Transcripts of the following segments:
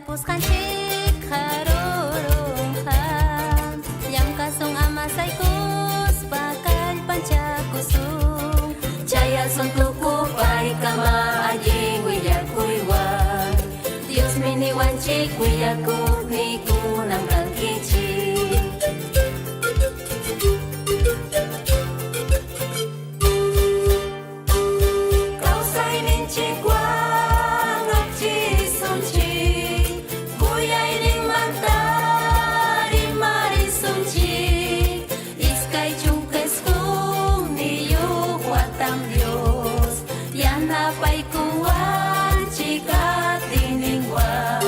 tarpusqanchik harurunqa. Llamkasun amasaykuspa kallpanchakusun. Chayasun tukupaykama allin willakuywan. Diosmi niwanchik willakuqniykunam kankichik. Kawsayninchikwan akchirisunchik, kuyayninmanta rimarisunchik. 29 watam Dios yanapaykuwanchik atiyninwan.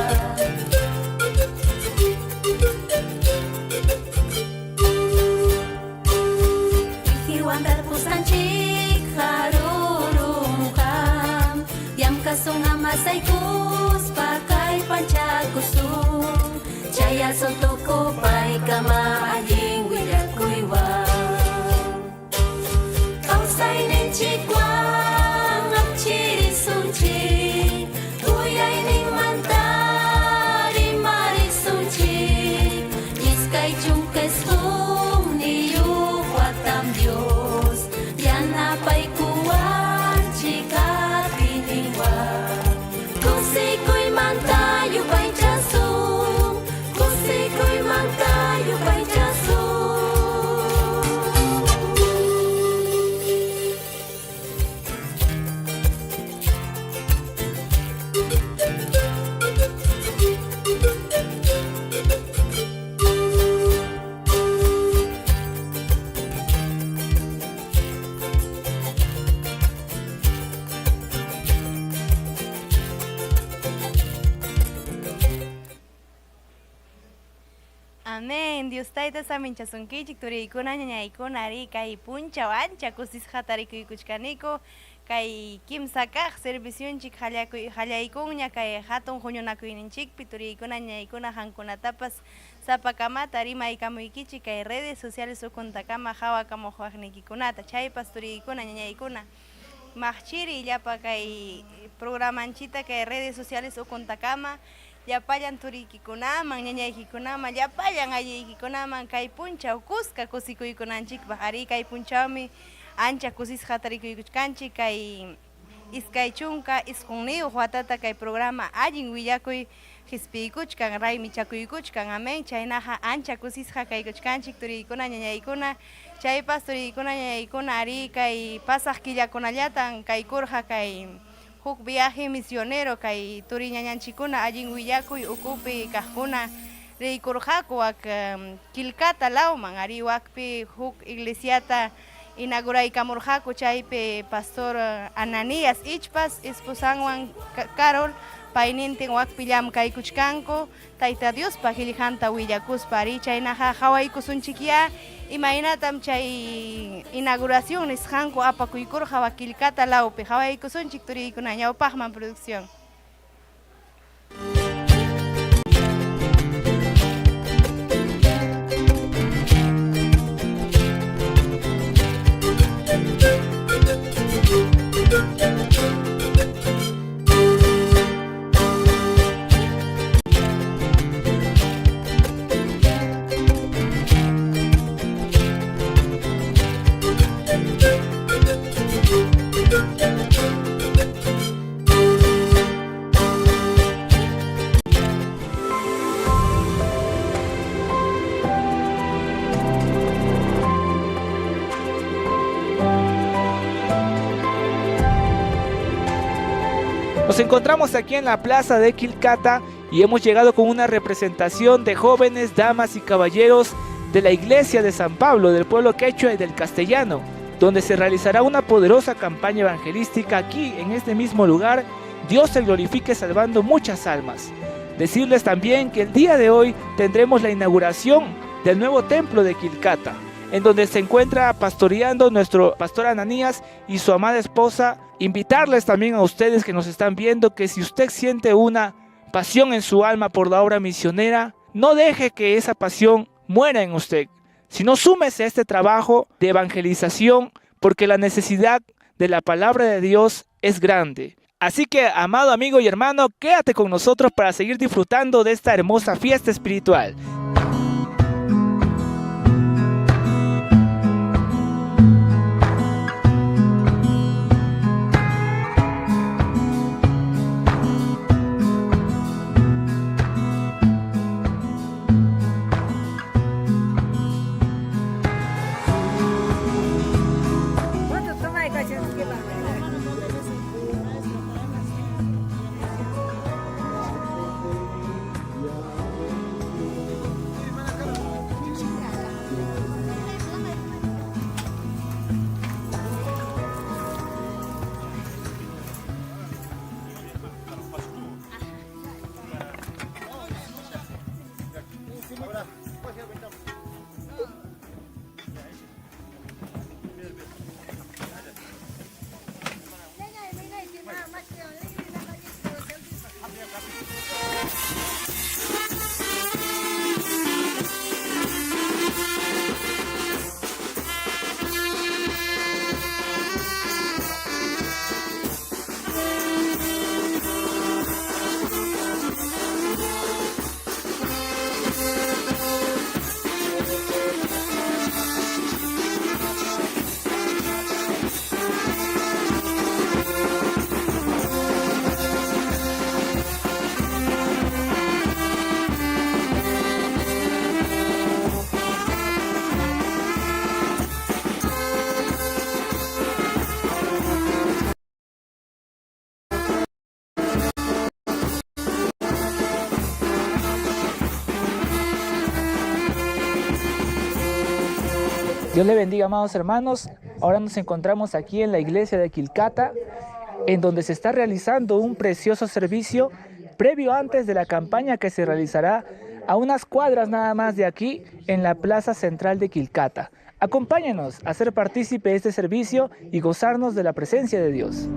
Ijiwan tarpusqanchik harurunqam, llamkasun amasaykuspa kallpanchakusun, chayasun tukupaykama allin willakuywan. Kawsayninchikwan akchirisunchik, kuyayninmanta rimarisunchik. 29 watam Dios yanapaykuwanchik atiyninwan. Kusikuymanta yupaychasun, kusikuymanta yupaychasun. Amén. Dios Tayta saminchasunkichik, turiykuna, ñañaykuna, arí, kay punchaw ancha kusisqa tarikuykuchkaniku. Kay kimsa kaq servicionchik hallakuy hallaykunña kay hatun huñunakuyninchikpi, turiykuna, ñañaykuna, qamkunatapas sapakamata rimaykamuykichik kay redes sociales ukuntakama qawakamuqwaqniykikunata. Chaypas turiykuna, ñañaykuna, maqchiriy llapa kay programanchikta kay redes sociales ukuntakama llapallan turiykikunaman, ñañaykikunaman, llapallan aylluykikunaman kay punchaw kuska kusikuykunanchikpaq. Arí, kay punchawmi ancha kusisqa tarikuykuchkanchik kay 29 watata kay programa allin willakuy qispiykuchkan, raymichakuykuchkan. Amén. Chaynaqa ancha kusisqa kaykuchkanchik turiykuna, ñañaykuna. Chaypas turiykuna, ñañaykuna, arí, kay pasaq killakunallatan kaykurqa kay huk viaje misionero kay turi ñañanchikkuna allin willakuy ukupi kaqkuna riykurqaku wak Quilcata lawman, arí, wakpi huk iglesiata inauguraykamurqaku chaypi pastor Ananías Ichpas esposanwan Carol paynintin wakpi llamkaykuchkanku Tayta Diospa qillqanta willakuspa, arí, chaynaqa qawaykusunchikyá imaynatam chay inauguración nisqanku apakuykurqa wak Quilcata lawpi. Qawaykusunchik turiykuna ñawpaqman producción. Nos encontramos aquí en la plaza de Quilcata y hemos llegado con una representación de jóvenes, damas y caballeros de la iglesia de San Pablo, del pueblo quechua y del castellano, donde se realizará una poderosa campaña evangelística aquí en este mismo lugar. Dios se glorifique salvando muchas almas. Decirles también que el día de hoy tendremos la inauguración del nuevo templo de Quilcata, en donde se encuentra pastoreando nuestro pastor Ananías y su amada esposa. Invitarles también a ustedes que nos están viendo que si usted siente una pasión en su alma por la obra misionera, no deje que esa pasión muera en usted, sino súmese a este trabajo de evangelización, porque la necesidad de la palabra de Dios es grande. Así que, amado amigo y hermano, quédate con nosotros para seguir disfrutando de esta hermosa fiesta espiritual. Dios le bendiga, amados hermanos. Ahora nos encontramos aquí en la iglesia de Quilcata, en donde se está realizando un precioso servicio previo antes de la campaña que se realizará a unas cuadras nada más de aquí, en la plaza central de Quilcata. Acompáñenos a ser partícipe de este servicio y gozarnos de la presencia de Dios.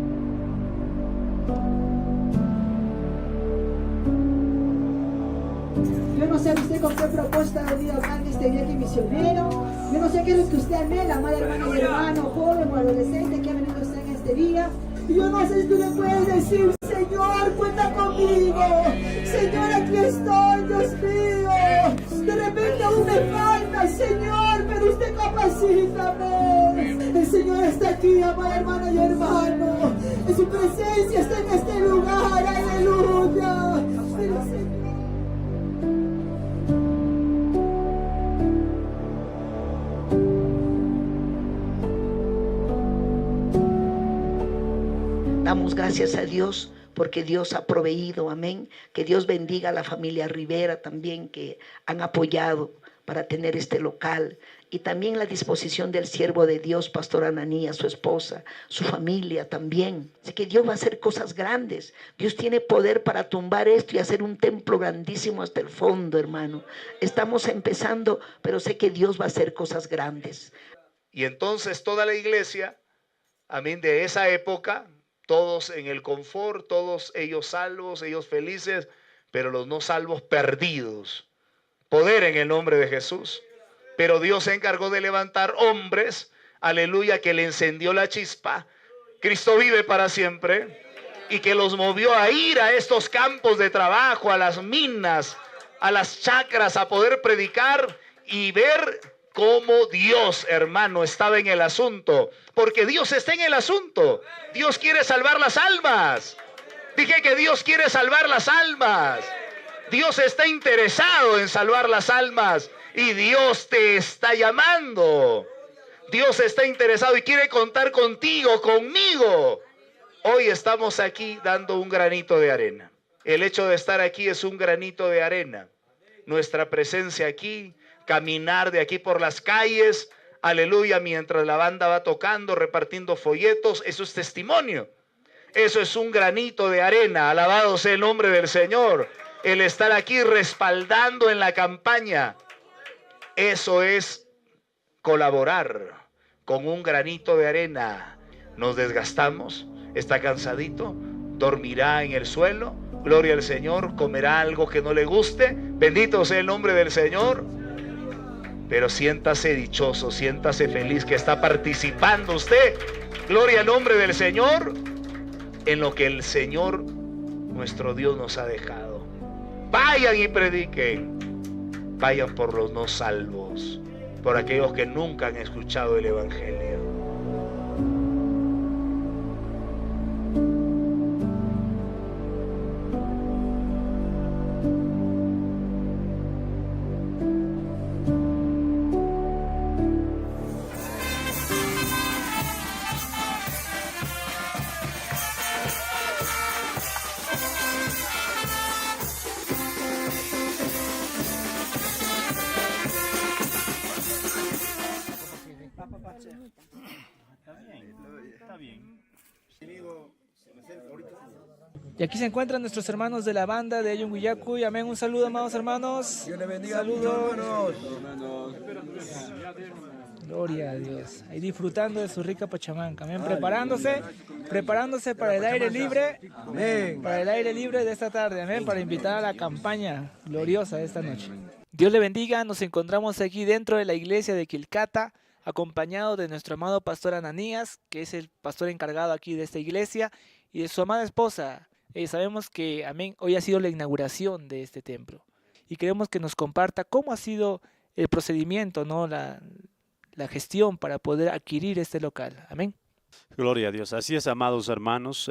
Yo no sé usted con qué propósito ha venido acá en este viaje misionero. Yo no sé qué es lo que usted anhela, amada hermana y hermano, joven o adolescente que ha venido usted en este día. Yo no sé si tú le puedes decir, Señor, cuenta conmigo. Señor, aquí estoy, Dios mío. De repente aún me falta, Señor, pero usted capacítame. El Señor está aquí, amada hermana y hermano. En su presencia está en este lugar, aleluya. Pero, Señor, Damos gracias a Dios porque Dios ha proveído, amén. Que Dios bendiga a la familia Rivera también que han apoyado para tener este local y también la disposición del siervo de Dios, Pastor Ananías, su esposa, su familia también. Así que Dios va a hacer cosas grandes. Dios tiene poder para tumbar esto y hacer un templo grandísimo hasta el fondo, hermano. Estamos empezando, pero sé que Dios va a hacer cosas grandes. Y entonces toda la iglesia, amén, de esa época, todos en el confort, todos ellos salvos, ellos felices, pero los no salvos perdidos. Poder en el nombre de Jesús. Pero Dios se encargó de levantar hombres, aleluya, que le encendió la chispa. Cristo vive para siempre. Y que los movió a ir a estos campos de trabajo, a las minas, a las chacras, a poder predicar y ver cómo Dios, hermano, estaba en el asunto. Porque Dios está en el asunto. Dios quiere salvar las almas. Dije que Dios quiere salvar las almas. Dios está interesado en salvar las almas. Y Dios te está llamando. Dios está interesado y quiere contar contigo, conmigo. Hoy estamos aquí dando un granito de arena. El hecho de estar aquí es un granito de arena. Nuestra presencia aquí, caminar de aquí por las calles, aleluya, mientras la banda va tocando, repartiendo folletos, eso es testimonio. Eso es un granito de arena, alabado sea el nombre del Señor. El estar aquí respaldando en la campaña, eso es colaborar con un granito de arena. Nos desgastamos, está cansadito, dormirá en el suelo, gloria al Señor, comerá algo que no le guste, bendito sea el nombre del Señor. Pero siéntase dichoso, siéntase feliz que está participando usted. Gloria al nombre del Señor. en lo que el Señor nuestro Dios nos ha dejado. Vayan y prediquen. Vayan por los no salvos, por aquellos que nunca han escuchado el Evangelio. Y aquí se encuentran nuestros hermanos de la banda de Ayunguyacuy. Amén. Un saludo, amados hermanos. Dios les bendiga. Saludos. Hermanos. Gloria a Dios. Ahí disfrutando de su rica pachamanca. Amén. Preparándose, preparándose para el aire libre. Amén. Para el aire libre de esta tarde. Amén. Para invitar a la campaña gloriosa de esta noche. Dios le bendiga. Nos encontramos aquí dentro de la iglesia de Quilcata, acompañado de nuestro amado pastor Ananías, que es el pastor encargado aquí de esta iglesia, y de su amada esposa. Sabemos que, amén, hoy ha sido la inauguración de este templo. Y queremos que nos comparta cómo ha sido el procedimiento, ¿no? La gestión para poder adquirir este local. Amén. Gloria a Dios. Así es, amados hermanos.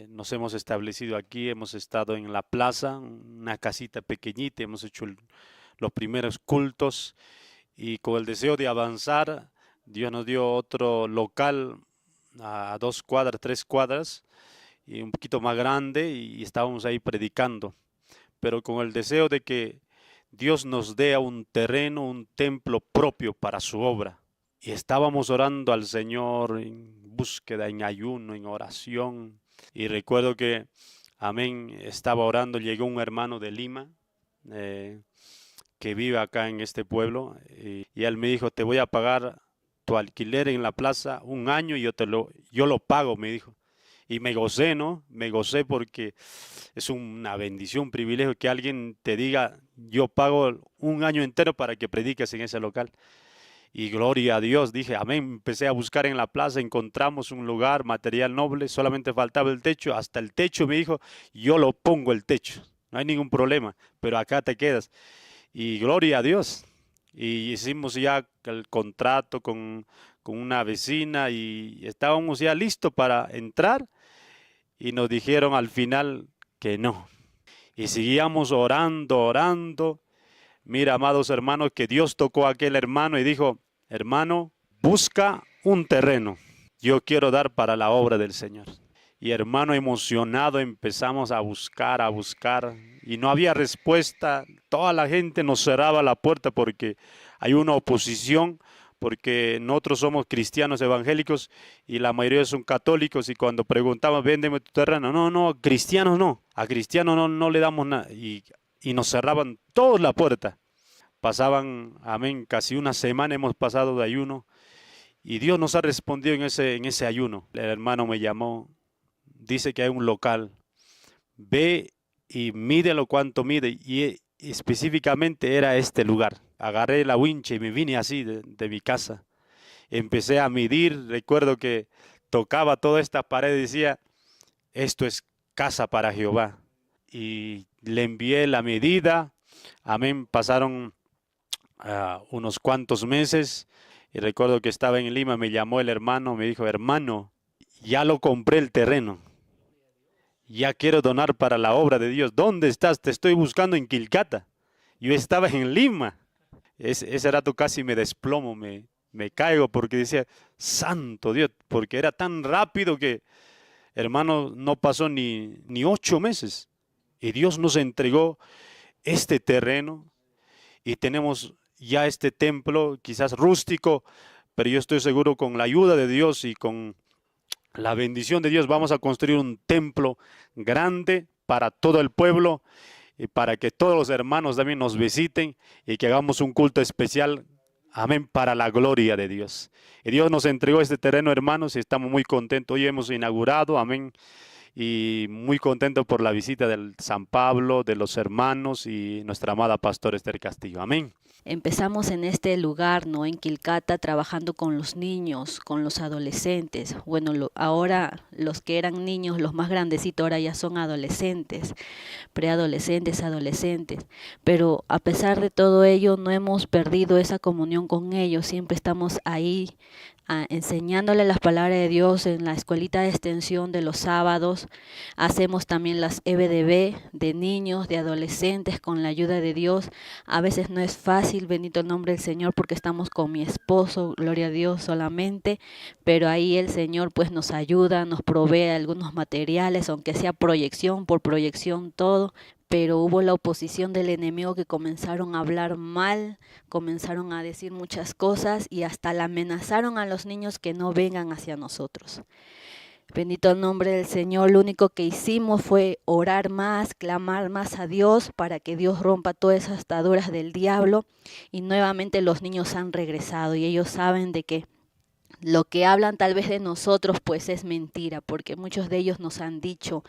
Nos hemos establecido aquí, hemos estado en la plaza, una casita pequeñita, hemos hecho los primeros cultos y con el deseo de avanzar, Dios nos dio otro local a 2 cuadras, 3 cuadras, y un poquito más grande, y estábamos ahí predicando, pero con el deseo de que Dios nos dé un terreno, un templo propio para su obra. Y estábamos orando al Señor en búsqueda, en ayuno, en oración. Y recuerdo que, amén, estaba orando, llegó un hermano de Lima, que vive acá en este pueblo, y él me dijo, te voy a pagar tu alquiler en la plaza un año y yo lo pago, me dijo. Y me gocé, ¿no? Me gocé porque es una bendición, un privilegio que alguien te diga, yo pago un año entero para que prediques en ese local. Y gloria a Dios, dije, amén. Empecé a buscar en la plaza, encontramos un lugar, material noble, solamente faltaba el techo. Hasta el techo me dijo, yo lo pongo el techo, no hay ningún problema, pero acá te quedas. Y gloria a Dios. Y hicimos ya el contrato con una vecina y estábamos ya listos para entrar y nos dijeron al final que no. Y seguíamos orando, orando. Mira, amados hermanos, que Dios tocó a aquel hermano y dijo, hermano, busca un terreno. Yo quiero dar para la obra del Señor. Y hermano, emocionado, empezamos a buscar, a buscar. Y no había respuesta. Toda la gente nos cerraba la puerta porque hay una oposición, porque nosotros somos cristianos evangélicos y la mayoría son católicos. Y cuando preguntaban, véndeme tu terreno. No, no, cristianos no. A cristianos no le damos nada. Y nos cerraban toda la puerta. Pasaban, amén, casi una semana hemos pasado de ayuno. Y Dios nos ha respondido en ese ayuno. El hermano me llamó, dice que hay un local. Ve y mídelo cuánto mide. Y específicamente era este lugar. Agarré la wincha y me vine así de mi casa. Empecé a medir, recuerdo que tocaba toda esta pared y decía, esto es casa para Jehová. Y le envié la medida. Amén, pasaron unos cuantos meses y recuerdo que estaba en Lima, me llamó el hermano, me dijo, hermano, ya lo compré el terreno, ya quiero donar para la obra de Dios. ¿Dónde estás? Te estoy buscando en Quilcata. Yo estaba en Lima. Ese rato casi me desplomo, me caigo porque decía, santo Dios, porque era tan rápido que, hermano, no pasó ni 8 meses. Y Dios nos entregó este terreno y tenemos ya este templo, quizás rústico, pero yo estoy seguro con la ayuda de Dios y con la bendición de Dios vamos a construir un templo grande para todo el pueblo y para que todos los hermanos también nos visiten y que hagamos un culto especial, amén, para la gloria de Dios. Y Dios nos entregó este terreno, hermanos, y estamos muy contentos. Hoy hemos inaugurado, amén, y muy contento por la visita del San Pablo, de los hermanos y nuestra amada pastora Esther Castillo. Amén. Empezamos en este lugar, ¿no? En Quilcata, trabajando con los niños, con los adolescentes. Bueno, ahora los que eran niños, los más grandecitos, ahora ya son adolescentes, preadolescentes, adolescentes. Pero a pesar de todo ello, no hemos perdido esa comunión con ellos. Siempre estamos ahí enseñándole las palabras de Dios en la escuelita de extensión de los sábados. Hacemos también las EBDB de niños, de adolescentes, con la ayuda de Dios. A veces no es fácil, bendito el nombre del Señor, porque estamos con mi esposo, gloria a Dios solamente, pero ahí el Señor pues nos ayuda, nos provee algunos materiales, aunque sea proyección por proyección, todo. Pero hubo la oposición del enemigo que comenzaron a hablar mal, comenzaron a decir muchas cosas y hasta la amenazaron a los niños que no vengan hacia nosotros. Bendito el nombre del Señor, lo único que hicimos fue orar más, clamar más a Dios para que Dios rompa todas esas ataduras del diablo, y nuevamente los niños han regresado y ellos saben de que lo que hablan tal vez de nosotros pues es mentira, porque muchos de ellos nos han dicho,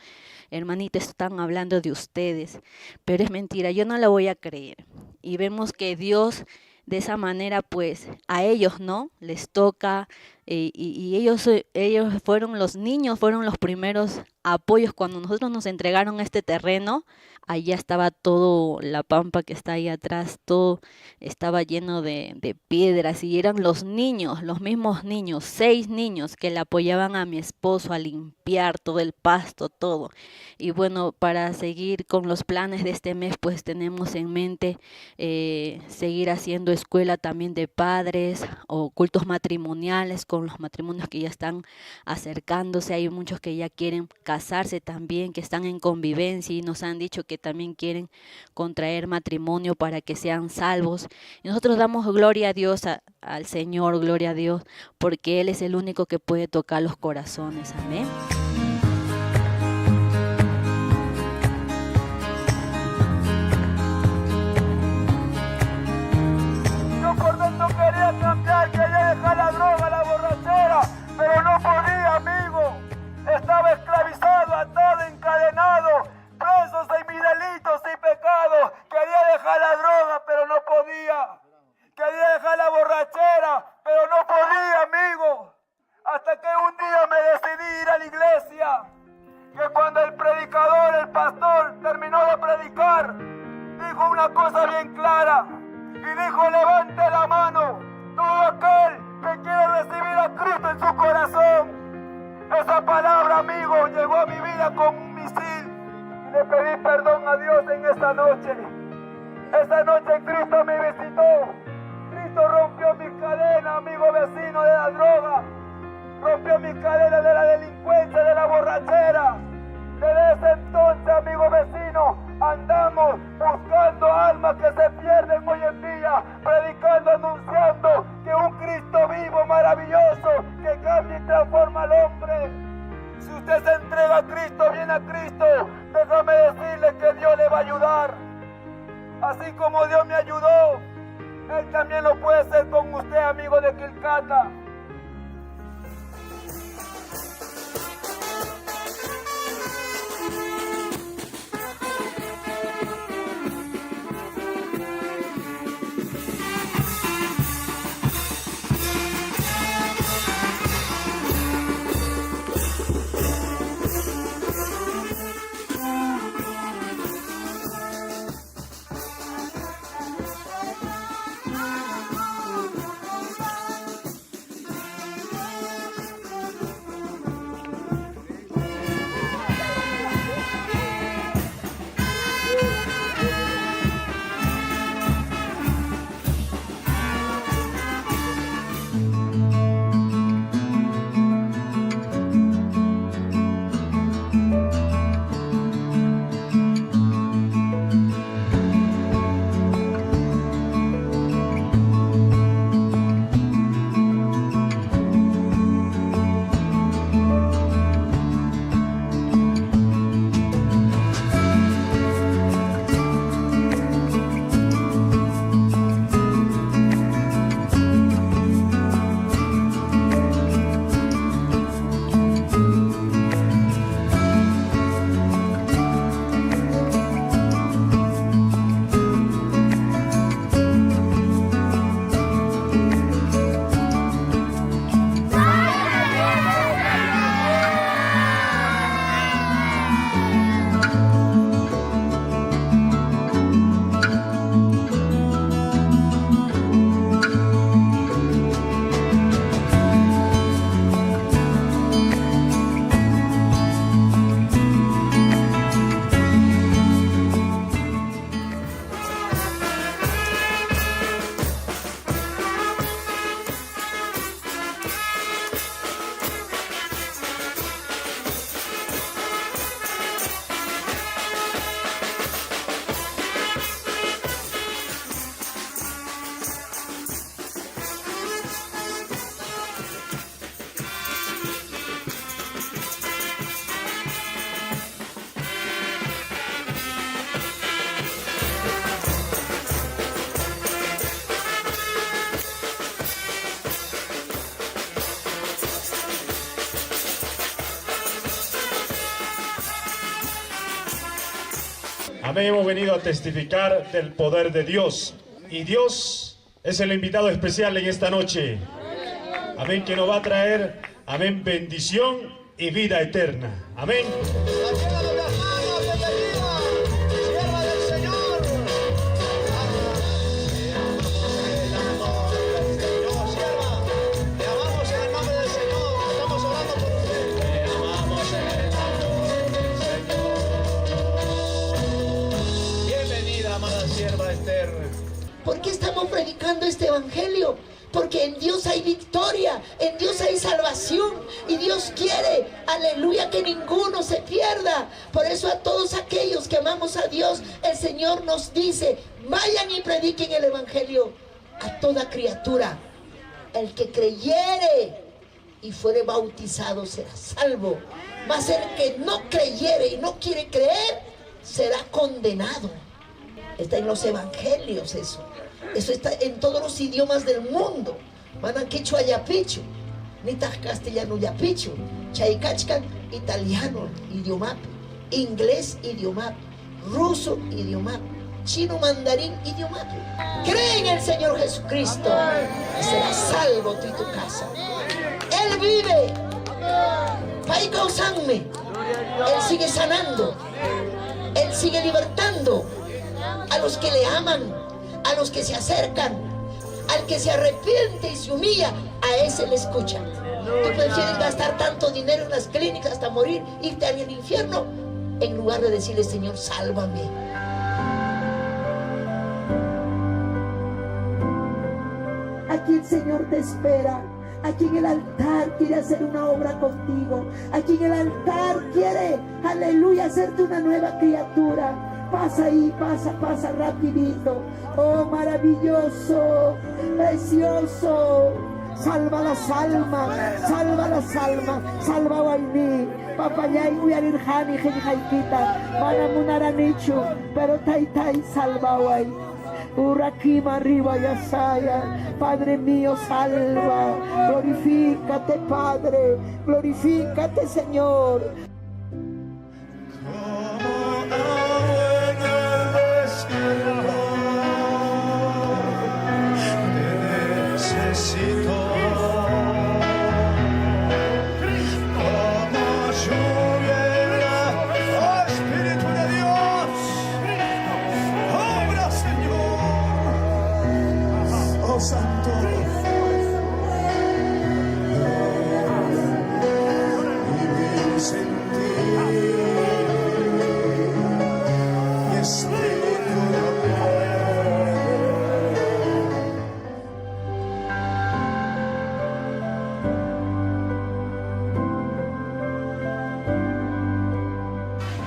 hermanita, están hablando de ustedes, pero es mentira, yo no la voy a creer. Y vemos que Dios de esa manera pues a ellos, ¿no? Les toca, y ellos fueron los niños, fueron los primeros apoyos cuando nosotros nos entregaron este terreno. Allá estaba todo, la pampa que está ahí atrás, todo estaba lleno de piedras, y eran los niños, los mismos niños, 6 niños que le apoyaban a mi esposo a limpiar todo el pasto, todo. Y bueno, para seguir con los planes de este mes, pues tenemos en mente seguir haciendo escuela también de padres o cultos matrimoniales con los matrimonios que ya están acercándose. Hay muchos que ya quieren casarse también, que están en convivencia y nos han dicho que también quieren contraer matrimonio para que sean salvos. Y nosotros damos gloria a Dios, al Señor, gloria a Dios, porque Él es el único que puede tocar los corazones. Amén. Yo por dentro quería cambiar, quería dejar la droga, la borrachera, pero no podía, amigo. Estaba esclavizado, atado, encadenado, presos en mis delitos y pecados. Quería dejar la droga, pero no podía. Quería dejar la borrachera, pero no podía, amigo. Hasta que un día me decidí ir a la iglesia. Que cuando el predicador, el pastor, terminó de predicar, dijo una cosa bien clara. Y dijo: levante la mano todo aquel que quiere recibir a Cristo en su corazón. Esa palabra, amigo, llegó a mi vida como un misil. Y le pedí perdón a Dios en esta noche. Esa noche Cristo me visitó. Cristo rompió mis cadenas, amigo vecino, de la droga. Rompió mis cadenas de la delincuencia, de la borrachera. Desde ese entonces, amigo vecino, andamos buscando almas que se pierden hoy en día, predicando, anunciando que un Cristo vivo, maravilloso, que cambia y transforma al hombre. Si usted se entrega a Cristo, viene a Cristo, déjame decirle que Dios le va a ayudar. Así como Dios me ayudó, Él también lo puede hacer con usted, amigo de Quilcata. Amén, hemos venido a testificar del poder de Dios. Y Dios es el invitado especial en esta noche. Amén, que nos va a traer, amén, bendición y vida eterna. Amén. Bienvenida, amada sierva Esther. ¿Por qué estamos predicando este evangelio? Porque en Dios hay victoria, en Dios hay salvación y Dios quiere, aleluya, que ninguno se pierda. Por eso a todos aquellos que amamos a Dios, el Señor nos dice, vayan y prediquen el evangelio a toda criatura. El que creyere y fuere bautizado será salvo. Mas el que no creyere y no quiere creer, será condenado. Está en los evangelios eso. Eso está en todos los idiomas del mundo. Manan quechua yapichu, nitaq castellano yapichu, chaykachkan italiano idiomapi, inglés idiomapi, ruso idiomapi, chino mandarín idiomapi. Cree en el Señor Jesucristo y serás salvo tú y tu casa. Él vive. Pay kawsanmi. Él sigue sanando. Él sigue libertando a los que le aman, a los que se acercan, al que se arrepiente y se humilla, a ese le escucha. Tú prefieres gastar tanto dinero en las clínicas hasta morir, irte al infierno, en lugar de decirle, Señor, sálvame. Aquí el Señor te espera. Aquí en el altar quiere hacer una obra contigo. Aquí en el altar quiere, aleluya, hacerte una nueva criatura. Pasa ahí, pasa, pasa rapidito. Oh, maravilloso, precioso. Salva las almas, salva las almas, salva Guayní. Papayay uyarirjani qillqaykita, mana munaranichu, pero taytay salvaway. Urakima arriba yasaya, Padre mío, salva. Glorifícate, Padre, glorifícate, Señor. Te necesito como lluvia en la- ¡Oh, Espíritu de Dios! ¡Obra, Señor! ¡Oh, Santo! Vivir sin ti, mi espíritu no puede.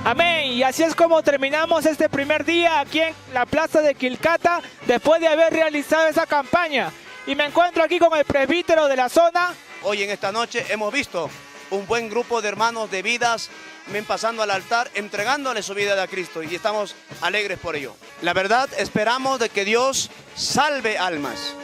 Amén. Y así es como terminamos este primer día aquí en la plaza de Quilcata, después de haber realizado esa campaña. Y me encuentro aquí con el presbítero de la zona. Hoy en esta noche hemos visto un buen grupo de hermanos de vidas ven pasando al altar, entregándole su vida a Cristo y estamos alegres por ello. La verdad, esperamos de que Dios salve almas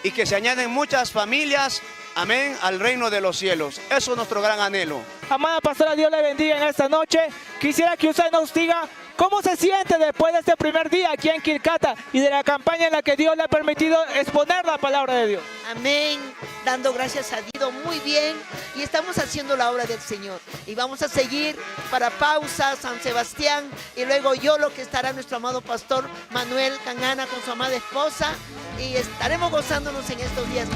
y que se añaden muchas familias, amén, al reino de los cielos. Eso es nuestro gran anhelo. Amada pastora, Dios le bendiga en esta noche. Quisiera que usted nos diga cómo se siente después de este primer día aquí en Quilcata y de la campaña en la que Dios le ha permitido exponer la palabra de Dios. Amén. Dando gracias a Dios muy bien. Y estamos haciendo la obra del Señor. Y vamos a seguir para Pausa, San Sebastián. Y luego yo lo que estará nuestro amado pastor Manuel Cangana con su amada esposa. Y estaremos gozándonos en estos días.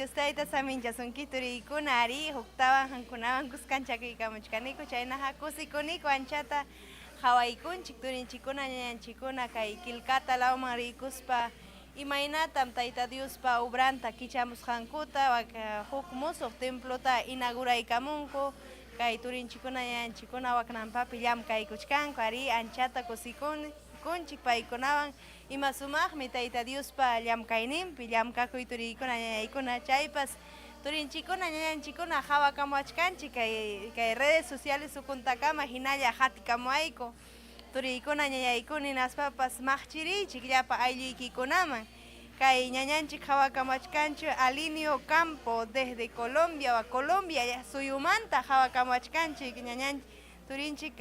Dios tayta saminchasunki turiykuna ari huktawan qamkunawan kuskanchakuykamuchkaniku chaynaqa kusikuniku anchata qhawaykunchik turinchikkuna ñañanchikkuna kay Quilcata lawman riykuspa imaynatam Tayta Diospa obranta kichamusqankuta huk musuq templota inauguraykamunku kay turinchikkuna ñañanchikkuna waknanpapi llamkaykuchkanku ari anchata kusikunchik paykunawan ima sumaqmi Tayta Diospa llamkayninpi llamkakuy turiykuna ñañaykuna chaypas turinchikkuna ñañanchikkuna qhawakamuwachkanchik kay kay redes sociales ukuntakama hinalla qatikamuwayku turiykuna ñañaykuna hinaspapas maqchiriychik llapa aylluykikunaman kay ñañanchik qhawakamuwachkanchik Alinio Campo desde Colombia wa Colombia suyumanta qhawakamuwachkanchik ñañanchik turinchik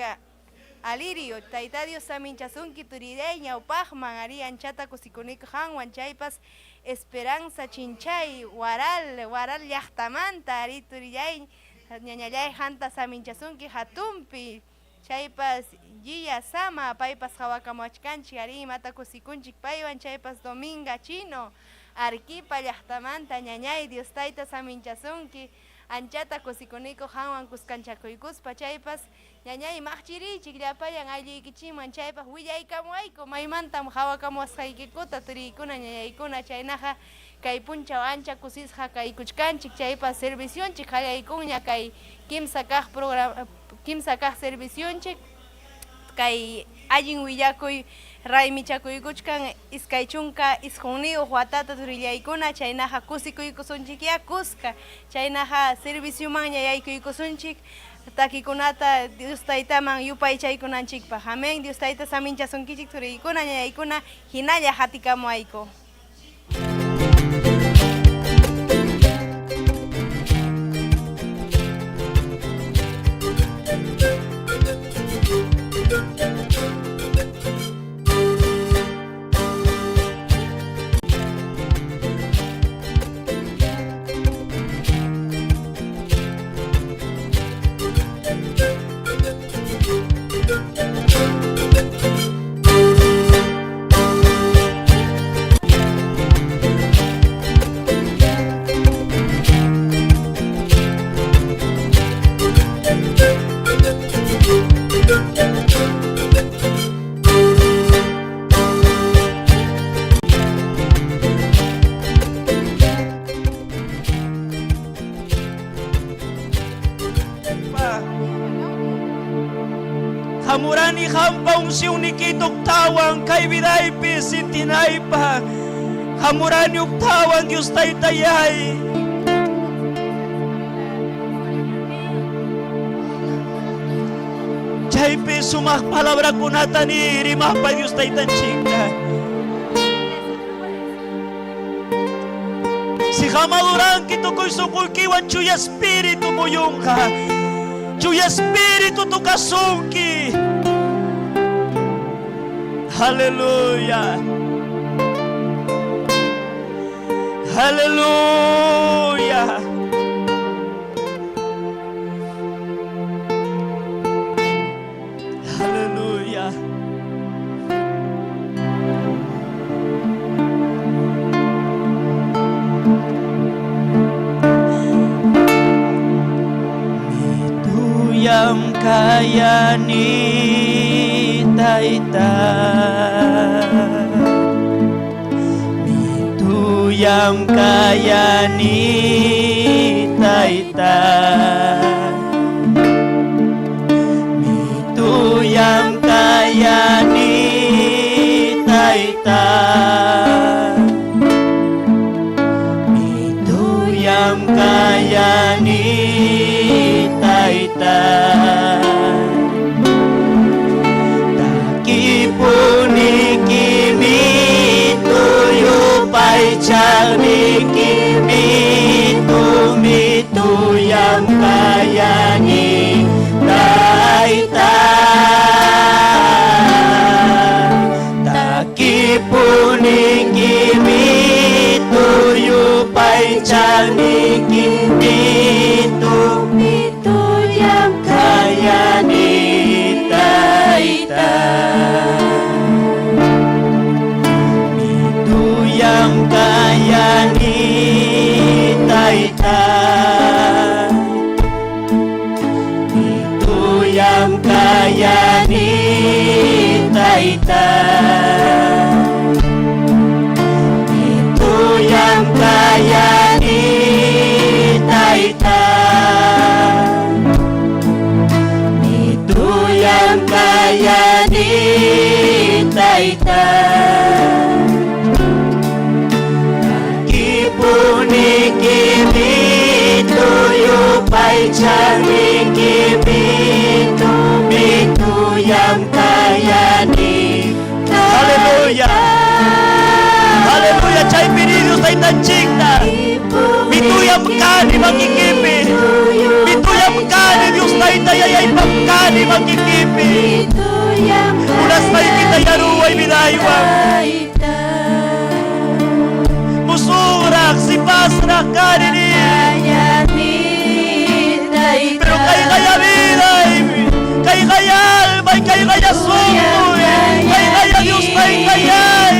Alirio, Tayta Dios saminchasunki turilláy ñawpaqman ari anchata kusikuniku qanwan chaypas Esperanza Chinchay Huaral, Huaral llaqtamanta ari turillay ñañallay qanta saminchasunki hatunpi chaypas Yiya Sama paypas qhawakamuwachkanchik ari imata kusikunchik paywan chaypas Dominga Chino Arequipa llaqtamanta ñañay Dios tayta saminchasunki anchata kusikuniku qanwan kuskanchakuykuspa chaypas ñañay maqchiriychik llapallan aylluykichikman chaypaq willaykamuwayku maymantam qhawakamuwasqaykikuta turiykuna ñañaykuna chaynaqa kay punchaw ancha kusisqa kaykuchkanchik chaypas servicionchik qallaykunña kay kimsa kaq programa kimsa kaq servicionchik kay allin willakuy raymichakuykuchkan 29 watata turillaykuna chaynaqa kusikuykusunchikyá kuska chaynaqa serviciomanña yaykuykusunchik takikunata Dios taytaman yupaychaykunanchikpaq. Amén. Dios tayta saminchasunkichik turiykuna ñañaykuna hinalla qatikamuwayku. Hamurani qampa uncionnikita uktawan kay vidaypi sintinaypaq. Hamurani uktawan Dios Taytayay. Chaypi sumaq palabrakunata ni rimaqpa Dios Taytanchikta. Si hamaduranki tukuy sunquykiwan chuya espíritu muyunqa. Chuya espíritu tukasunki. Aleluya. Aleluya. Aleluya. Mituyam kayani tayta. Mituyam kayani tayta. Mituyam kayani tayta. Mituyam kayani tayta. Takipuniki mituyupaychaniki mitu mituyam kayani tayta. Takipuniki mituyupaychaniki mitu Mituyam kayani tayta. Mituyam kayani tayta. kayani Tayta. Mituyam kayani Tayta. Mituyam kayani Tayta. Kipuniki mitu yupaychaniki mitu mituyam kayani. Aleluya. Aleluya, chaypi Dios taytanchikta. Mituyam kani makikipi. Mituyam kani Dios tayta yayaypam kani makikipi. Munaspaykita yaruway vidaywan. Musuraq, sipasraq kani ni. Pero kaygaya vida, kaygaya alma, kaygaya sunqu, kaygaya Dios taytayay.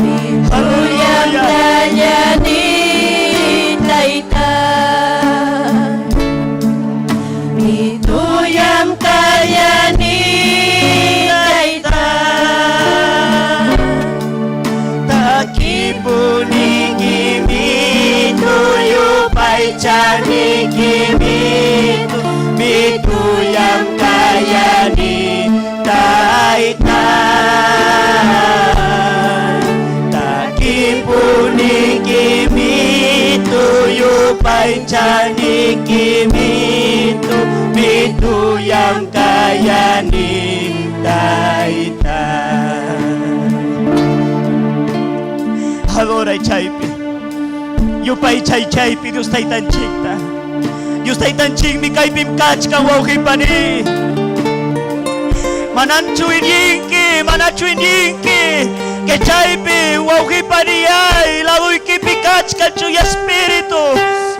Mituyam kayani Tayta. Mituyam kayani Tayta. Takipuniki mitu yupaychaniki mitu mituyam kayani Tayta. Takipuniki mitu yupaychaniki mitu mituyam kayani Tayta. Adora chaypi. Yupaychay chaypi Dios taytanchikta. Dios taytanchikmi kaypim kachkan wawqipani. Mananchu iñinki, manachu iñinki. Que chaypi wawqipaniyay, laduykipi kachkan chuya espíritu.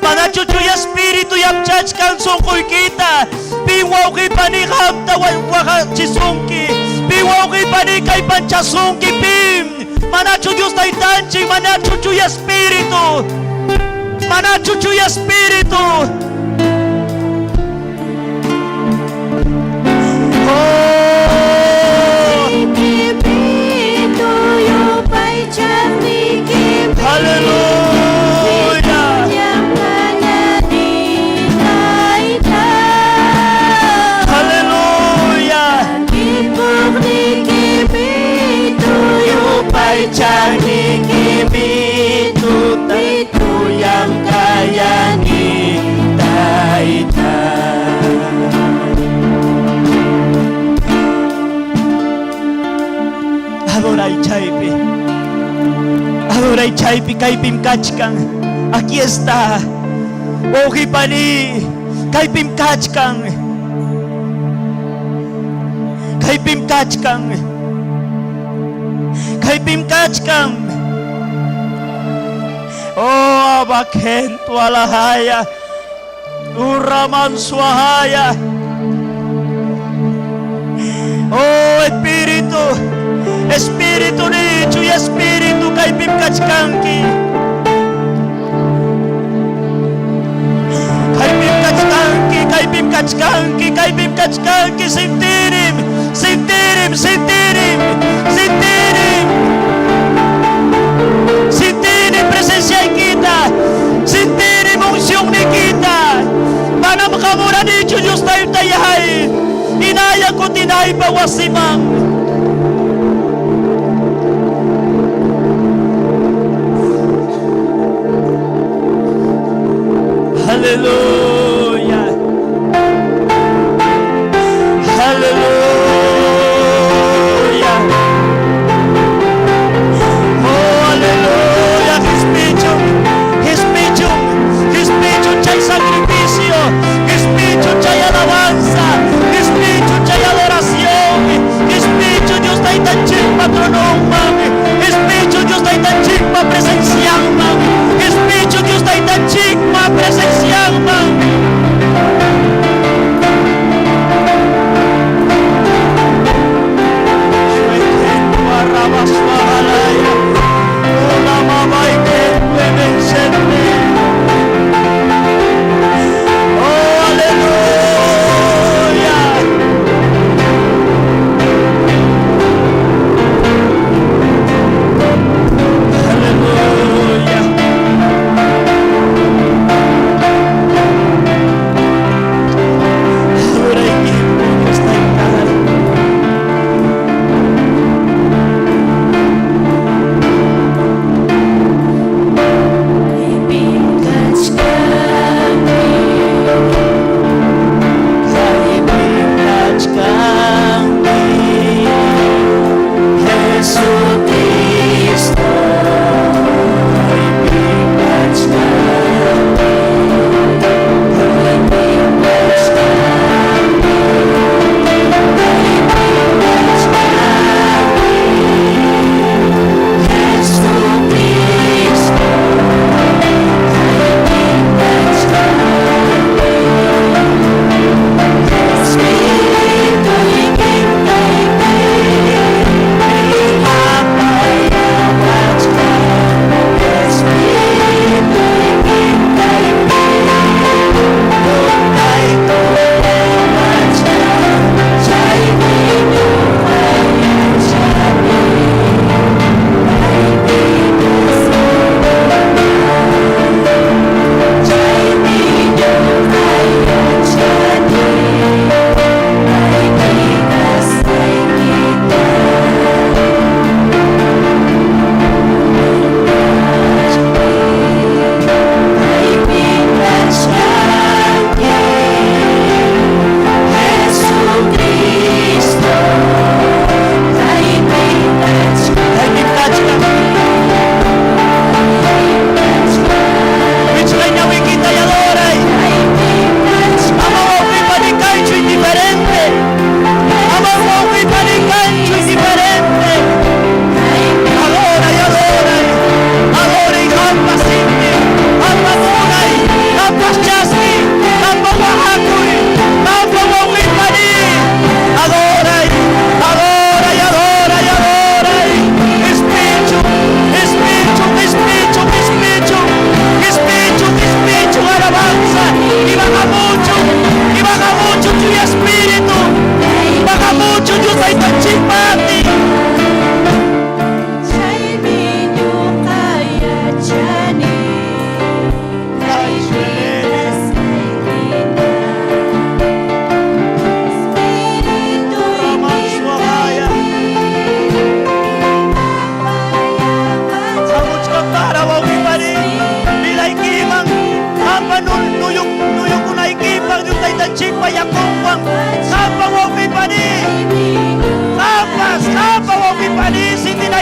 Manachu chuya espíritu yapchachkan sunquykita. Pin wawqipani qamta waqachisunki. Pin wawqipani kallpanchasunki pim. Manachu Dios taytanchik, manachu chuya espíritu. Manachu chuya espíritu. Oh, aleluya. Aleluya. Yupaychaniki mitu mituyam kayani Tayta. Adoray chaypi. Adoray chaypi kaypim kachkan. Aquí está. Wawqipani kaypim kachkan. Kaypim kachkan. Kaypim kachkan. Oh, abakento alahaya. Urramansuahaya. Oh, Espíritu. Espíritu nichu y Espíritu kaypim kachkanki. Kaypim kachkanki, kaypim kachkanki, kaypim kachkanki, sintirim, sintirim, sintirim, sintirim. Sintirim presenciaykita, sintirim uncionniykita. Manam hamuranichu Dios taytayay. Inaya kutinaypa wasiman. Aleluya. Aleluya. Oh, aleluya. Qispichun, qispichun, qispichun chay sacrificio. Qispichun chay alabanza. Qispichun chay adoración. Qispichun Dios taytanchikpa trononman. Qispichun Dios taytanchikpa presencianman. Qispichun Dios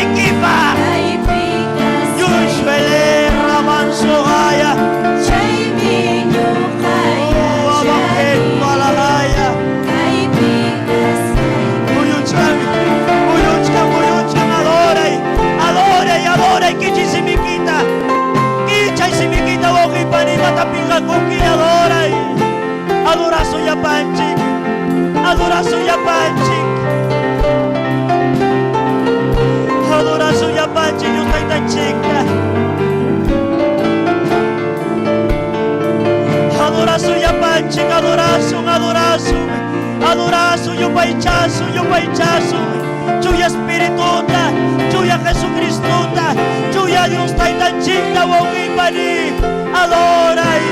Adoranaykipa. Yushvele ramansohaya. Muyuchkan, muyuchkan, muyuchkan, adoray, adoray, adoray, kichay simikita, kichay simikita, wawqipanimata pinqakunki, adoray, adorasun llapanchik, adorasun llapanchik, adorasun llapanchik, Dios taytanchikta. Adorasun llapanchik, adorasun, adorasun, adorasun, yupaychasun, yupaychasun, Chuya Espirituta, Chuya Jesucristuta, Chuya Dios taytanchikta, wawqipani, adoray.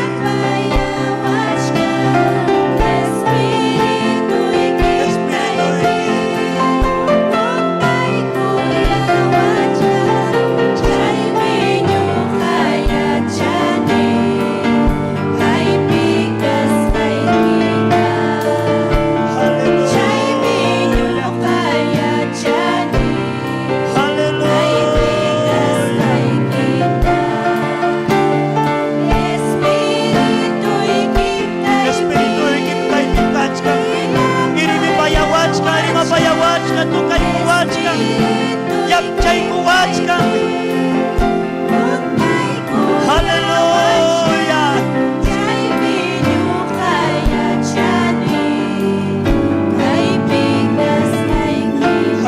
Espíritu kaypi kachkan, irimipayawachkan, rimapayawachkan, tukaykuwachkan, yapchaykuwachkan. Aleluya.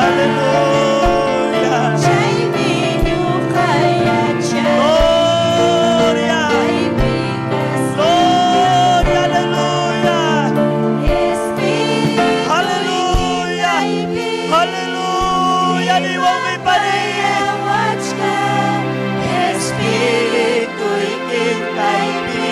Aleluya. Gloria. Gloria, aleluya. Aleluya. Aleluya. Niwawqipani. Espíritu kaypi.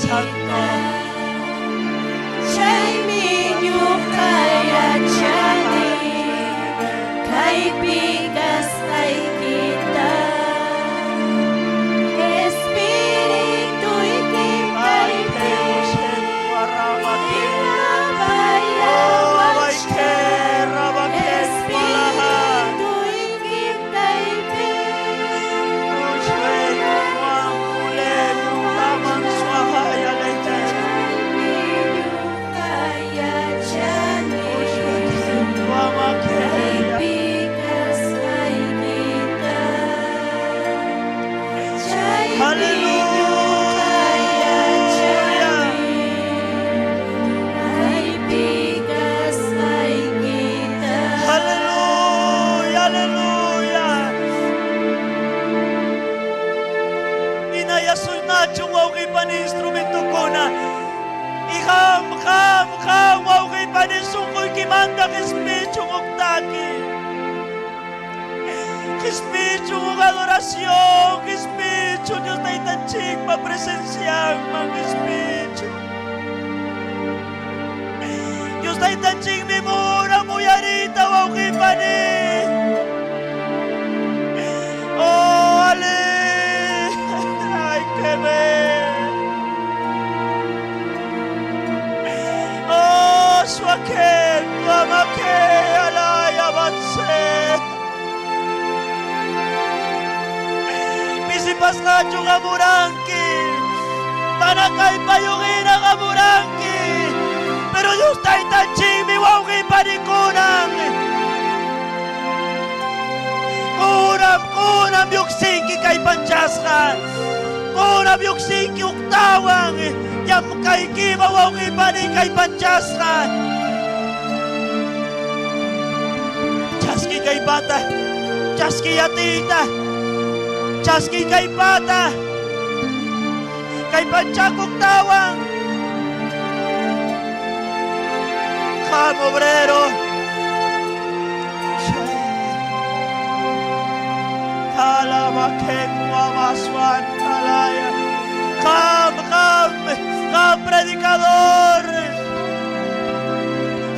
Santo. Chaymi ñuqa yachani kaypi kasqaykita Espirituyki kaypi Espirituyki kaypi. Ñuqa yachani kaypi kasqaykita Chaymi ñuqa yachani kaypi kasqaykita. Aleluya, aleluya. Inayasunachun wawqipani instrumentukuna. Y qam, qam, qam wawqipani sunquykimanta qispichun huk taki. Qispichun huk adoración, qispichun Dios Taytanchikpa presencianman qispichun. Dios Taytanchikmi munan uyariyta wawqipani. Oh, ale. Ay, qué bello. Oh, suake, amake, alay, avance. Pisipasqachu qamuranki. Mana kallpayuqhina qamuranki. Pero Dios Taytanchikmi wawqipanikunan. Kunam, kunam lluqsinki kallpanchasqa. Kunam lluqsinki uktawan. Llamkaykiqa wawqipani kallpanchasqa. Chaski kallpata, chaski atiyta, chaski kallpata. Kallpanchakuqtawan. Qam obrero. Alaya. Qam, qam, qam predicador.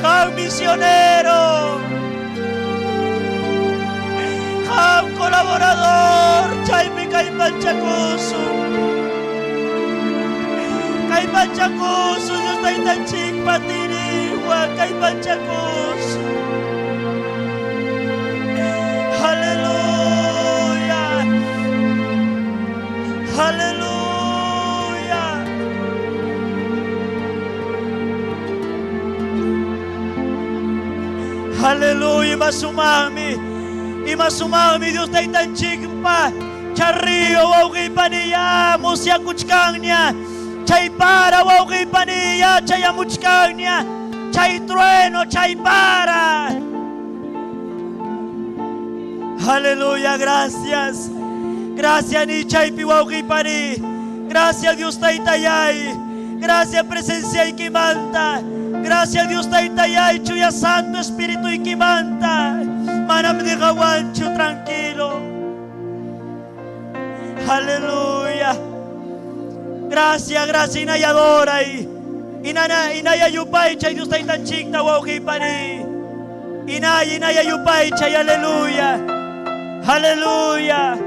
Qam misionero. Qam colaborador. Chaypi. Kallpanchakusun. Kallpanchakusun Dios Taytanchikpa atiyninwan kallpanchakusun. Aleluya. Aleluya. Aleluya, ima sumaqmi, ima sumaqmi Dios Taytanchikpa charriyo wawqiypaniya musyakuchkanña, chay para wawqiypaniya chayamuchkanña, chay trueno, chay para. Aleluya, gracias. Gracias ni chaypi wawqiypani. Gracias Dios Taytayay. Gracias presenciaykimanta. Gracias Dios Taytayay, Chuya Santo Espirituykimanta. Manam diqawanchu tranquilo. Aleluya. Gracias, gracias inayadora y inana inaya yupaychay Dios Taytanchikta wawqiypani. Inaya inaya yupaychay, aleluya. Aleluya.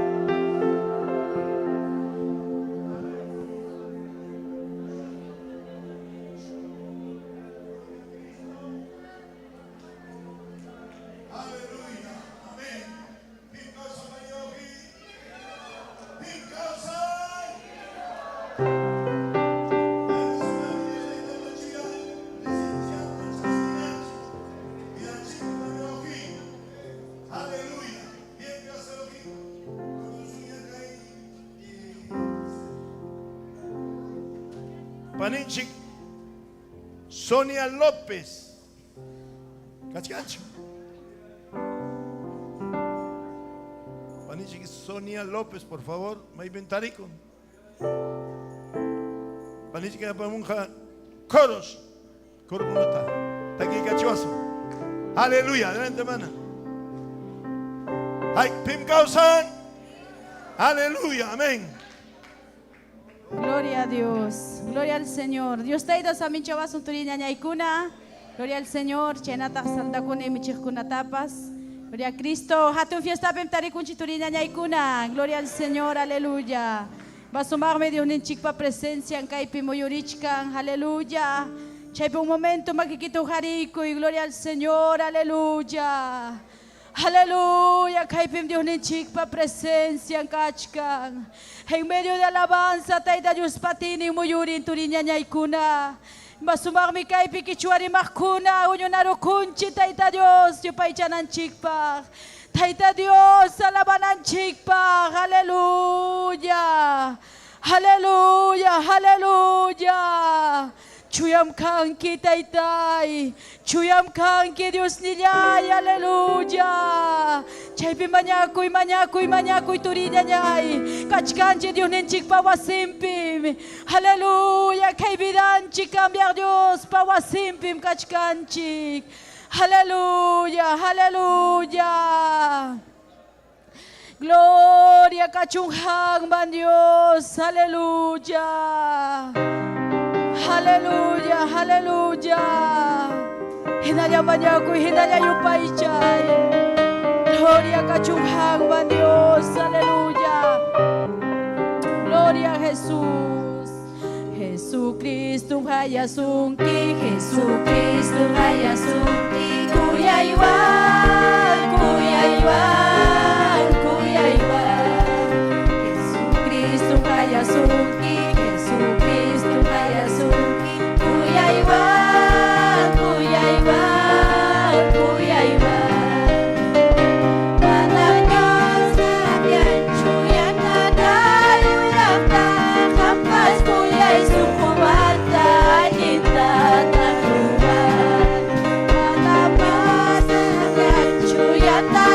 Paninchik Sonia López. Kachkanchik. Paninchik Sonia López, por favor, maypin tarikun. Paninchik apamunqa coros. Coro kunata. Takiykachiwasun. Aleluya. Adelante, hermana. Ay, pim kawsan. Aleluya. Amén. Gloria a Dios, gloria al Señor. Dios tayta saminchawasun turiñañaykuna. Gloria al Señor, chaynataq saltakuni michiqkunatapas. Gloria a Cristo. Hatun fiestapim tarikunchik turiñañaykuna. Gloria al Señor, aleluya. Basumaqmi Diosninchikpa presencia kaypi muyurichkan, aleluya. Chaypi un momento makikita uqariykuy, gloria al Señor, aleluya. Aleluya, kaypim Diosninchikpa presencia kachkan. En medio de alabanza, Tayta Diospa atiynin muyurin turiñañaykuna. Masumaqmi kaypi kichwarimaqkuna, huñunarukunchik Tayta Dios, yupaychananchikpaq. Tayta Dios, alabananchikpaq, aleluya. Aleluya, aleluya. Chuyam kanki Taytay, chuyam kanki Diosnillay, aleluya. Chaypi mañakuy, mañakuy, mañakuy turiñañay. Kachkanchik Diosninchikpa wasinpim. Aleluya, kay vidanchik cambiar Diospa wasinpim kachkanchik. Aleluya, aleluya. Gloria kachun qamman Dios, aleluya. Aleluya, aleluya. Hinalla mañakuy, hinalla yupaychay. Gloria kachun qamman Dios, aleluya. Gloria a Jesús. Jesucristo hayasunki, Jesucristo hayasunki, kuyaywan, kuyaywan, kuyaywan. Jesucristo hayasunki, Jesucristo hayasunki, kuyaywan, kuyaywan, kuyaywan. Manam cambianchu yuyaqta, qampas kuyay sunqumanta allinta taqruwan. Manam cambianchu yuyaqta.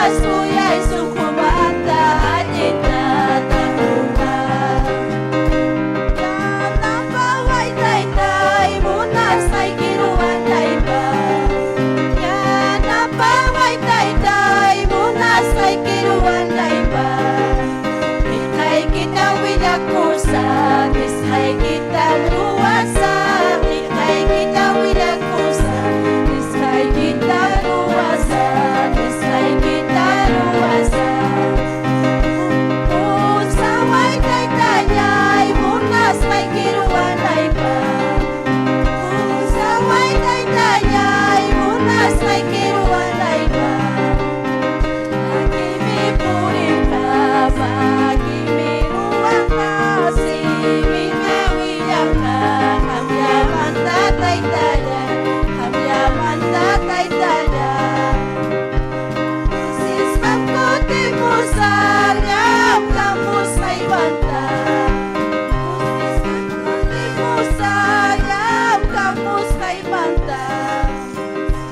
Qampas kuyay sunqumanta allinta tarpupaq. Yanapaway taytay munasqayki ruwanaypaq. Yanapaway taytay munasqayki ruwanaypaq. Qillqaykita willakusaq, nisqaykita ruwasaq. Qillqaykita willakusaq, nisqaykita ruwasaq, nisqaykita ruwasaq. Pusaway taytallay munasqayki ruwanaypaq. Pusaway taytallay munasqayki ruwanaypaq. Makiymi purinqa, makiymi ruwanqa, simiymi willanqa, qamllamanta taytallay, qamllamanta taytallay. Kusisqam kutimusaq llamkamusqaymanta. Kusisqam kutimusaq llamkamusqaymanta.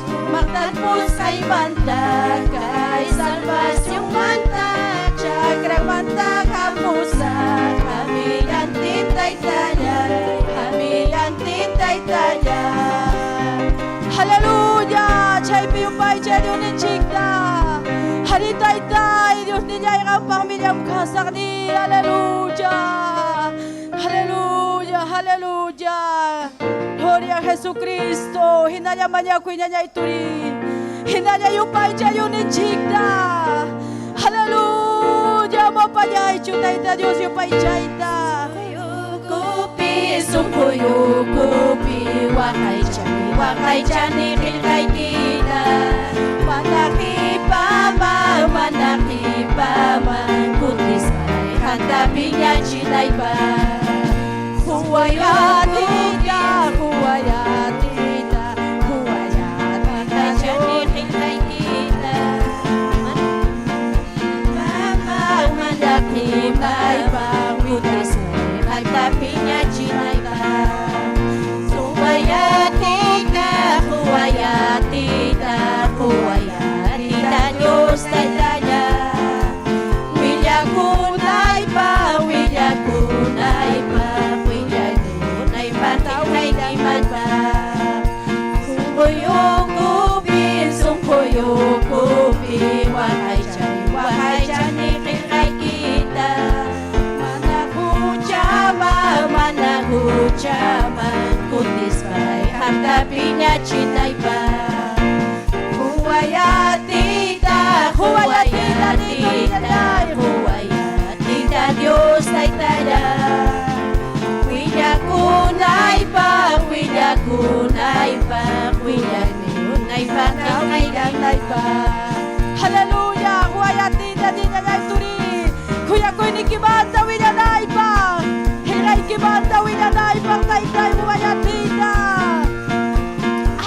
Sumaq tarpusqaymanta kay salvacionmanta chakramanta hamusaq qamillantin taytallay, qamillantin taytallay. Aleluya, chaypi yupaychay Diosninchikta. Hari taytay, Diosnillay qampaqmi llamkasaqni. Aleluya. Aleluya, aleluya. Gloria a Jesucristo. Hinalla mañakuy ñañay turi. Hinalla yupaychay Diosninchikta. Aleluya, mapallaychu Tayta Dios yupaychayta. Ukupi, sunquyukupi, waqaychani, waqaychani qillqaykita. Mana qipaman, mana qipaman, kutispay qanta phiñachinaypaq. Huwayatita, huwayatita, huwayatita. Waqaychani qillqaykita. Mana mana qipaypaq, kutispay qanta phiñachinaypaq. Huwayatita, huwayatita, huwayatita, Dios taytalla. Willakunaypaq, willakunaypaq, willakunaypaq, qillqaykimanta. Sunquyukupi, sunquyukupi, waqaychay, waqaychani qillqaykita. Mana huchaman, mana huchaman, kutispay qamta phiñachinaypaq. Huwayatita, huwayatita, huwayatita, Dios taytalla. Willakunaypaq, willakunaypaq, willakunaypaq, qillqaykimanta. Aleluya, huwayatita ñañay turi. Kuyakuynikimanta willanaypaq. Qillqaykimanta willanaypaq taytay huwayatita.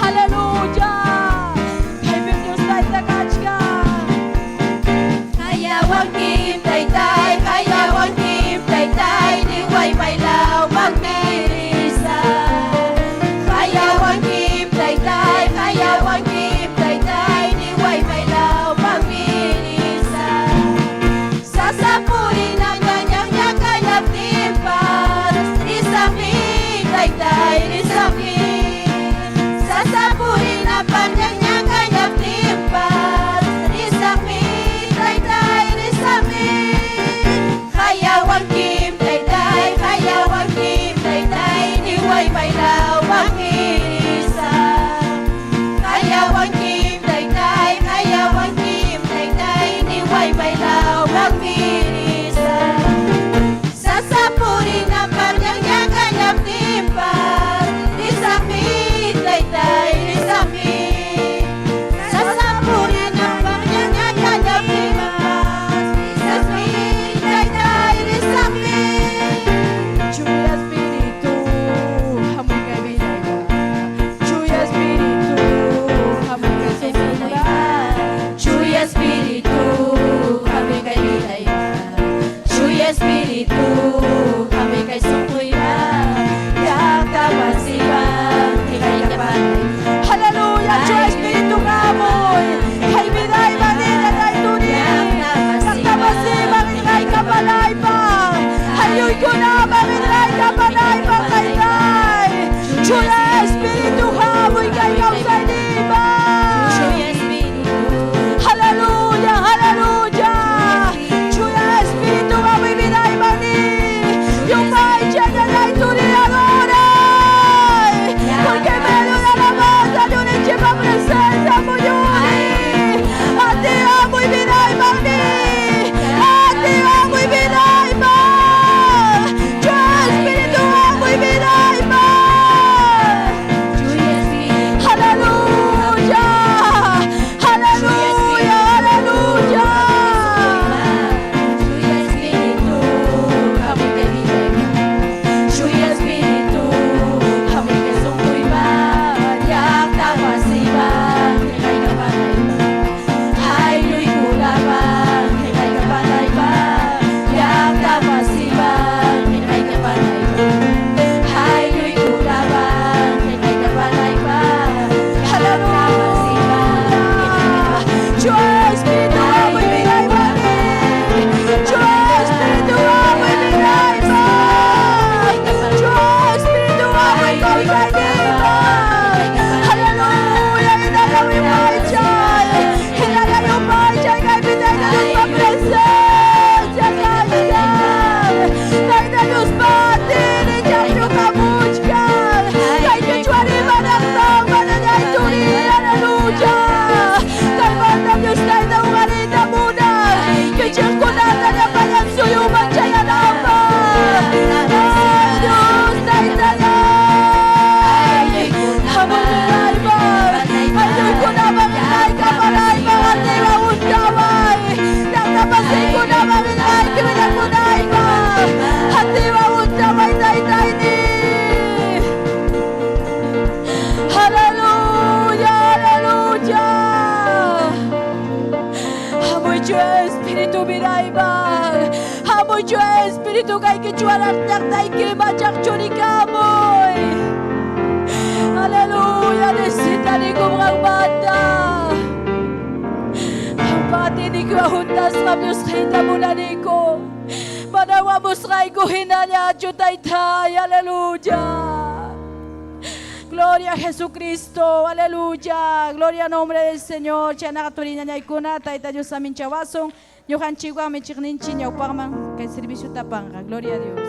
Aleluya. Kaypim Dios tayta kachkan. Hayawankim taytay, hayawankim taytay, niway maylaw magmirisa. Hayawankim taytay, hayawankim taytay, niway maylaw magmirisa. Sasapuri na ñañaña Churikamuy Chuya Espíritu kay qichwaraq llaqtaykiman chaqchurikamuy. Aleluya, necesitanikum qanmanta. Qampa atiynikiwan juntasqam Diosqita munaniku. Mana wamusqayku hinallachu, Taytay, aleluya. Gloria a Jesucristo, aleluya. Gloria al nombre del Señor. Chaynaqa turi ñañaykuna, Tayta Dios saminchawasun. Ñuqanchikwanmi chiqninchik ñawpaqman kay servicio tapanqa. Gloria a Dios.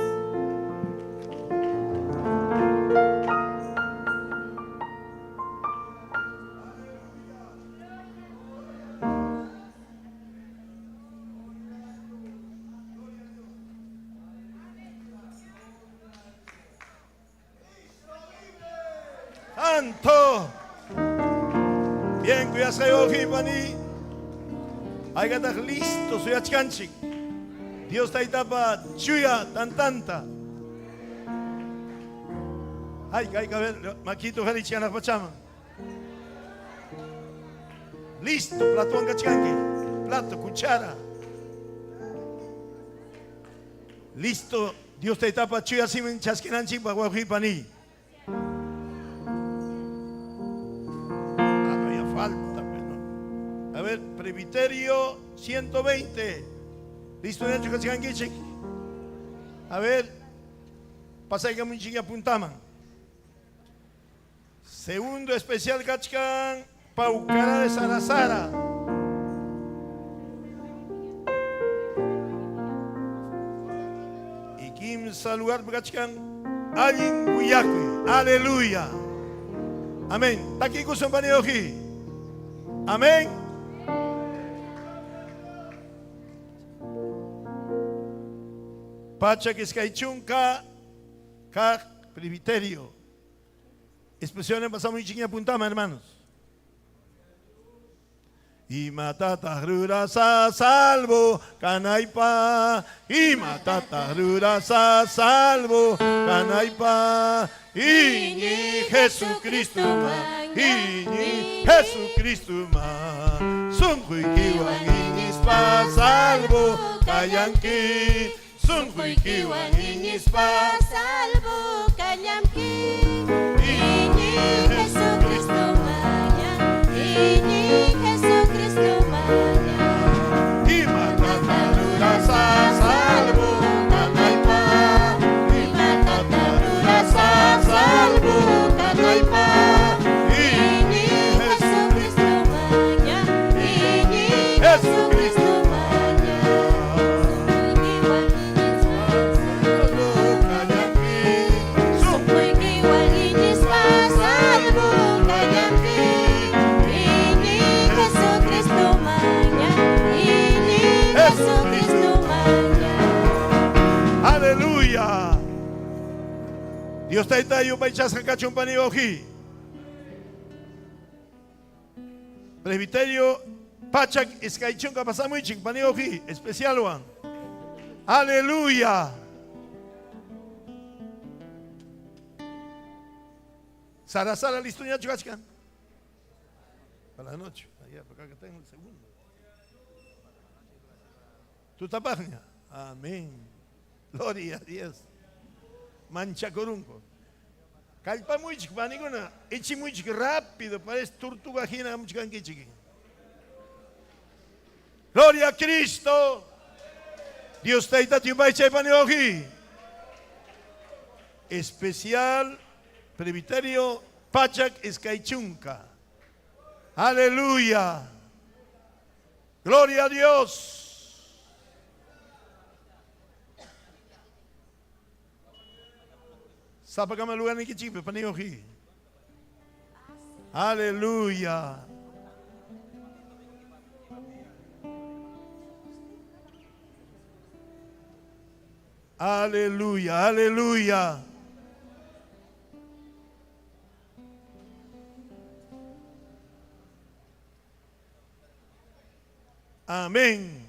Santo. Bien, kuyasqay pani. Haykataq listo suyachkanchik. Dios taytapa chuya tantanta. Ay, ay, a ver, maquito Félix pachama. Listo, plato kachkanki. Plato, cuchara. Listo, Dios taytapa chuya simin chaskinanchikpaq wawqi pani. Ah, todavía falta, pues, ¿no? A ver, presbiterio 120. Listo, Nacho kachkankichik. A ver, pasaykamunchik apuntaman. Segundo especial kachkan, Paucará de Sarasara. Y kimsa lugar kachkan, allin willakuy. Aleluya. Amén. Takikusun panioji. Amén. Pachak iskaychunka kaq presbiterio. Expresiones pasamos y apuntama, hermanos. Imatataq rurasaq salvo kanaypaq. Imatataq rurasaq salvo kanaypaq. Iñiy Jesucristoman. Iñiy Jesucristoman. Sunquykiwan iñispa salvo kallanki. Sunquykiwan iñispa salvo kallanki. Iñiy Jesucristoman. Iñiy Jesucristoman. Imatataq rurasaq salvo kanaypaq. Imatataq rurasaq salvo kanaypaq. Iñiy Jesucristoman. Iñiy Jesucristoman. Sunquykiwan iñispa salvo kallanki. Iñiy Jesucristoman. Iñiy Jesucristoman. Aleluya. Dios tayta yupaychasqa kachun panioji. Presbiterio Pachak iskaychunka pasamuychik panioji especial wan. Aleluya. Sara Sara listo ñachu kachkan. Para la noche. Allá, por acá que tengo el segundo. Tutapaqña. Amén. Gloria a Dios. Manchakurunku. Kallpamuychik panikuna, ichimuychik rápido, parece tortuga hina hamuchkankichik. Gloria a Cristo. Dios tayta yupaychay panioji. Especial presbiterio Pachak Iskaychunka. Aleluya. Gloria a Dios. Sapakama lugarnikichikpi panioji. Aleluya. Aleluya, aleluya. Amén.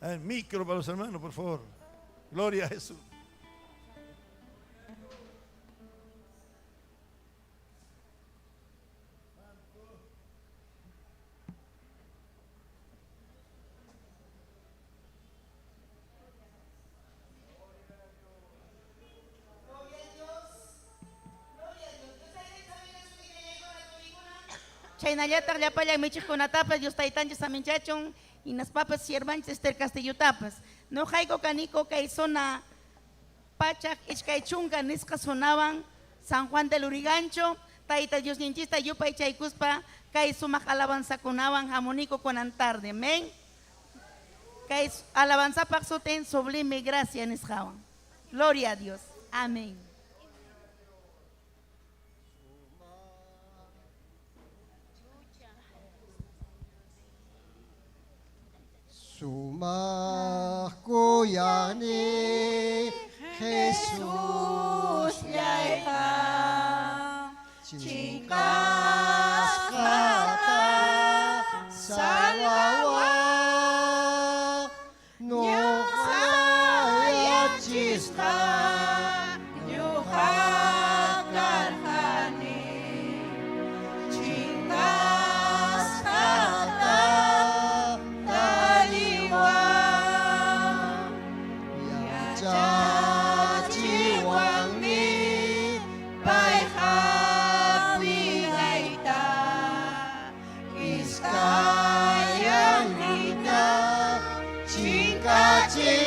El micro para los hermanos, por favor. Gloria a Jesús. Chaynallataq llapallan michiqkunatapas Dios Taytanchik saminchachun, hinaspapas siervanchik Esther Castillotapas. Nuqayku kaniku kay zona 120 nisqa zonawan San Juan del Lurigancho, Tayta Diosninchikta yupaychaykuspa kay sumaq alabanzakunawan hamuniku kunan tarde. Amén. Kay alabanzapaq sutin Sublime Gracia nisqawan. Gloria a Dios. Amén. Sumaq kuyaqniy Jesusllayqa chinkasqata salvawan ñuqa yachisqa ñuqa karqani chinkasqata tariwan yachachiwanmi pay hapinayta iskayanninta chinkachin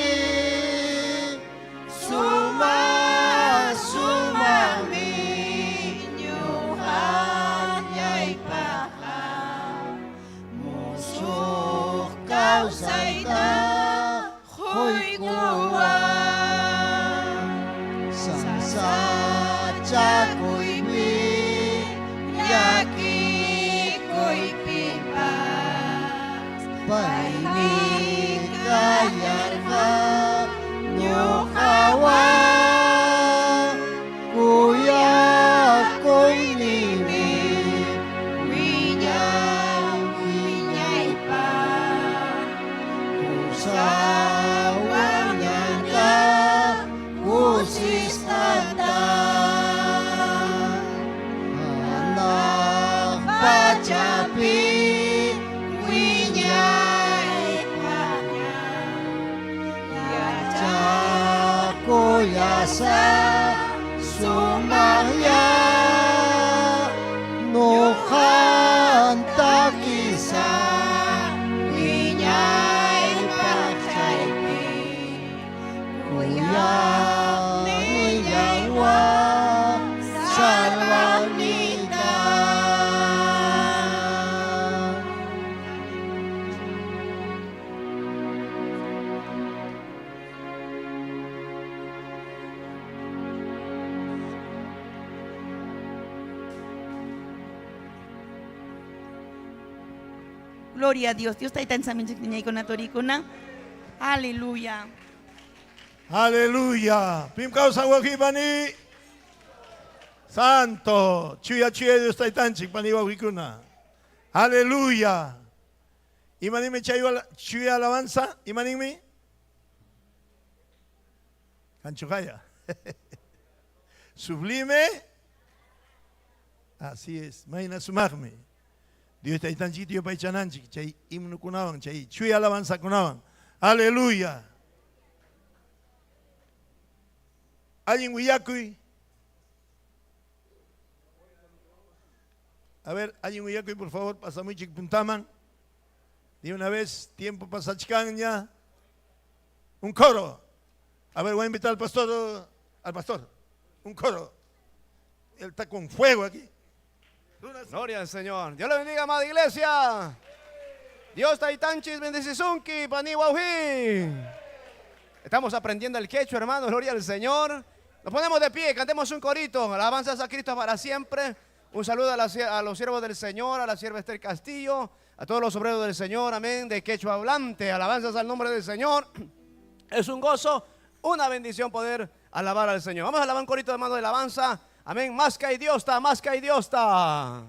sumaq sumaqmi ñuqallaypaqqa musuq kawsayta quykuwan sasachakuypi llakikuypipas paymi kayarqa ñuqawan kuyakuyninmi wiñay wiñaypaq pusawan ñanta kusisqata hanaq pachapi wiñaypaqña yachakullasaq sumaqlla ñuqan takisaq wiñaypaq chaypi kuyakuyninwan salvaqniyta. Gloria a Dios. Dios Taytan saminchik niñaykuna turikuna. Aleluya. Aleluya. Pim kawsan wawqipani. Santo. Chuya chuya Dios taytanchik pani wawqikuna. Aleluya. Imanimi chay chuya alabanza? Imanimi? Canchujaya. Sublime. Así es. Mayna sumaqmi. Dios taytanchik yupaychananchik chay himnokunawan chay chuya alabanzakunawan. Aleluya. Allin willakuy. A ver, allin willakuy, por favor, pasamuychik puntaman. De una vez, tiempo pasachkanña. Un coro. A ver, voy a invitar al pastor, al pastor. Un coro. Él está con fuego aquí. Gloria al Señor. Dios le bendiga, amada iglesia. Dios taytanchis bendecisunki, pani wawqi. Estamos aprendiendo el quechua, hermanos. Gloria al Señor. Nos ponemos de pie, cantemos un corito. Alabanzas a Cristo para siempre. Un saludo a los siervos del Señor, a la sierva Esther Castillo, a todos los obreros del Señor, amén, de quechua hablante. Alabanzas al nombre del Señor. Es un gozo, una bendición poder alabar al Señor. Vamos a alabar un corito de mano de alabanza. Amén. Más que Dios está, más que Dios está.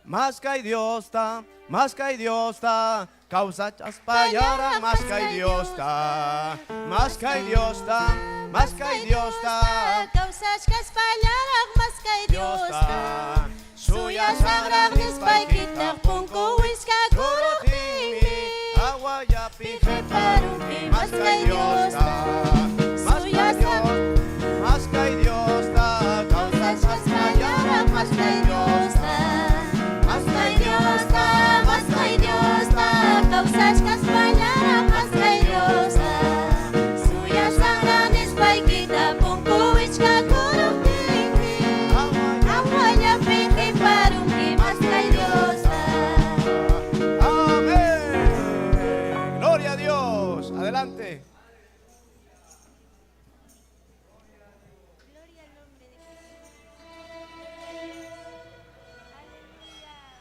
Más que Dios está, más que Dios está. Causa chaspayara, más que Dios está. Más que Dios está, más que Dios está. Kawsachkaspallaraq maskay Dios Diosta está. Suya sagraq nispaykitaq punku wiskakuruptinmi Aguayapi Qiparunki más que maskay Dios Diosta está. Más Suya que Dios, más que Dios está. Causa Kawsachkaspallaraq maskay Diosta Más que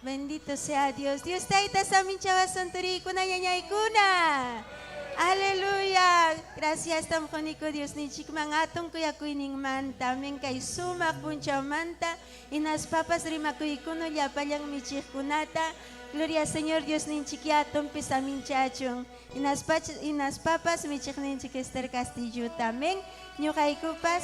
Bendito sea Dios. Dios tayta saminchawasun turiykuna ñañaykuna. Aleluya. Gracias tamquniku Diosninchikman atun kuyakuyninmanta. Amén. Kay sumaq punchawmanta hinaspapas rimakuykuna llapallan michiqkunata. Gloria al Señor Diosninchik atunpi saminchachun. Hinaspapas michiqninchik Esther Castillota. Amén. Ñuqaykupas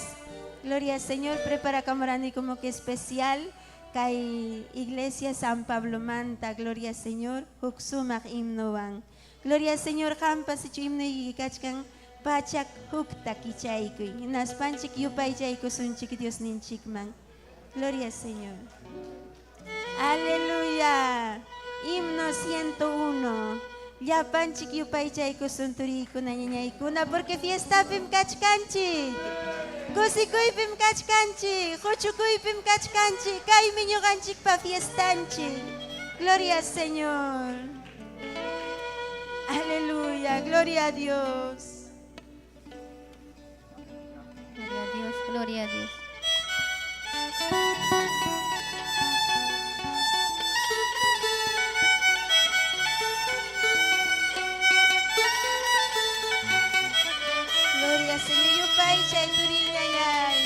Gloria al Señor preparakamurani como que especial kay Iglesia San Pablo Manta, Gloria al Señor, huk sumaq himnowan. Gloria al Señor, qampas ichu himnoykikachkan pachak hukta kichaykuy. Hinaspanchik yupaychaykusunchik Diosninchikman. Gloria al Señor. Aleluya. Himno 101. Llapanchik yupaychaykusun turiykuna ñañaykuna porque fiestapim kachkanchik. Kusikuypim kachkanchik, huchukuypim kachkanchik, kaymi ñuqanchikpa fiestanchik. Gloria al Señor. Aleluya, gloria a Dios. Gloria a Dios, gloria a Dios. Gloria al Señor, yupaychay turiñayay.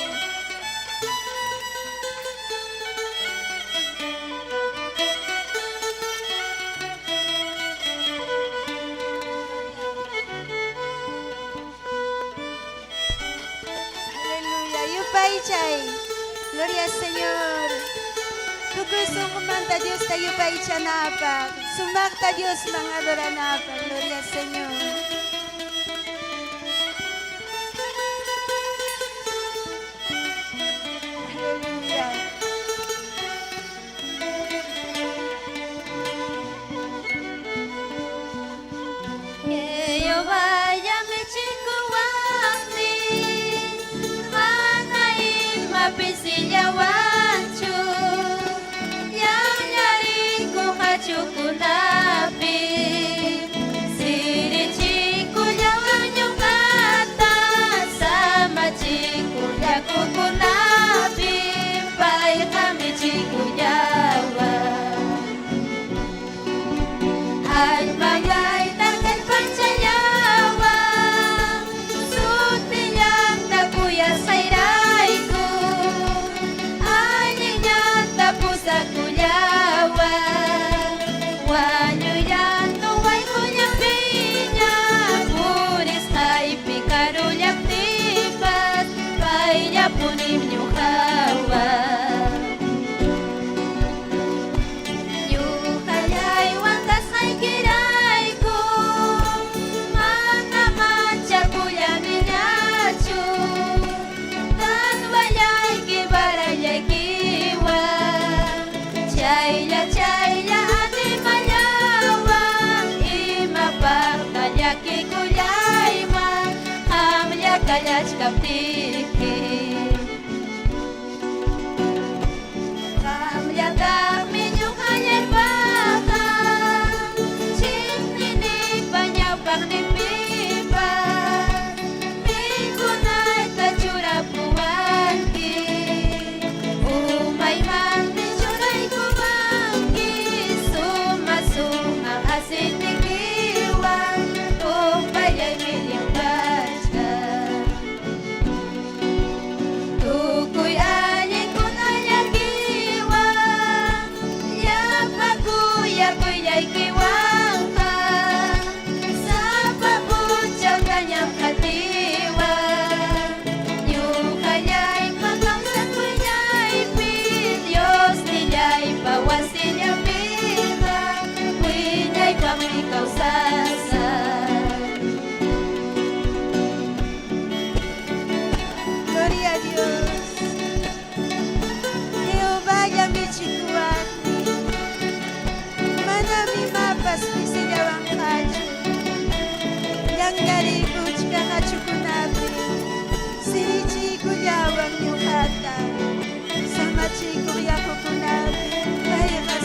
Aleluya, yupaychay. Gloria al Señor. Tukuy sunqumanta Diosta yupaychanapaq. Sumaqta Diosman adoranapaq. Gloria al Señor. Aleluya. Que yo vaya michikuwaqmi, mana ima pisillawanchu, llanllariku hachukunapi, sirichikullawan ñuqata, samachikullakukunapi, payqa michikullawan. Allpallayta kallpanchallawan, sutillanta kuyasqayrayku, allinllanta pusakullawan, wañuyllantu wayqullapiña, purisqaypi karullaptipas, payllapunim ñuqawan. Ñuqallaywan kasqaykirayku, mana manchakullaniñachu, tanballayki barallaykiwan, chaylla chaylla animallawan, imapaqta llakikullayman, qamlla kallachkaptiki. Qamllataqmi ñuqallaypaqa, chiqninipa ñawpaqninpipas, mikunayta churapuwanki, umaymanmi churaykuwanki, suma suma aceitekiwan, upallaymi llankachkan. Tukuy allinkunallakiwan, llapa kuyakuyallaykiwanqa, sapa punchaw kañam qatiwan. Ñuqallaypa kawsakuyallaypi, Diosnillaypa wasillanpiqa, wiñaypaqmi kawsasaq. Gloria a Dios. Jehová michikuwaqmi. Manam imapas pisillawanqachu. Llankariykuchkaq hachukunapi. Sirichiykullawan ñuqata. Samachikuq yakukunapi. Payqa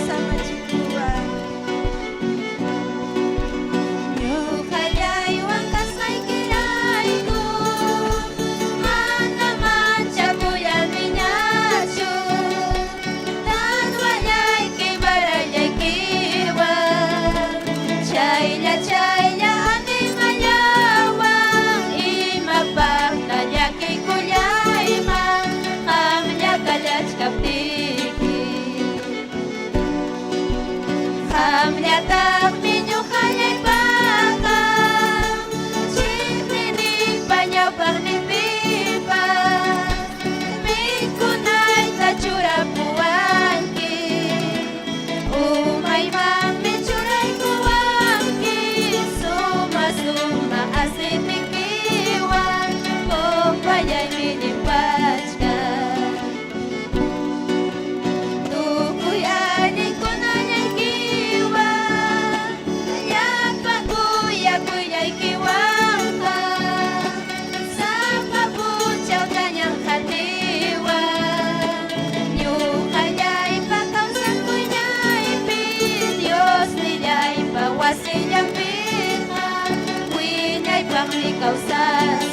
Qamllataqmi ñuqallaypaqa chiqniniqpa ñawpaqninpipas mikunayta churapuwanki. Umaymanmi churaykuwanki suma-suma aceitekiwan copallaymi llimpachkan. Tukuy allinkunallaykiwan llapa kuyakuyallaykiwanqa sapa punchawtañam qatiwan. Ñuqallaypa kawsakuyñaypi Diosnillaypa wasillanpiqa wiñaypaqmi kawsasaq.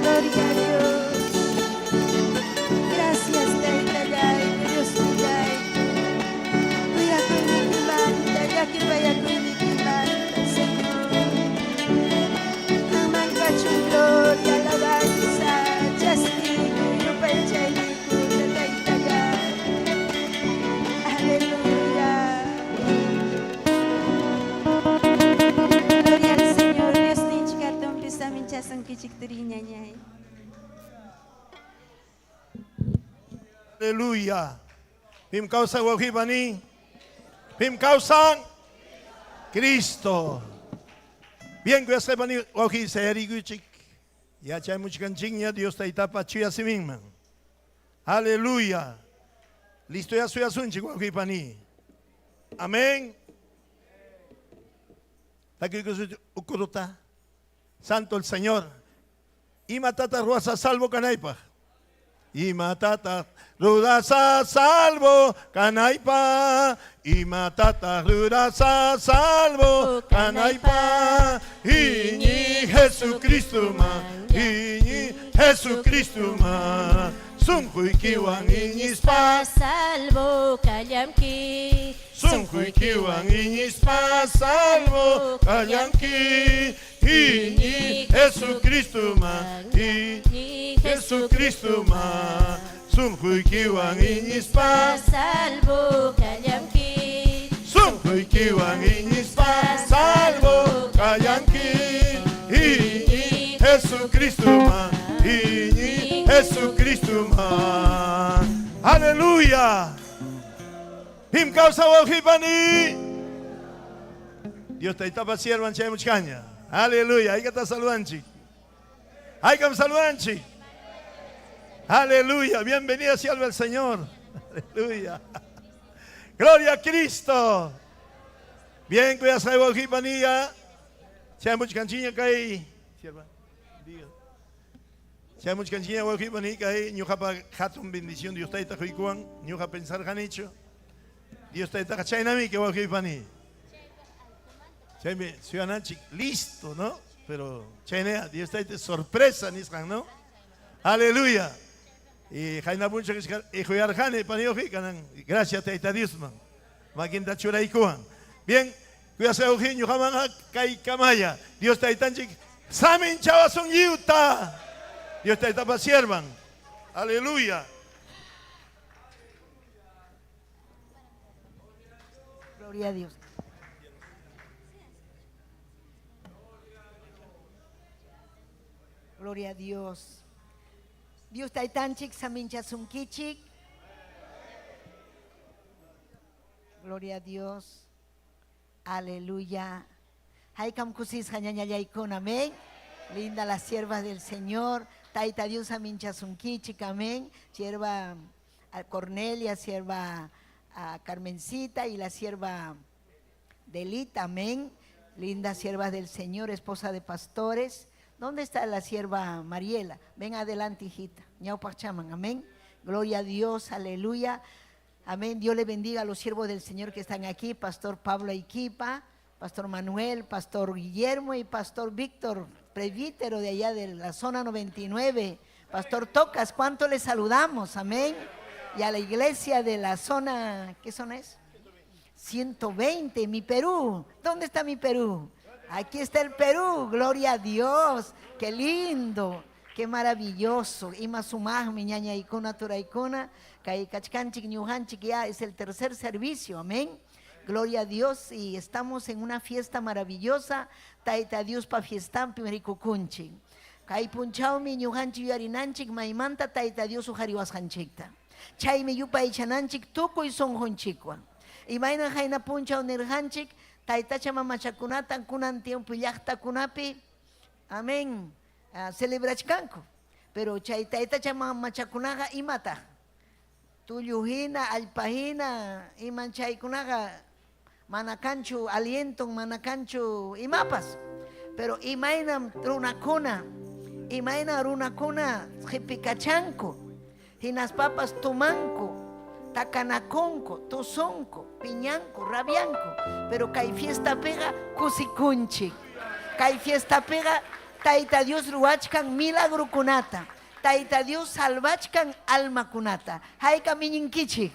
Gloria a Dios. Gracias, Taytallay, Diosnillay. Kuyakuynikimanta, llakipayakuynikimanta, Señor. Qamman kachun gloria, alabanza, chaskiyku, yupaychayniykuna, Taytallay. Aleluya. Gloria al Señor. Diosninchik hatunpi saminchasunkichik turiñañay. Aleluya. Pim kawsan wawqipani. Pim kawsan Cristo. Bien, kuyasqaypani wawqi sayarikuychik. Yachamuchkanchikña Dios taytapa chuya siminman. Aleluya. Listo ya suyasunchik wawqipani. Amén. Takiykusuch ukuruta. Santo el Señor. Imatataq ruwasaq salvo kanaypaq. Imatataq rurasaq salvo kanaypaq. Imatataq rurasaq salvo kanaypaq. Iñiy Jesucristoman. Iñiy Jesucristoman. Sunquykiwan iñispa. Salvo kallanki. Sunquykiwan iñispa salvo kallanki. Iñiy Jesucristoman. Iñiy Jesucristoman. Sunquykiwan iñispa. Salvo kallanki. Sunquykiwan iñispa salvo kallanki. Iñiy Jesucristoman. Iñiy Jesucristoman. Aleluya. Pim kawsan wawqipani. Dios taytapa siervan chayamuchkaña. Aleluya. Haykata saludanchik. Haykam saludanchik. Aleluya. Bienvenida sierva del Señor. Aleluya. Gloria a Cristo. Bien, kuyasqay wawqipaniya. Chayamuchkanchikña kay sierva. Diga. Chayamuchkanchikña wawqipani kay ñuqapa hatun bendición Dios tayta quykuwan ñuqa pensarqanichu. Dios taytaqa chaynamiki wawqipani. Chaymi suyananchik listo, ¿no? Pero chaynea Dios tayta sorpresa nisqan, ¿no? Aleluya. Y qayna punchaw iquyarqani paniyuqi kanan gracias tayta Diosman. Makinta churaykuwan. Bien, kuyasqay wawqi ñuqamanqa kay kamaya. Dios taytanchik saminchawasun lliwta. Dios taytapa siervan. Aleluya. Gloria a Dios. Gloria a Dios. Dios taytanchik saminchasunkichik. Gloria a Dios. Aleluya. Haykam kusisqa ñañallaykuna, amén. Linda las siervas del Señor. Tayta Dios saminchasunkichik, amén. Sierva a Cornelia, sierva a Carmencita y la sierva Delita, amén. Lindas siervas del Señor, esposa de pastores. ¿Dónde está la sierva Mariela? Ven adelante, hijita. Ñawpaqchaman, amén. Gloria a Dios, aleluya. Amén. Dios le bendiga a los siervos del Señor que están aquí, Pastor Pablo Aiquipa, Pastor Manuel, Pastor Guillermo y Pastor Víctor, presbítero de allá de la zona 99. Pastor Tocas, ¿cuánto le saludamos? Amén. Y a la iglesia de la zona, ¿qué zona es? 120, mi Perú. ¿Dónde está mi Perú? Aquí está el Perú, gloria a Dios, qué lindo. Qué maravilloso, ima sumaqmi ñañaykuna turaykuna, kay kachkanchik ñuqanchik ya es el tercer servicio, amén. Gloria a Dios y estamos en una fiesta maravillosa, Tayta Diospa fiestanpim rikukunchik. Kay punchawmi ñuqanchik yuyarinanchik maymanta Tayta Dios uqariwasqanchikta. Chaymi yupaychananchik tukuy sunqunchikwan. Imaynan qayna punchaw nirqanchik, taytacha mamachakunatan kunan tiempo llaqtakunapi, amén, celebrachkanku. Pero chay taytacha mamachakunaqa imataq? Tullu hina, allpa hina, iman chaykunaqa mana kanchu alienton, mana kanchu imapas. Pero imaynam runakuna, imayna runakuna qipikachanku, hinaspapas tumanku, takanakunku, tusunku, piñanku, rabianku. Pero kay fiestapiqa kusikunchik. Kay fiestapiqa Tayta Dios ruwachkan milagrokunata. Tayta Dios salvachkan almakunata. Haykam iñinkichik?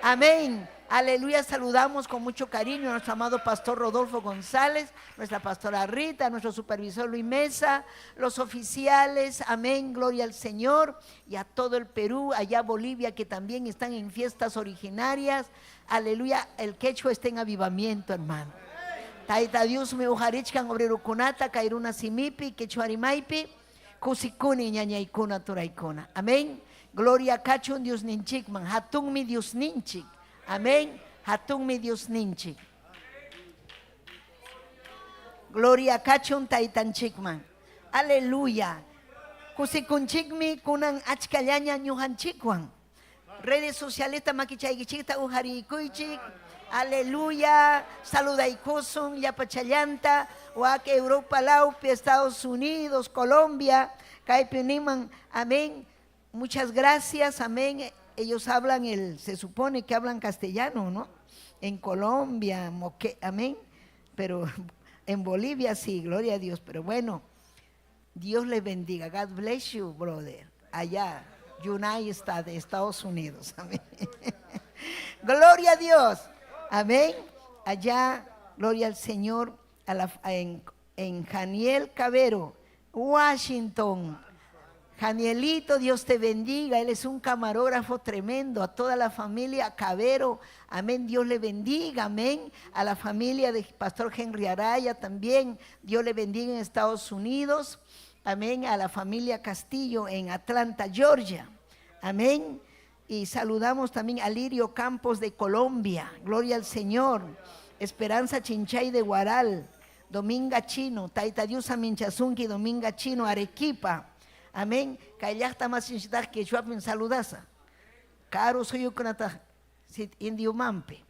Amén. Aleluya. Saludamos con mucho cariño a nuestro amado pastor Rodolfo González, nuestra pastora Rita, nuestro supervisor Luis Mesa, los oficiales. Amén. Gloria al Señor. Y a todo el Perú, allá Bolivia, que también están en fiestas originarias. Aleluya. El quechua está en avivamiento, hermano. Tayta Diosmi uqarichkan obrerokunata kay runa simipi, quechua rimaypi. Kusikuni ñañaykuna turaykuna. Amén. Gloria kachun Diosninchikman. Hatunmi Diosninchik. Amén. Hatunmi Diosninchik. Gloria kachun Taytanchikman. Aleluya. Kusikunchikmi kunan achkallaña ñuqanchikwan. Redes socialesta makichaykichikta ujarikuychik. Aleluya. Saludaykusun llapachallanta. Wak Europa lawpi, Estados Unidos, Colombia. Kaypi niman. Amén. Muchas gracias. Amén. Ellos hablan el, se supone que hablan castellano, ¿no? En Colombia, Moque, amén. Pero en Bolivia sí, gloria a Dios. Pero bueno, Dios les bendiga. God bless you, brother. Allá, United States, de Estados Unidos. Amén. Gloria a Dios. Amén. Allá, gloria al Señor, en Janiel Cabero, Washington. Janielito, Dios te bendiga. Él es un camarógrafo tremendo. A toda la familia Cabero, amén. Dios le bendiga, amén. A la familia de Pastor Henry Araya también. Dios le bendiga en Estados Unidos. Amén. A la familia Castillo en Atlanta, Georgia. Amén. Y saludamos también a Lirio Campos de Colombia. Gloria al Señor. Esperanza Chinchay de Huaral. Dominga Chino. Taita Dios Aminchasunki, Dominga Chino, Arequipa. Amén. Kay llaqta masinchiktaqa quechuapim saludasa. Karu suyukunataq indio mampi.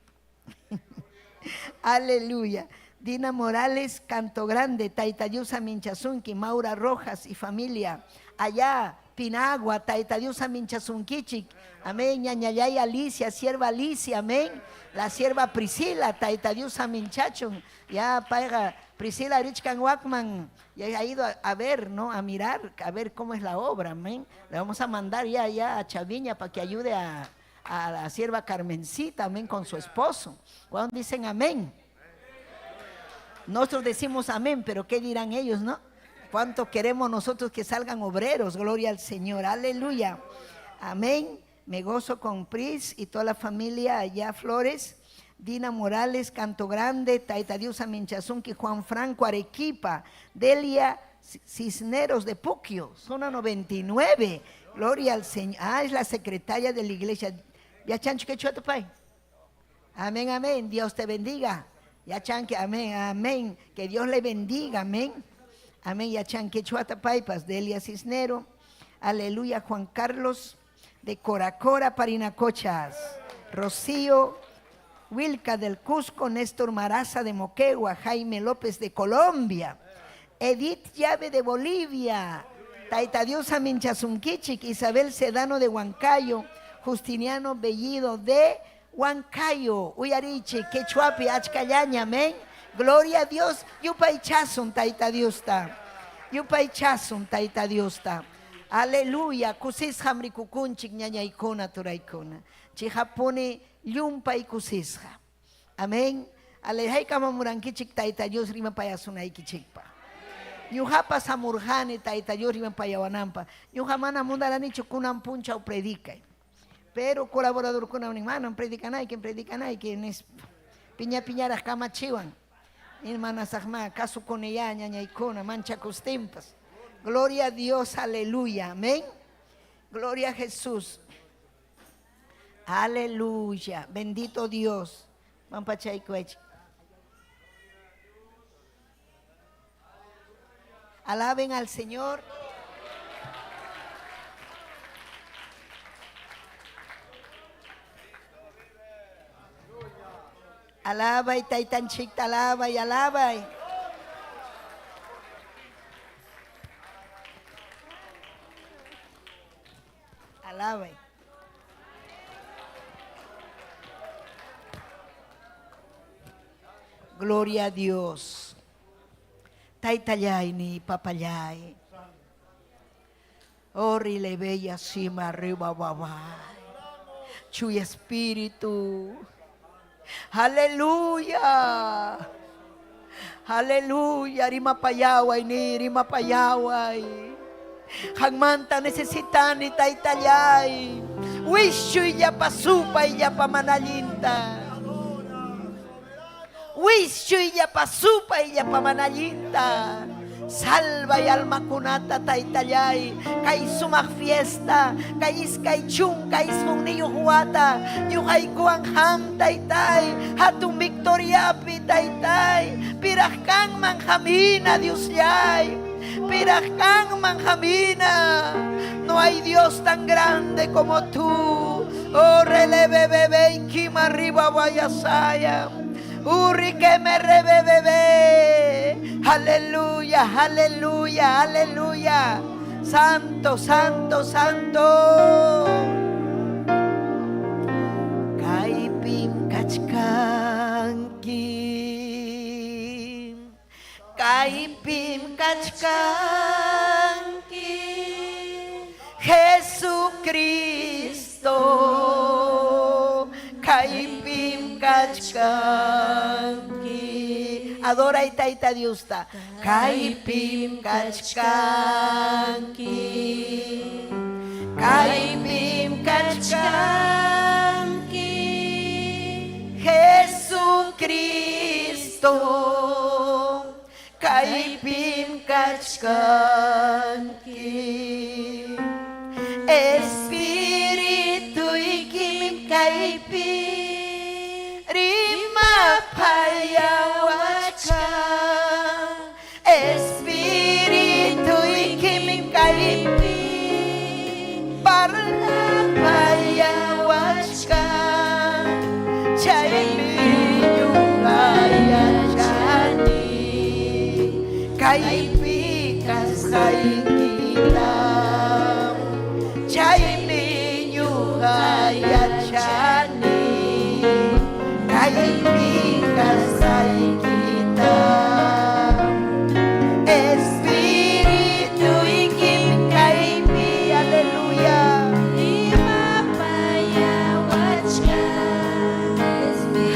Aleluya. Dina Morales, Canto Grande, Taita Dios Aminchasunki, Maura Rojas y familia. Allá, Pinagua, Taita Dios Aminchasunkichik. Amén. Ñañayay Alicia, sierva Alicia, amén. La sierva Priscila, Taita Dios Aminchachun. Ya, paiga, Priscila Richkan Wakman, ya ha ido a ver, ¿no? A mirar, a ver cómo es la obra, amén. Le vamos a mandar ya a Chaviña para que ayude a la sierva Carmencita, amén, con su esposo. Cuando dicen amén? Nosotros decimos amén, pero ¿qué dirán ellos, no? ¿Cuánto queremos nosotros que salgan obreros? Gloria al Señor, aleluya. Amén. Me gozo con Pris y toda la familia allá, Flores. Dina Morales, Canto Grande, Taita Dios Aminchasunki, Juan Franco, Arequipa, Delia Cisneros de Puquio, zona 99. Gloria al Señor. Ah, es la secretaria de la iglesia. Yachancho, ¿qué chuato, pai? Amén, amén. Dios te bendiga. Yachanque, amén, amén. Que Dios le bendiga, amén. Amén. Yachanque, chuata, paipas. Delia Cisnero. Aleluya, Juan Carlos de Coracora, Parinacochas. Rocío Wilca del Cusco, Néstor Maraza de Moquegua, Jaime López de Colombia, Edith Llave de Bolivia, Taita Dios Aminchasunquichic, Isabel Sedano de Huancayo, Justiniano Bellido de Huancayo, Uyarichi, Quechuapi, Achcayaña, amén. Gloria a Dios, Yupaychasun, Taita Diosta. Yupaychasun, Taita Diosta. Aleluya, kusisqam rikukunchik ñañaykuna turaykuna. Chihapuni llumpay kusisqa. Amén. Alejaykamamurankichik Tayta Dios rimapayasunaykichikpa. Ñuqapas hamurqani Tayta Dios rimapayawananpaq. Ñuqa mana munaranichu kunan punchaw predicay. Pero colaboradorkunam nin, manam predicanaykim, predicanayki, nispa. Piña piñaraq kamachiwan. Hermanasaqmá, kasukuniyá ñañaykuna, manchakustinpas. Gloria a Dios, aleluya, amén. Gloria a Jesús. Aleluya, bendito Dios. Pampachaykuwaychik. Alaben al Señor. Alabay, taytanchikta, alabay, alabay. Alabay. Gloria a Dios. Taytallay ni papallay. Horrible bella cima arriba babay. Chuy espíritu. Aleluya. Aleluya. Rimapayaway ni rimapayaway. Hangmanta necesitani taytallay. Wischuy llapa supay llapa manallinta. Wischuy llapa supay llapa manallinta. Salvay almakunata taytallay. Kay sumaq fiesta, kay iskay chunka isqunniyuq wata, ñuqaykuwan ham taytay, hatun victoriapi taytay, piraq kanman hamina Diosllay, piraq kanman hamina. No hay Dios tan grande como tú. Oh, releve bebé y kima arriba vayasaya. Uri que me rebebebe. Aleluya, aleluya, aleluya. Santo, santo, santo. Kaypim kachkanki. Kaypim kachkanki. Jesucristo. Kaypim kachkanki. Adora y tayta Diosta. Kaypim kachkanki. Kaypim kachkanki. Jesucristo. Kaypim kachkanki. Espíritu ikim kaypi rimapayawachkan. Espíritu ikim kaypi parlapayawachkan. Chaymi ñuqa yachani kaypi kasqaykita. Chaymi ñuqa yachani kaypi kasqaykita. Espíritu ikim kaypi, aleluya.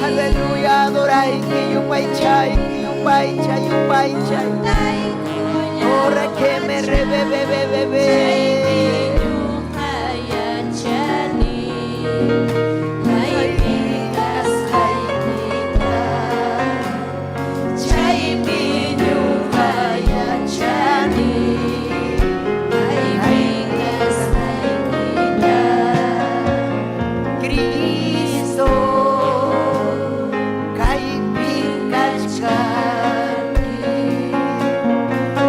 Aleluya, adorayki, yupaychayki, yupaychay, yupaychay. Ora que me rebebebebebe. Chaymi ñuqa yachani kaypi kasqaykita. Cristo, kaypim kachkanki.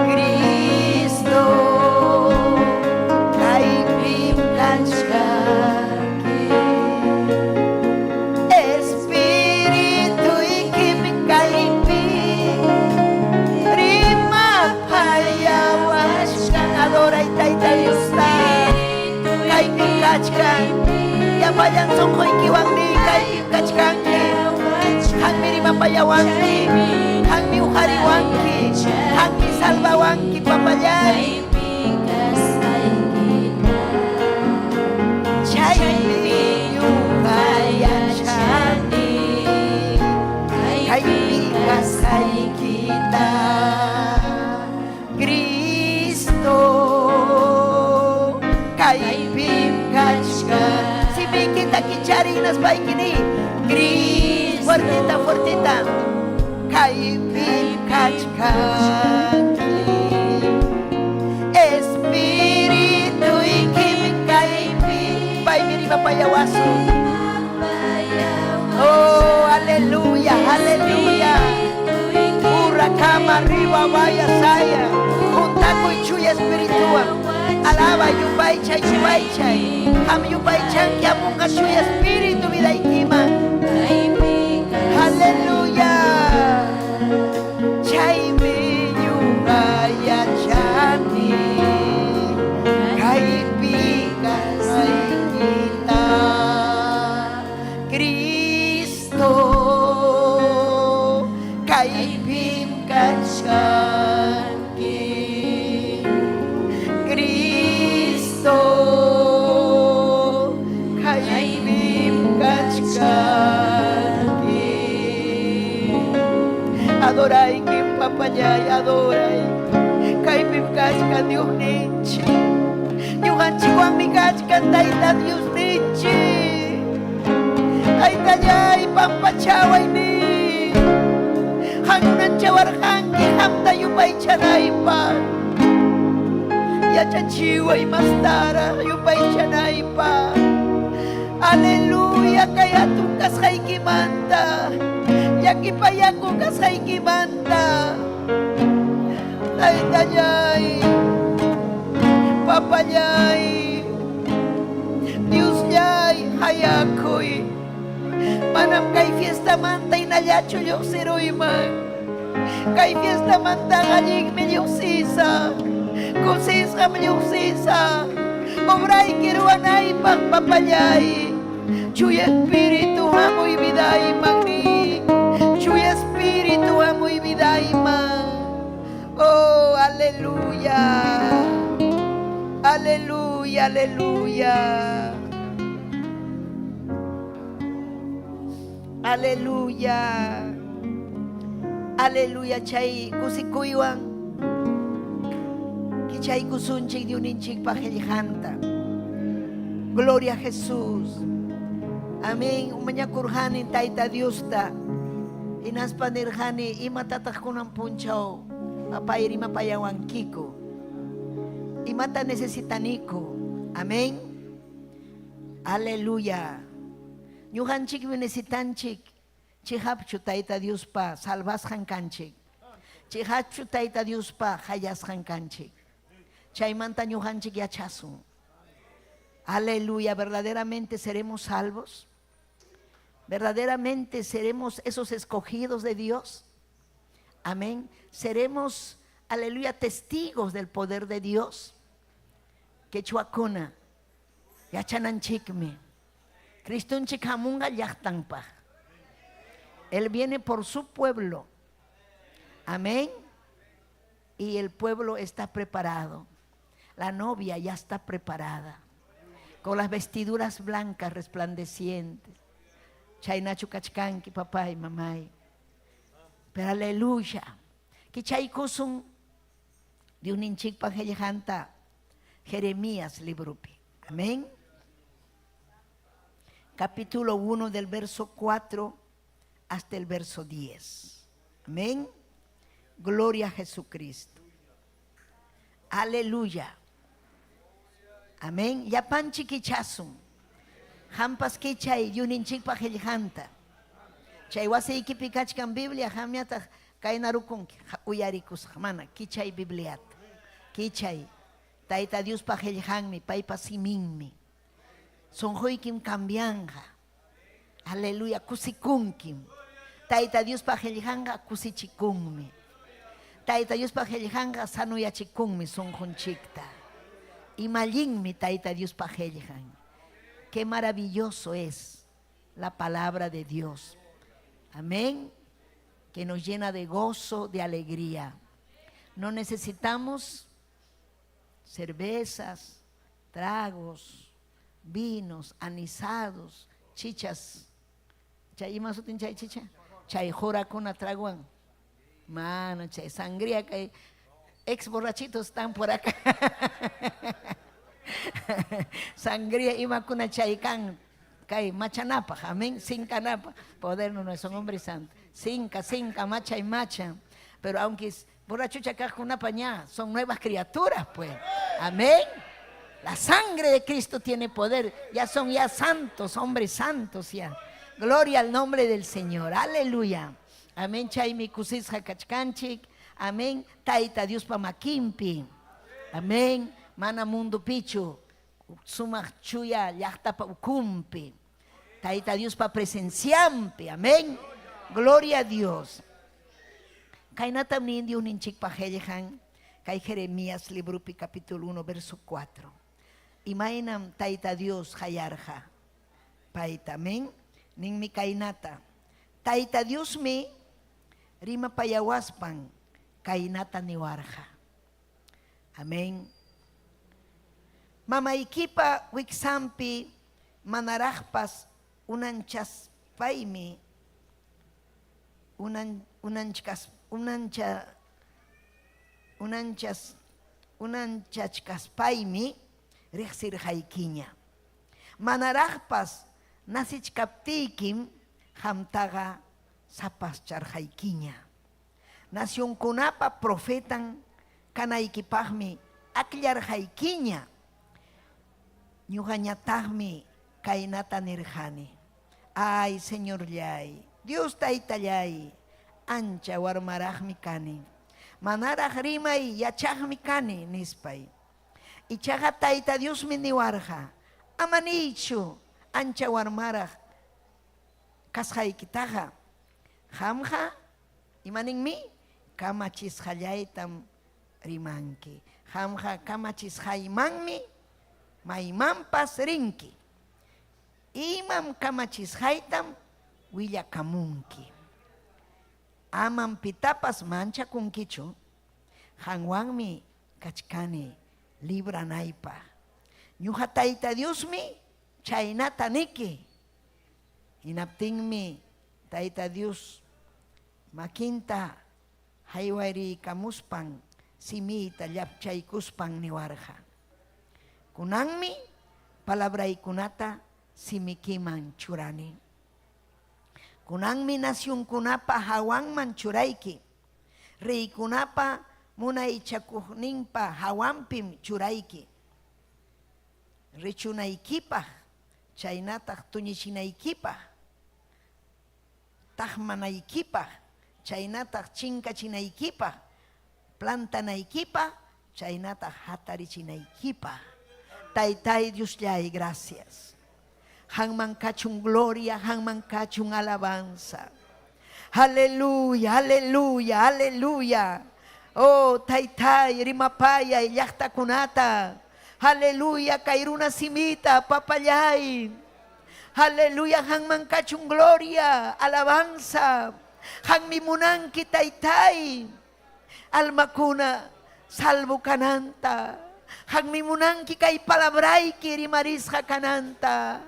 Cristo, kaypim kachkanki. Espíritu ikim kaypi rimapayawachkan. Adoray Tayta Diosta. Kaypim kachkan. Llapallan sunquykiwanmi kaypim kachkanki. Qammi rimapayawanki. Qammi uqariwanki. Qammi salvawanki, papallay. Chaymi ñuqa yachani kaypi kasqaykita. kachka. Simiykita kichariy hinaspayki niy, Cristo. Fuertita, fuertita. Kaypim kachkanki. Espirituykim kaypi. Paymi rimapayawasun. Oh, aleluya, aleluya. Urakama riwa vaya saya. Juntakuy chuya espirituwan. Alaba yupaychay yupaychay. Qam yupaychanki hamunqa chuya espíritu vidaykiman. Aleluya. Chaymi ñuqa yachani. Kaypi kasqaykita. Cristo kaypim kachkanki. Cristo kaypim kachkanki. Adoraykim papallay, adoray. Kaypim kachkan Diosninchik. Ñuqanchikwanmi kachkan Tayta Diosninchik. Taytallay pampachaway ni. Qam unanchawarqanki qamta yupaychanaypaq. Yachachiway mastaraq yupaychanaypaq. Aleluya kay hatun kasqaykimanta. Llakipayakuq kasqaykimanta. Taytallay, papallay, Diosllay hayakuy. Manam kay fiestamanta hinallachu lluqsiruyman. Kay fiestamantaqa allinmi lluqsisaq. Kusisqam lluqsisaq. Obrayki ruwanaypaq papallay. Chuya Espíritu hamuy vidayman ni. Chuya Espíritu hamuy vidayman. Oh, aleluya. Aleluya, aleluya. Aleluya. Aleluya chay kusikuywan kichaykusunchik Diosninchikpa qillqanta. Gloria a Jesús. Amén. Mañakurqani Tayta Diosta. Hinaspa nirqani imatataq kunan punchaw papay rimapayawankiku. Imata necesitaniku. Amén. Aleluya. Ñuqanchikmi necesitanchik chiqapchu Tayta Diospa salvasqan kanchik. Chiqapchu Tayta Diospa hayasqan kanchik. Chaymanta ñuqanchik yachasun. Aleluya, verdaderamente seremos salvos. Verdaderamente seremos esos escogidos de Dios. Amén. Seremos, aleluya, testigos del poder de Dios. Quechuakuna, yachananchikmi. Cristonchik hamunqa llaqtanpaq. Él viene por su pueblo. Amén. Y el pueblo está preparado. La novia ya está preparada. Con las vestiduras blancas resplandecientes. Chaynachu kachkanki, papá y mamá. Pero aleluya. Kichaykusun Diosninchikpa qillqanta Jeremías libropi. Amén. Capítulo 1 del verso 4 hasta el verso 10. Amén. Gloria a Jesucristo. Aleluya. Amén. Llapanchik kichasun. Qampas kichay Diosninchikpa qillqanta. Chay wasiykipi kachkan Biblia, qamñataq kaynarukunki uyarikusqa. Mana, kichay Bibliata. Kichay. Tayta Diospa qillqanmi, paypa siminmi. Sunquykim cambianqa. Aleluya, kusikunkim. Tayta Diospa qillqanqa kusichikunmi. Tayta Diospa qillqanqa sanoyachikunmi sunqunchikta. Imallinmi Tayta Diospa qillqan. Qué maravilloso es la palabra de Dios. Amén. Que nos llena de gozo, de alegría. No necesitamos cervezas, tragos, vinos, anisados, chichas. Chay ima sutin chay chicha? Chay jorakuna traguan. Mano, chay sangría que ex borrachitos están por acá. Sangría imakuna chay kan kay machanapaq, amén, sinkanapaq. Poder no son hombres santos. Sinka, sinka, macha y macha. Pero aunque borrachucha kaqkunapa ña, son nuevas criaturas, pues. Amén. La sangre de Cristo tiene poder. Ya son ya santos, hombres santos ya. Gloria al nombre del Señor. Aleluya. Amén. Chaymi kusisqa kachkanchik. Amén. Tayta Diospa makinpi. Amén. Mana mundupichu. Sumaq chuya llaqtapa ukunpi. Tayta Diospa presencianpi. Amén. Gloria a Dios. Kaynatam nin Diosninchikpa qellqan kay Jeremías libropi capítulo 1 verso 4. Imaynam Tayta Dios qayarqa payta. Amén. Ninmi kaynata. Tayta Diosmi rimapayawaspan kaynata niwarqa. Amén. Mamaykipa wiksanpi manaraqpas unanchaspaymi unan unanchkas unancha unanchas unanchachkaspaymi riqsirqaykiña. Manaraqpas nacichkaptiykim qamtaqa sapascharqaykiña. Nacionkunapa profetan kanaykipaqmi akllarqaykiña. Ñuqañataqmi kaynata nirqani, Ay, Señorlláy, Dios Taytalláy, ancha warmaraqmi kani, manaraq rimay yachaqmi kani, nispay. Ichaqa Tayta Diosmi niwarqa, Ama niychu ancha warmaraq kasqaykitaqa, qamqa imaninmi? Kamachisqallaytam rimanki. Qamqa kamachisqaymanmi maymanpas rinki. Imam kamachisqaytam willakamunki. Amam pitapas manchakunkichu, qanwanmi kachkani libranaypaq. Ñuqa Tayta Diosmi chaynata niki. Hinaptinmi Tayta Dios makinta haywariykamuspan simiyta llapchaykuspan niwarqa, Kunanmi palabraykunata simikiman churani. Kunanmi nacionkunapa hawanman churayki, reykunapa munaychakuqninpa hawanpim churayki, richunaykipaq chaynataq tuñichinaykipaq, taqmanaykipaq chaynataq chinkachinaykipaq, plantanaykipaq chaynataq hatarichinaykipaq. Taytay Dioslláy, gracias. Qanman kachun gloria, qanman kachun alabanza. Aleluya, aleluya, aleluya. Oh, taytay, rimapayay llaqtakunata. Aleluya, kay runa simita, papallay. Aleluya, qanman kachun gloria, alabanza. Qanmi munanki, taytay. Almakuna salvo kananta. Qanmi munanki kay palabrayki rimarisqa kananta.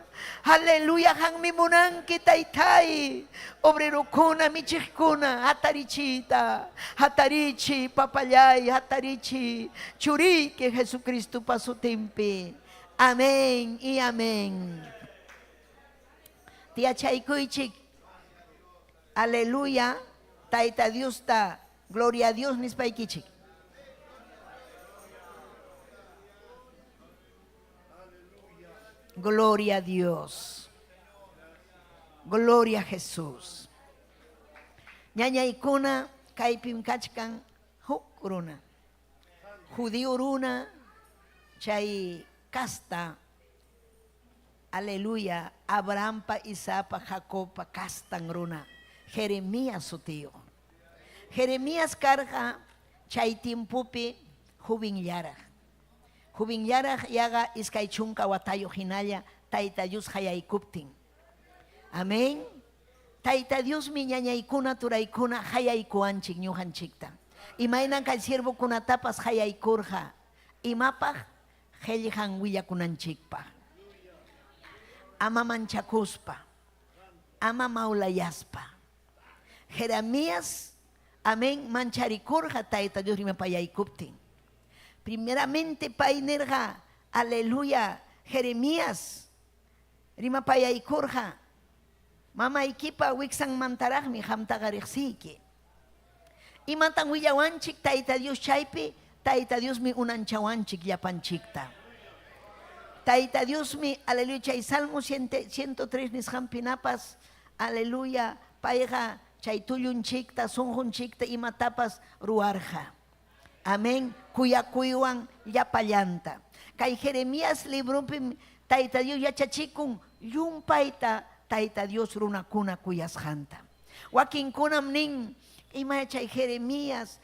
Aleluya, qanmi munanki taytay. Obrerokuna, michiqkuna, hatarichiyta. Hatarichiy, papallay, hatarichiy. Churiyki Jesucristopa sutinpi. Amén y amén. Tiyachaykuychik. Aleluya, Tayta Diosta gloria a Dios nispaykichik. Gloria a Dios. Gloria a Jesús. Ñañaykuna kaypim kachkan huk runa. Judío runa chay casta Aleluya, Abrahampa, Isaacpa, Jacobpa castan runa, Jeremías sutiyuq. Jeremías karqa chay tiempopi jovenllaraq. Jovenllaraq yaqa 20 watayuq hinalla Tayta Dios qayaykuptin. Amén. Tayta Diosmi ñañaykuna, turaykuna qayaykuwanchik ñuqanchikta. Imaynan kay siervokunatapas qayaykurqa. Imapaq? Qellqan willakunanchikpaq. Ama manchakuspa, ama mawlayaspa. Jeremías, amén, mancharikurqa Tayta Dios rimapayaykuptin. Primeramente pay nirqa, Aleluya, Jeremías rimapayaykurqa, Mamaykipa wiksanmantaraqmi qamtaqa riqsiyki. Imatam willawanchik Tayta Dios chaypi? Tayta Diosmi unanchawanchik llapanchikta. Tayta Diosmi, aleluya, chay Salmo 103 nisqanpinapas, aleluya, payqa chay tullunchikta, sunqunchikta imatapas ruwarqa. Amén, kuyakuywan llapallanta. Kay Jeremías libropim Tayta Dios yachachikun llumpayta Tayta Dios runakuna kuyasqanta. Wakinkunam nin, Ima chay Jeremías,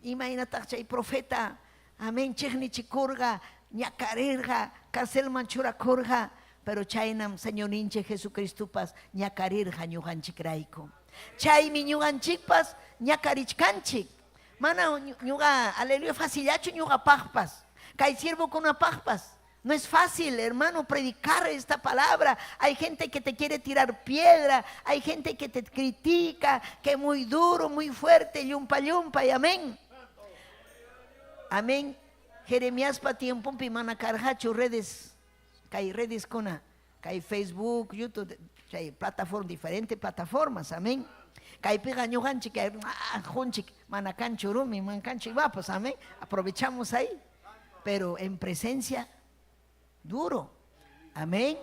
imaynataq chay profeta, amén, chiqnichikurqa, ñakarirqa, carcelman churakurqa, pero chaynam Señorninchik Jesucristopas ñakarirqa ñuqanchikrayku. Chaymi ñuqanchikpas ñakarichkanchik. Mana ñuqa, aleluya, facillachu ñuqapaqpas, kay siervokunapaqpas. No es fácil, hermano, predicar esta palabra. Hay gente que te quiere tirar piedra, hay gente que te critica, que es muy duro, muy fuerte, llumpa, llumpa, y amén. Amén. Jeremiaspa tiemponpi mana karqachu redes, kay redeskuna, kay Facebook, YouTube, chay plataforma, diferente plataformas, amén. Kaypiqa ñuqanchik, qunchik, mana kanchu rumi, mana kanchu imapas, amén. Aprovechamos ahí, pero en presencia, duro, amén.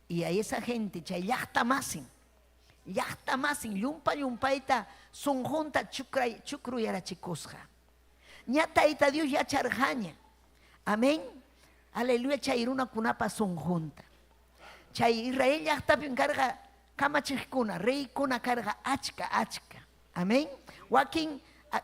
Y a esa gente, chay llaqta masin, llaqta masin, llumpa llumpayta sunqunta chukray, chukruyarachikusqa. Ña Tayta Dios yacharqaña. Amén. Aleluya, chay runakunapa sunqunta. Chay Israel llaqtapim karqa kamachiqkuna, reykuna karqa achka, achka. Amén. Wakin,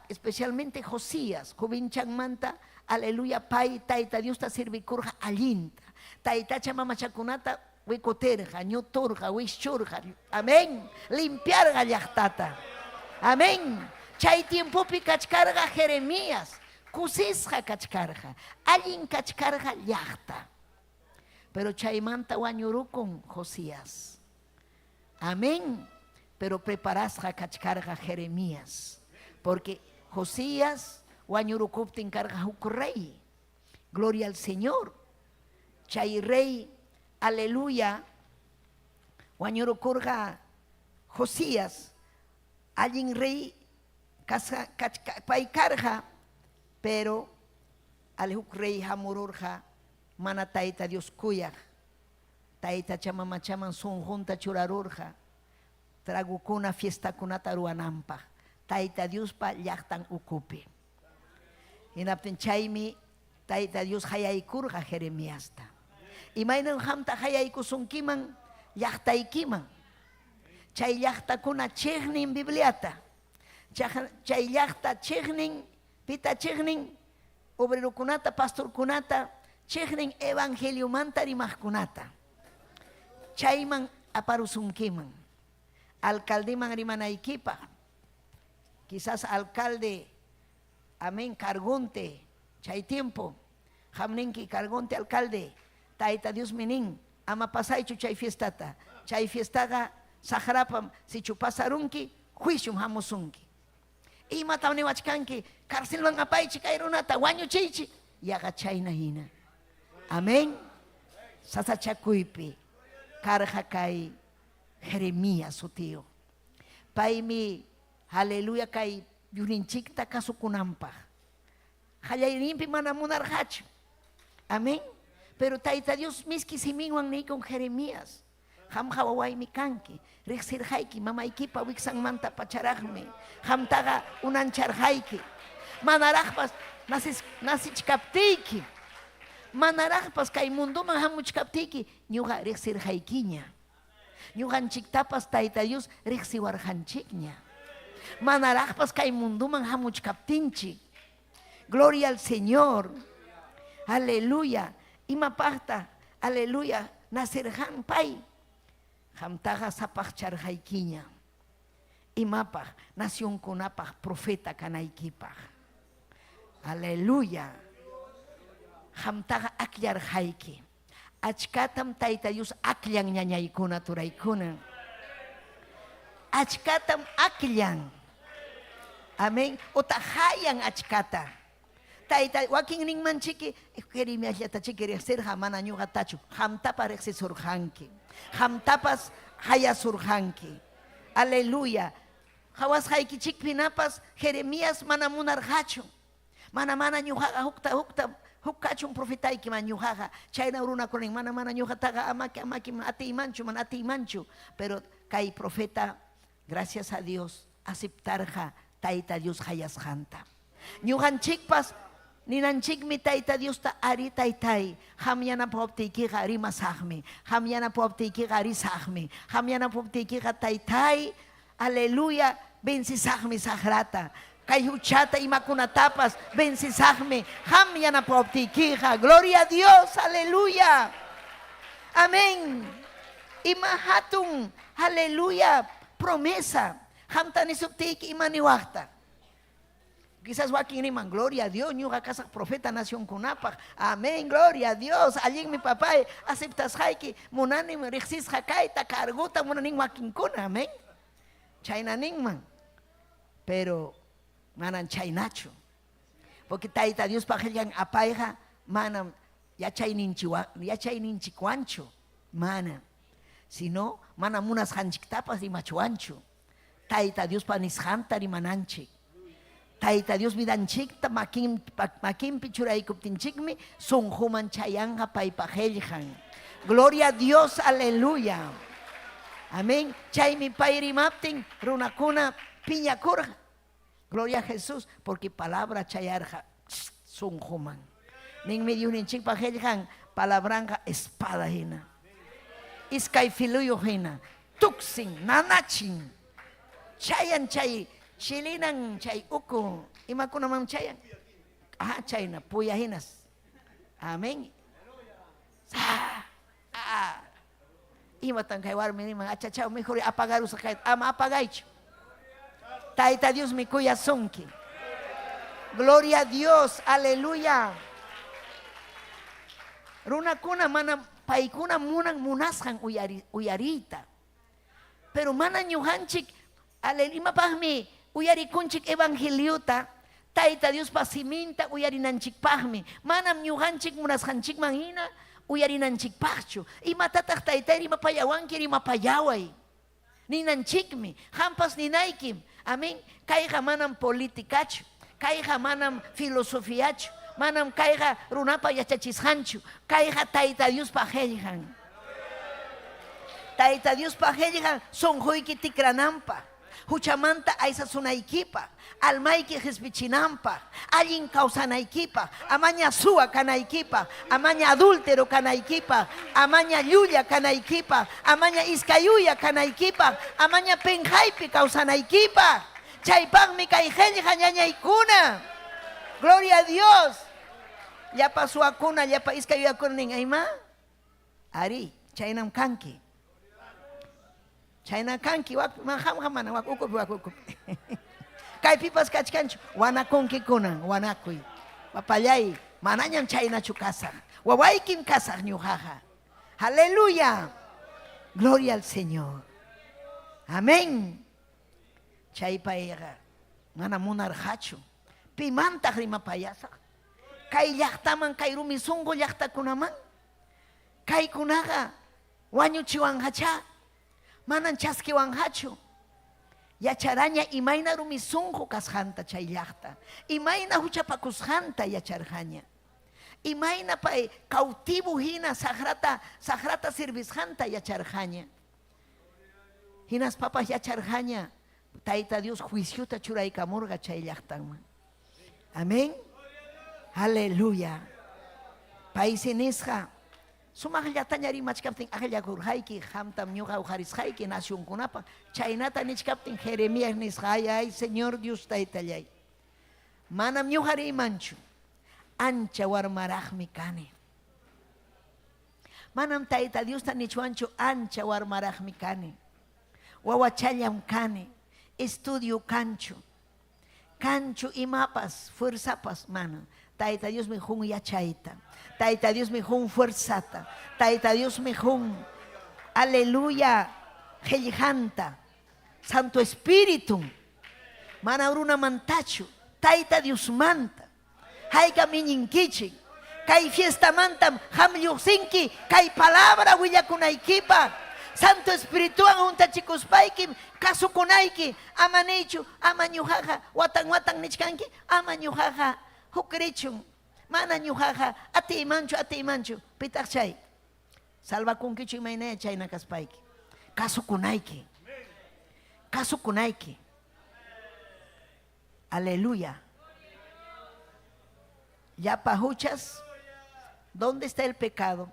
especialmente Josías, jovenchanmanta, aleluya, pay Tayta Diosta servikurqa allinta. Taytacha mamachakunata wikutirqa, ñuturqa, wischurqa. Amén. Limpiarqa llaqtata. Amén. Chay tiempopi kachkarqa Jeremías, kusisqa kachkarqa, allin kachkarqa llaqta. Pero chaymanta wañurukun Josías. Amén. Pero preparasqa kachkarqa Jeremías. Porque Josías wañurukuptin karqa huk rey. Gloria al Señor. Chay rey, aleluya, wañurukurqa Josías, allin rey kasqa kachka pay karqa, pero al huk rey hamururqa mana Tayta Dios kuyaq, taytacha mamachaman sunqunta churarurqa tragukuna fiestakunata ruwananpaq Tayta Diospa llaqtan ukupi. Hinaptin chaymi Tayta Dios qayaykurqa Jeremiasta. Imaynam qamta qayaykusunkiman llaqtaykiman? Chay llaqtakuna chiqnin Bibliata. Chay llaqta chiqnin, pita chiqnin? Obrerokunata, pastorkunata, chiqnin evangeliomanta rimaqkunata. Chayman aparusunkiman. Alcaldeman rimanaykipaq. Quizás alcalde, amén, cargonte, chay tiempo, qam ninki cargonte alcalde, Tayta Diosmi nin, ama pasaychu chay fiestata, chay fiestaqa saqrapam, sichu pasarunki, juiciom hamusunki. Imatam niwachkanki, carcelman apaychik kay runata, wañuchiychik, yaqa chayna hina. Amén. Sasachakuypi karqa kay Jeremías sutiyuq. Paymi, aleluya, kay Diosninchikta kasukunanpaq qallayninpi mana munarqachu. Amén. Pero Tayta Dios miski siminwan niykun Jeremías, qamqa wawaymi kanki, riqsirqayki mamaykipa wiksanmanta pacharaqmi, qamtaqa unancharqayki. Manaraqpas nacichkaptiyki, manaraqpas kay mundoman hamuchkaptiyki, ñuqa riqsirqaykiña. Ñuqanchiktapas Tayta Dios riqsiwarqanchikña. Manaraqpas kay mundoman hamuchkaptinchik. Gloria al Señor. Aleluya. Imapaqta, aleluya, nacerqan pay? Qamtaqa sapaqcharqaykiña. Imapaq? Nacionkunapaq profeta kanaykipaq. Aleluya. Qamtaqa akllarqayki. Achkatam Tayta Dios akllan ñañaykuna, turaykuna. Achkatam akllan. Amén. Otaq hayan achkata. Tayta, wakinninmanchiki Jeremiasllatachiki riqsirqa, mana ñuqatachu, qamtapas riqsisurqanki, qamtapas qayasurqanki. Aleluya. Qawasqaykichikpinapas Jeremías mana munarqachu. Mana mana ñuqaqa hukta hukta huk kachun profetayki man ñuqaqa chayna runakuna nin mana mana ñuqataqa amaki amaki atiymanchu mana atiymanchu. Pero kay profeta gracias a Dios aceptarqa Tayta Dios qayasqanta. Ñuqanchikpas ninanchikmi Tayta Diosta arí taytay, qam yanapawaptiykiqa rimasaqmi, qam yanapawaptiykiqa risaqmi, qam yanapawaptiykiqa taytay, aleluya, vencesaqmi saqrata, kay huchata imakunatapas vencesaqmi, qam yanapawaptiykiqa. Gloria a Dios, aleluya. Amén. Ima hatun, aleluya, promesa. Qamta nisuptiyki ima niwaqta? Quizás wakin riman, gloria a Dios, ñuqa kasaq profeta nacionkunapaq. Amén, gloria a Dios. Allinmi papay, aceptasqayki, munanim riqsisqa kayta, cargota munanin wakinkuna, amén. Chayna ninman. Pero manan chaynachu. Porque Tayta Diospa qillqan apayqa manam yachayninchikwanchu, mana. Sino mana munasqanchiktapas rimachwanchu. Tayta Diospa nisqanta rimananchik. Tayta Dios vidanchikta makin, makinpi churaykuptinchikmi sunquman chayanqa paypa qillqan. Gloria a Dios, aleluya. Amén. Chaymi pay rimaptin runakuna piñakurqa. Gloria a Jesús, porque palabra chayarqa sunquman. Ninmi Diosninchikpa qillqan palabranqa espada hina. Iskay filuyuq hina. Tuksin, nanachin. Chayan chay chilinan chay uku imakunaman chayan. Aha, chayna puya hinas. Amén. Ah, ah. Imatan kay warmi niman achachaw mejor apagarusaq kayta ama apagaychu. Tayta Diosmi kuyasunki. Gloria a Dios, aleluya. Runakuna mana paykuna munan munasqan uyari, uyariyta. Pero mana ñuqanchik imapaqmi uyarikunchik evangeliota, Tayta Diospa siminta uyarinanchikpaqmi. Manam ñuqanchik munasqanchikman hina uyarinanchikpaqchu. Imatataq taytay rimapayawanki rimapayaway? Ninanchikmi. Qampas ninaykim. Amén. Kayqa manam politicachu. Kayqa manam filosofiachu. Manam kayqa runapa yachachisqanchu. Kayqa Tayta Diospa qellqan. Tayta Diospa qellqan sunquyki tikrananpaq, huchamanta aysasunaykipaq, almayki qispichinanpaq, allin kawsanaykipaq, amaña suwa kanaykipaq, amaña adúltero kanaykipaq, amaña llulla kanaykipaq, amaña iskay uya kanaykipaq, amaña penqaypi kawsanaykipaq. Chaypaqmi kay qellqa ñañaykuna. Gloria a Dios. Llapa suwakuna, llapa iskay uyakuna nin, ayma? Arí, chaynam kanki. Chayna kanki, wak, qamqa mana wak ukupi, wak ukupi. Kaypipas kachkanchu, wanakunki kunan, wanakuy. Papallay, manañam chaynachu kasaq. Wawaykim kasaq ñuqaqa. Aleluya. Gloria al Señor. Amén. Chay payqa mana munarqachu. Pimantaq rimapayasaq? Kay llaqtaman, kay rumi sunqu llaqtakunaman? Kaykunaqa wañuchiwanqachá, manan chaskiwanqachu. Yacharaña imayna rumi sunqu kasqanta chay llaqta, imayna huchapakusqanta yacharqaña. Imayna pay cautivo hina saqrata, saqrata servisqanta yacharqaña. Hinaspapas yacharqaña Tayta Dios juiciota churaykamurqa chay llaqtanman. Amén. Aleluya. Paysi nisqa, sumaqllataña rimachkaptin akllakurqayki, qamtam ñuqa huqarisqayki nacionkunapaq. Chaynata nichkaptin Jeremías nisqa, ay, ay, Señor Dios Taytallay. Manam ñuqa riymanchu. Ancha warmaraqmi kani. Manam Tayta Diosta nichwanchu ancha warmaraqmi kani. Wawachallam kani. Estudio kanchu. Kanchu imapas, fuerzapas, mana. Tayta Diosmi qun yachayta. Tayta Diosmi qun fuerzata. Tayta Diosmi qun, aleluya, qellqanta. Santo Espíritu. Mana runamantachu, Tayta Diosmanta. Haykam iñinkichik? Kay fiestamantam qam lluqsinki kay palabra willakunaykipaq. Santo Espirituwan huntachikuspaykim kasukunayki. Ama niychu, ama ñuqaqa watan watan nichkanki, ama ñuqaqa huk richun. Mana ñuqaqa atiymanchu, atiymanchu. Pitaq chay? Salvakunkichu imaynaya chayna kaspayki? Kasukunayki. Kasukunayki. Aleluya. Llapa huchas, ¿dónde está el pecado?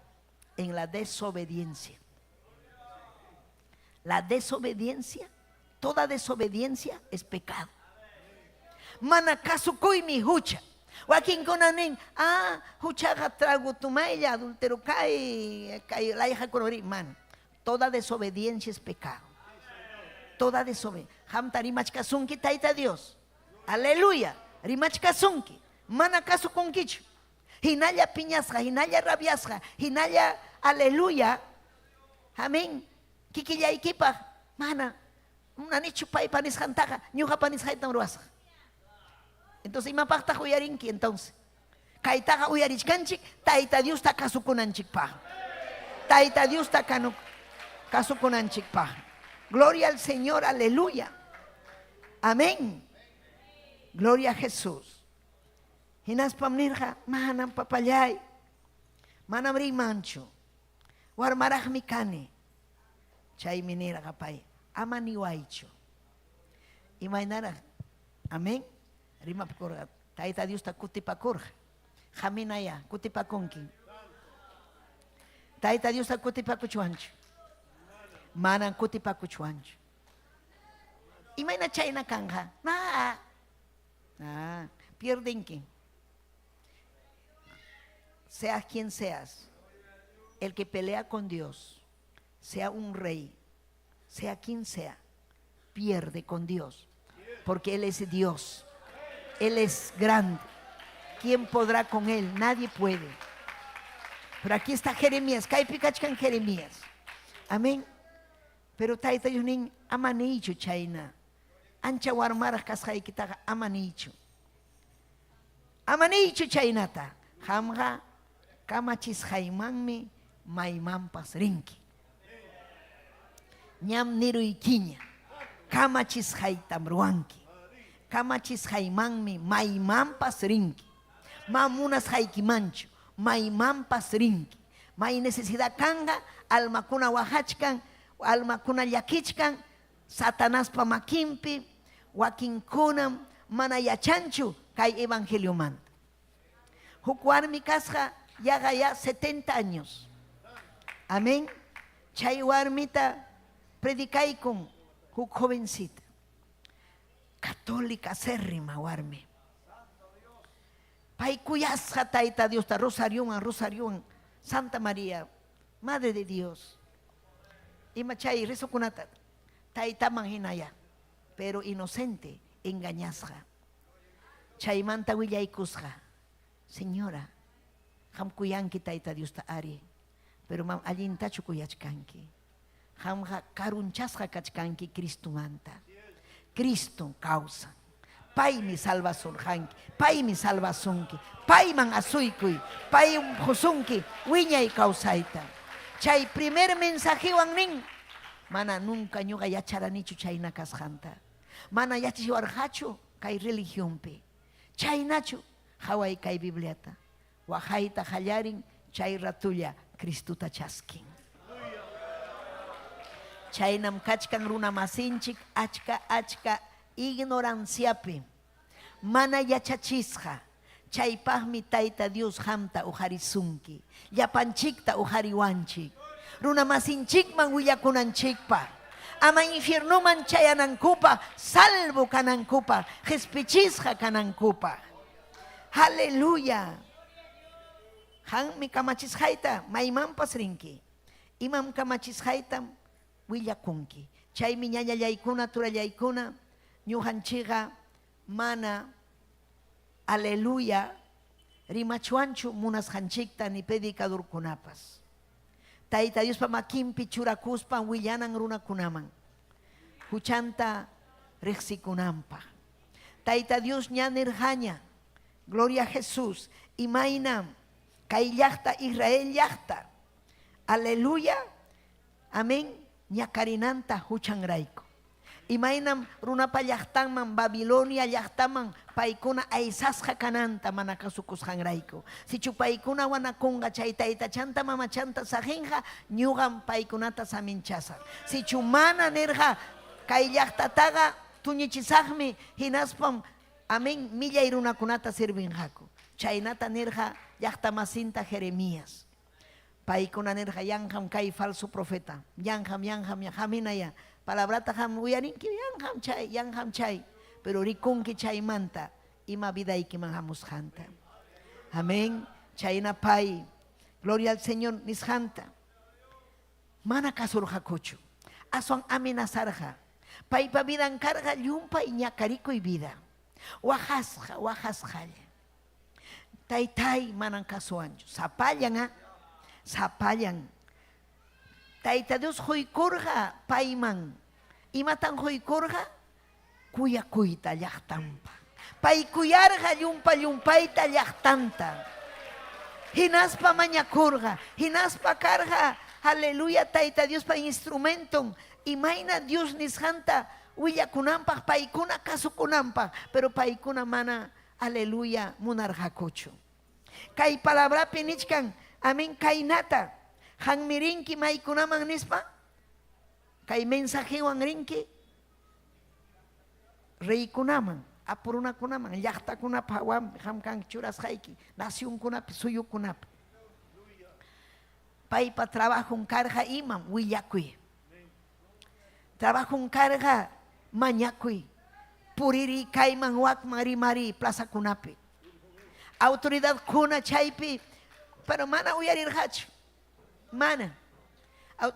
En la desobediencia. La desobediencia, toda desobediencia es pecado. Mana kasukuymi hucha. Wakinkuna nin, ah, huchaqa trago tumaylla, adultero kay, kay layqakunari. Mana. Toda desobediencia es pecado. Toda desobediencia. Qamta rimachkasunki Tayta Dios. Aleluya. Rimachkasunki. Mana kasukunkichu. Hinalla piñasqa, hinalla rabiasqa, hinalla aleluya. Amén. Kikillaykipaq mana munanichu paypa nisqantaqa, ñuqapa nisqaytam ruwasaq. Entonces, imapaqtaq uyarinki entonces? Kaytaqa uyarichkanchik Tayta Diosta kasukunanchikpaq. Tayta Diosta kasukunanchikpaq. Gloria al Señor, aleluya. Amén. Gloria a Jesús. Hinaspam nirqa, manam papallay, manam riymanchu. Warmaraqmi kani. Chaymi nirqa pay, ama niwaychu. Imaynaraq, amén, rimapakurqa. Tayta Diosta kutipakurqa. Qaminaya, kutipakunki. Tayta Diosta kutipakuchwanchu. Manam kutipakuchwanchu. Imayna chayna kanqa? Na. Ah, pierdenki. Seas quien seas, el que pelea con Dios, sea un rey, sea quien sea, pierde con Dios, porque Él es Dios, Él es grande. ¿Quién podrá con Él? Nadie puede. Pero aquí está Jeremías, kaypi kachkan Jeremías. Amén. Pero Tayta Dios nin, ama niychu chayna. Ancha warmaraq kasqaykitaqa ama niychu. Ama niychu chaynata. Qamqa kamachisqaymanmi maymanpas rinki. Ñam niruykiña. Kamachisqaytam ruwanki. Kamachisqaymanmi maymanpas rinki. Ma munasqaykimanchu, maymanpas rinki. May necesidad kanqa, almakuna waqachkan, almakuna llakichkan, Satanaspa makinpi, wakinkunam mana yachanchu kay evangeliomanta. Huk warmi kasqa yaqa ya 70 años. Amén. Chay warmita predicaykun huk jovencita. Católica acérrima warmi. Pay kuyasqa Tayta Diosta rosariowan, rosariowan, Santa María, Madre de Dios. Ima chay rezokunata taytaman hinaya, pero inocente, engañasqa. Chaymanta willaykusqa, Señora, qam kuyanki Tayta Diosta ari, pero mam allintachu kuyachkanki. Qamqa karunchasqa kachkanki Cristomanta. Cristo kawsan. Paymi salvasurqanki, paymi salvasunki. Payman asuykuy, pay qusunki wiñay kawsayta. Chay primer mensajewan nin, mana nunca ñuqa yacharanichu chayna kasqanta. Mana yachachiwarqachu kay religionpi. Chaynachu qhaway kay Bibliata. Waqayta qallarin chay ratulla Cristota chaskin. Chaynam kachkan runamasinchik achka achka ignoranciapi, mana yachachisqa. Chaypaqmi Tayta Dios qamta uqarisunki, llapanchikta uqariwanchik, runamasinchikman willakunanchikpaq, ama infiernoman chayanankupaq, salvo kanankupaq, qespichisqa kanankupaq. Aleluya. Qammi kamachisqayta maymanpas rinki. Imam kamachisqaytam willakunki. Chaymi ñañallaykuna, turallaykuna, ñuqanchikqa mana aleluya rimachwanchu munasqanchikta ni predicadorkunapas. Tayta Diospa makinpi churakuspan willanan runakunaman huchanta riqsikunanpaq. Tayta Dios ña nirqaña. Gloria a Jesús. Imaynam kay llaqta Israel llaqta. Aleluya. Amén. Ñakarinanta huchanrayku. Imaynam runapa llaqtanman Babilonia llaqtaman paykuna aysasqa kananta mana kasukusqanrayku. Sichu paykuna wanakunqa chay taytachanta mamachanta saqinqa, ñuqam paykunata saminchasaq. Sichu mana nirqa kay llaqtataqa tuñichisaqmi hinaspam amén millay runakunata servinqaku. Chaynata nirqa llaqtamasinta Jeremías. Paykuna nirqa, Yanqam kay falso profeta, yanqam, yanqam, qaminaya palabrata qam uyarinki, yanqam chay, yanqam chay, pero rikunki chaymanta ima vidaykiman hamusqanta. Amén. Chayna pay, gloria al Señor nisqanta mana kasurqakuchu, aswan amenazarqa. Paypa vidan karqa llumpay ñakarikuy vida, waqasqa, waqasqalla. Taytay manan kasuwanchu. Sapallan, ah, sapallan. Tayta Dios quykurqa payman. Imatan quykurqa? Kuyakuyta llaqtanpa. Pay kuyarqa llumpa llumpayta llaqtanta. Hinaspa mañakurqa. Hinaspa karqa, aleluya, Tayta Diospa instrumenton. Imayna Dios nisqanta willakunanpaq, paykuna kasukunanpaq. Pero paykuna mana Aleluya munarqakuchu. Kay palabrapi nichkan, amén, kaynata, qanmi rinki maykunaman nispa, kay mensajewan rinki reykunaman, apu runakunaman, llaqtakunapa hawanpi, qam kanki churasqayki, nacionkunapi, suyukunapi. Paypa trabajon karqa imam willakuy. Trabajon karqa mañakuy, puririy kayman wakman rimariy plazakunapi. Autoridadkuna chaypi, pero mana uyarirqachu. Mana.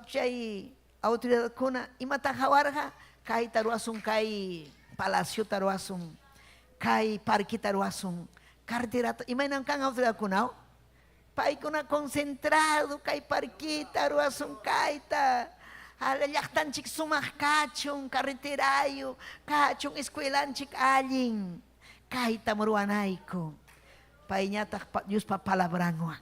Chay autoridadkuna imata hawarqa kayta ruwasun, kay palaciota ruwasun, kay parqueta ruwasun, carreterata, imaynam kan autoridadkuna? Paykuna concentrado kay parquita ruwasun kayta. Ala llaqtanchik sumaq kachun, carreterayo kachun, escuelanchik allin. Kaytam ruwanayku. Payñataq Diospa palabranwan.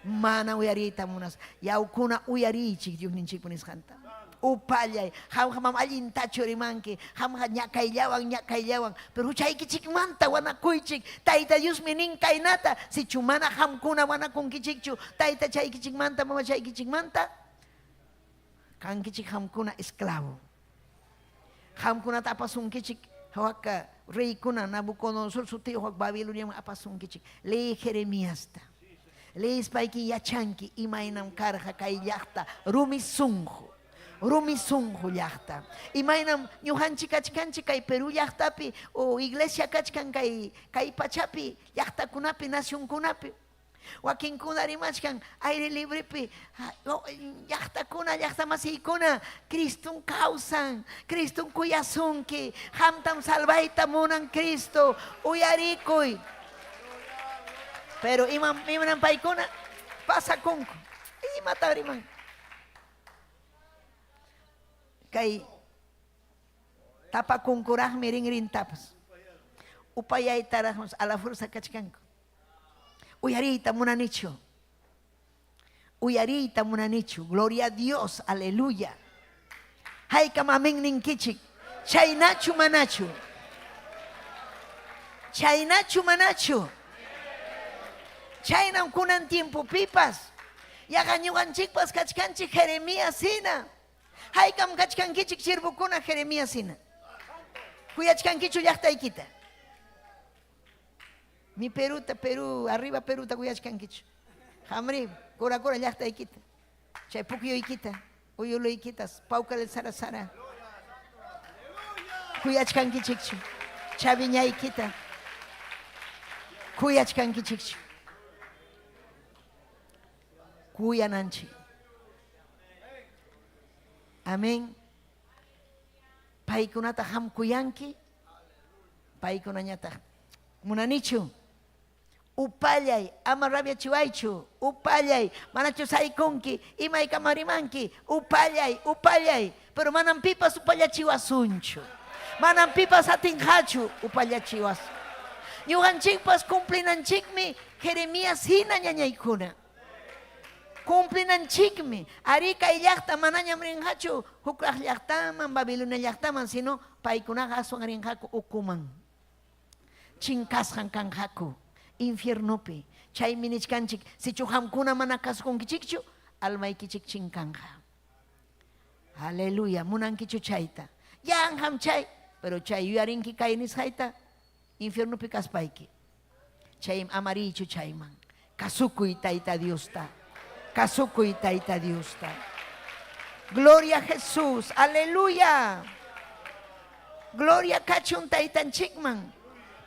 Mana uyariyta munas. Yawkuna uyariychik Diosninchikpa nisqanta. Upallay, qamqa mam allintachu rimanki, qamqa ñakayllawan, ñakayllawan, pero huchaykichikmanta wanakuychik. Tayta Diosmi nin kaynata, sichu mana qamkuna wanakunkichikchu taytachaykichikmanta, mamachaykichikmanta, kankichik qamkuna esclavo. Qamkunata apasunkichik hawaka reykuna Nabucodonosor sutiyuq wak Babiloniaman apasunkichik. Leey Jeremiasta. Leespayki yachanki imaynam karqa kay llaqta rumi sunqu, rumi sunqu llaqta. Imaynam ñuqanchik kachkanchik kay Perú llaqtapi o iglesia kachkan kay kay pachapi llaqtakunapi, nacionkunapi. Wakinkuna rimachkan aire librepi llaqtakuna, llaqtamasiykuna, Criston kawsan, Criston kuyasunki, qamtam salvayta munan Cristo, uyarikuy. Pero imam imanam paykuna pasakunku. Imata riman? Kay tapakunkuraqmi rinrintapas. Upayaytaraqmi a la fuerza kachkanku. Uyariyta munanichu. Uyariyta munanichu. Gloria a Dios, aleluya. Haykam amén ninkichik. Chaynachu manachu? Chaynachu manachu? Chaynam kunan tiempopipas. Yaqa ñuqanchikpas kachkanchik Jeremías hina. Haykam kachkankichik siervokuna Jeremías hina. Kuyachkankichu llaqtaykita? Mi Peruta, Perú, arriba Peruta kuyachkankichu. Qamri, Cura Cura llaqtaykita, chay pukyuykita, uyuluykitas, Pauca del Sara Sara. Kuyachkankichikchu, chaviñaykita. Kuyachkankichikchu. Kuyananchik. Amén. Paykunata qam kuyanki, paykunañataq munanichu. Upallay, ama rabiachiwaychu. Upallay, manachu saykunki, imaykama rimanki. Upallay, upallay. Pero manam pipas upallachiwasunchu. Manam pipas atinqachu upallachiwasun. Ñuqanchikpas cumplinanchikmi Jeremías hina ñañaykuna. Cumplinanchikmi. Arí kay llaqta manañam rinqachu hukraq llaqtaman, Babilonia llaqtaman, sino paykunaqa aswan rinqaku ukuman. Chinkasqan kanqaku infiernopi. Chaymi nichkanchik, sichu qamkuna mana kasukunkichikchu, almaykichik chinkanqa. Aleluya, munankichu chayta? Yanqam chay, pero chay yuyarinki kay nisqayta infiernopi kaspayki. Chay ama riychu chayman. Kasukuy Tayta Diosta. Kasukuy Tayta Diosta. Gloria a Jesús. Aleluya. Gloria kachun Taytanchikman.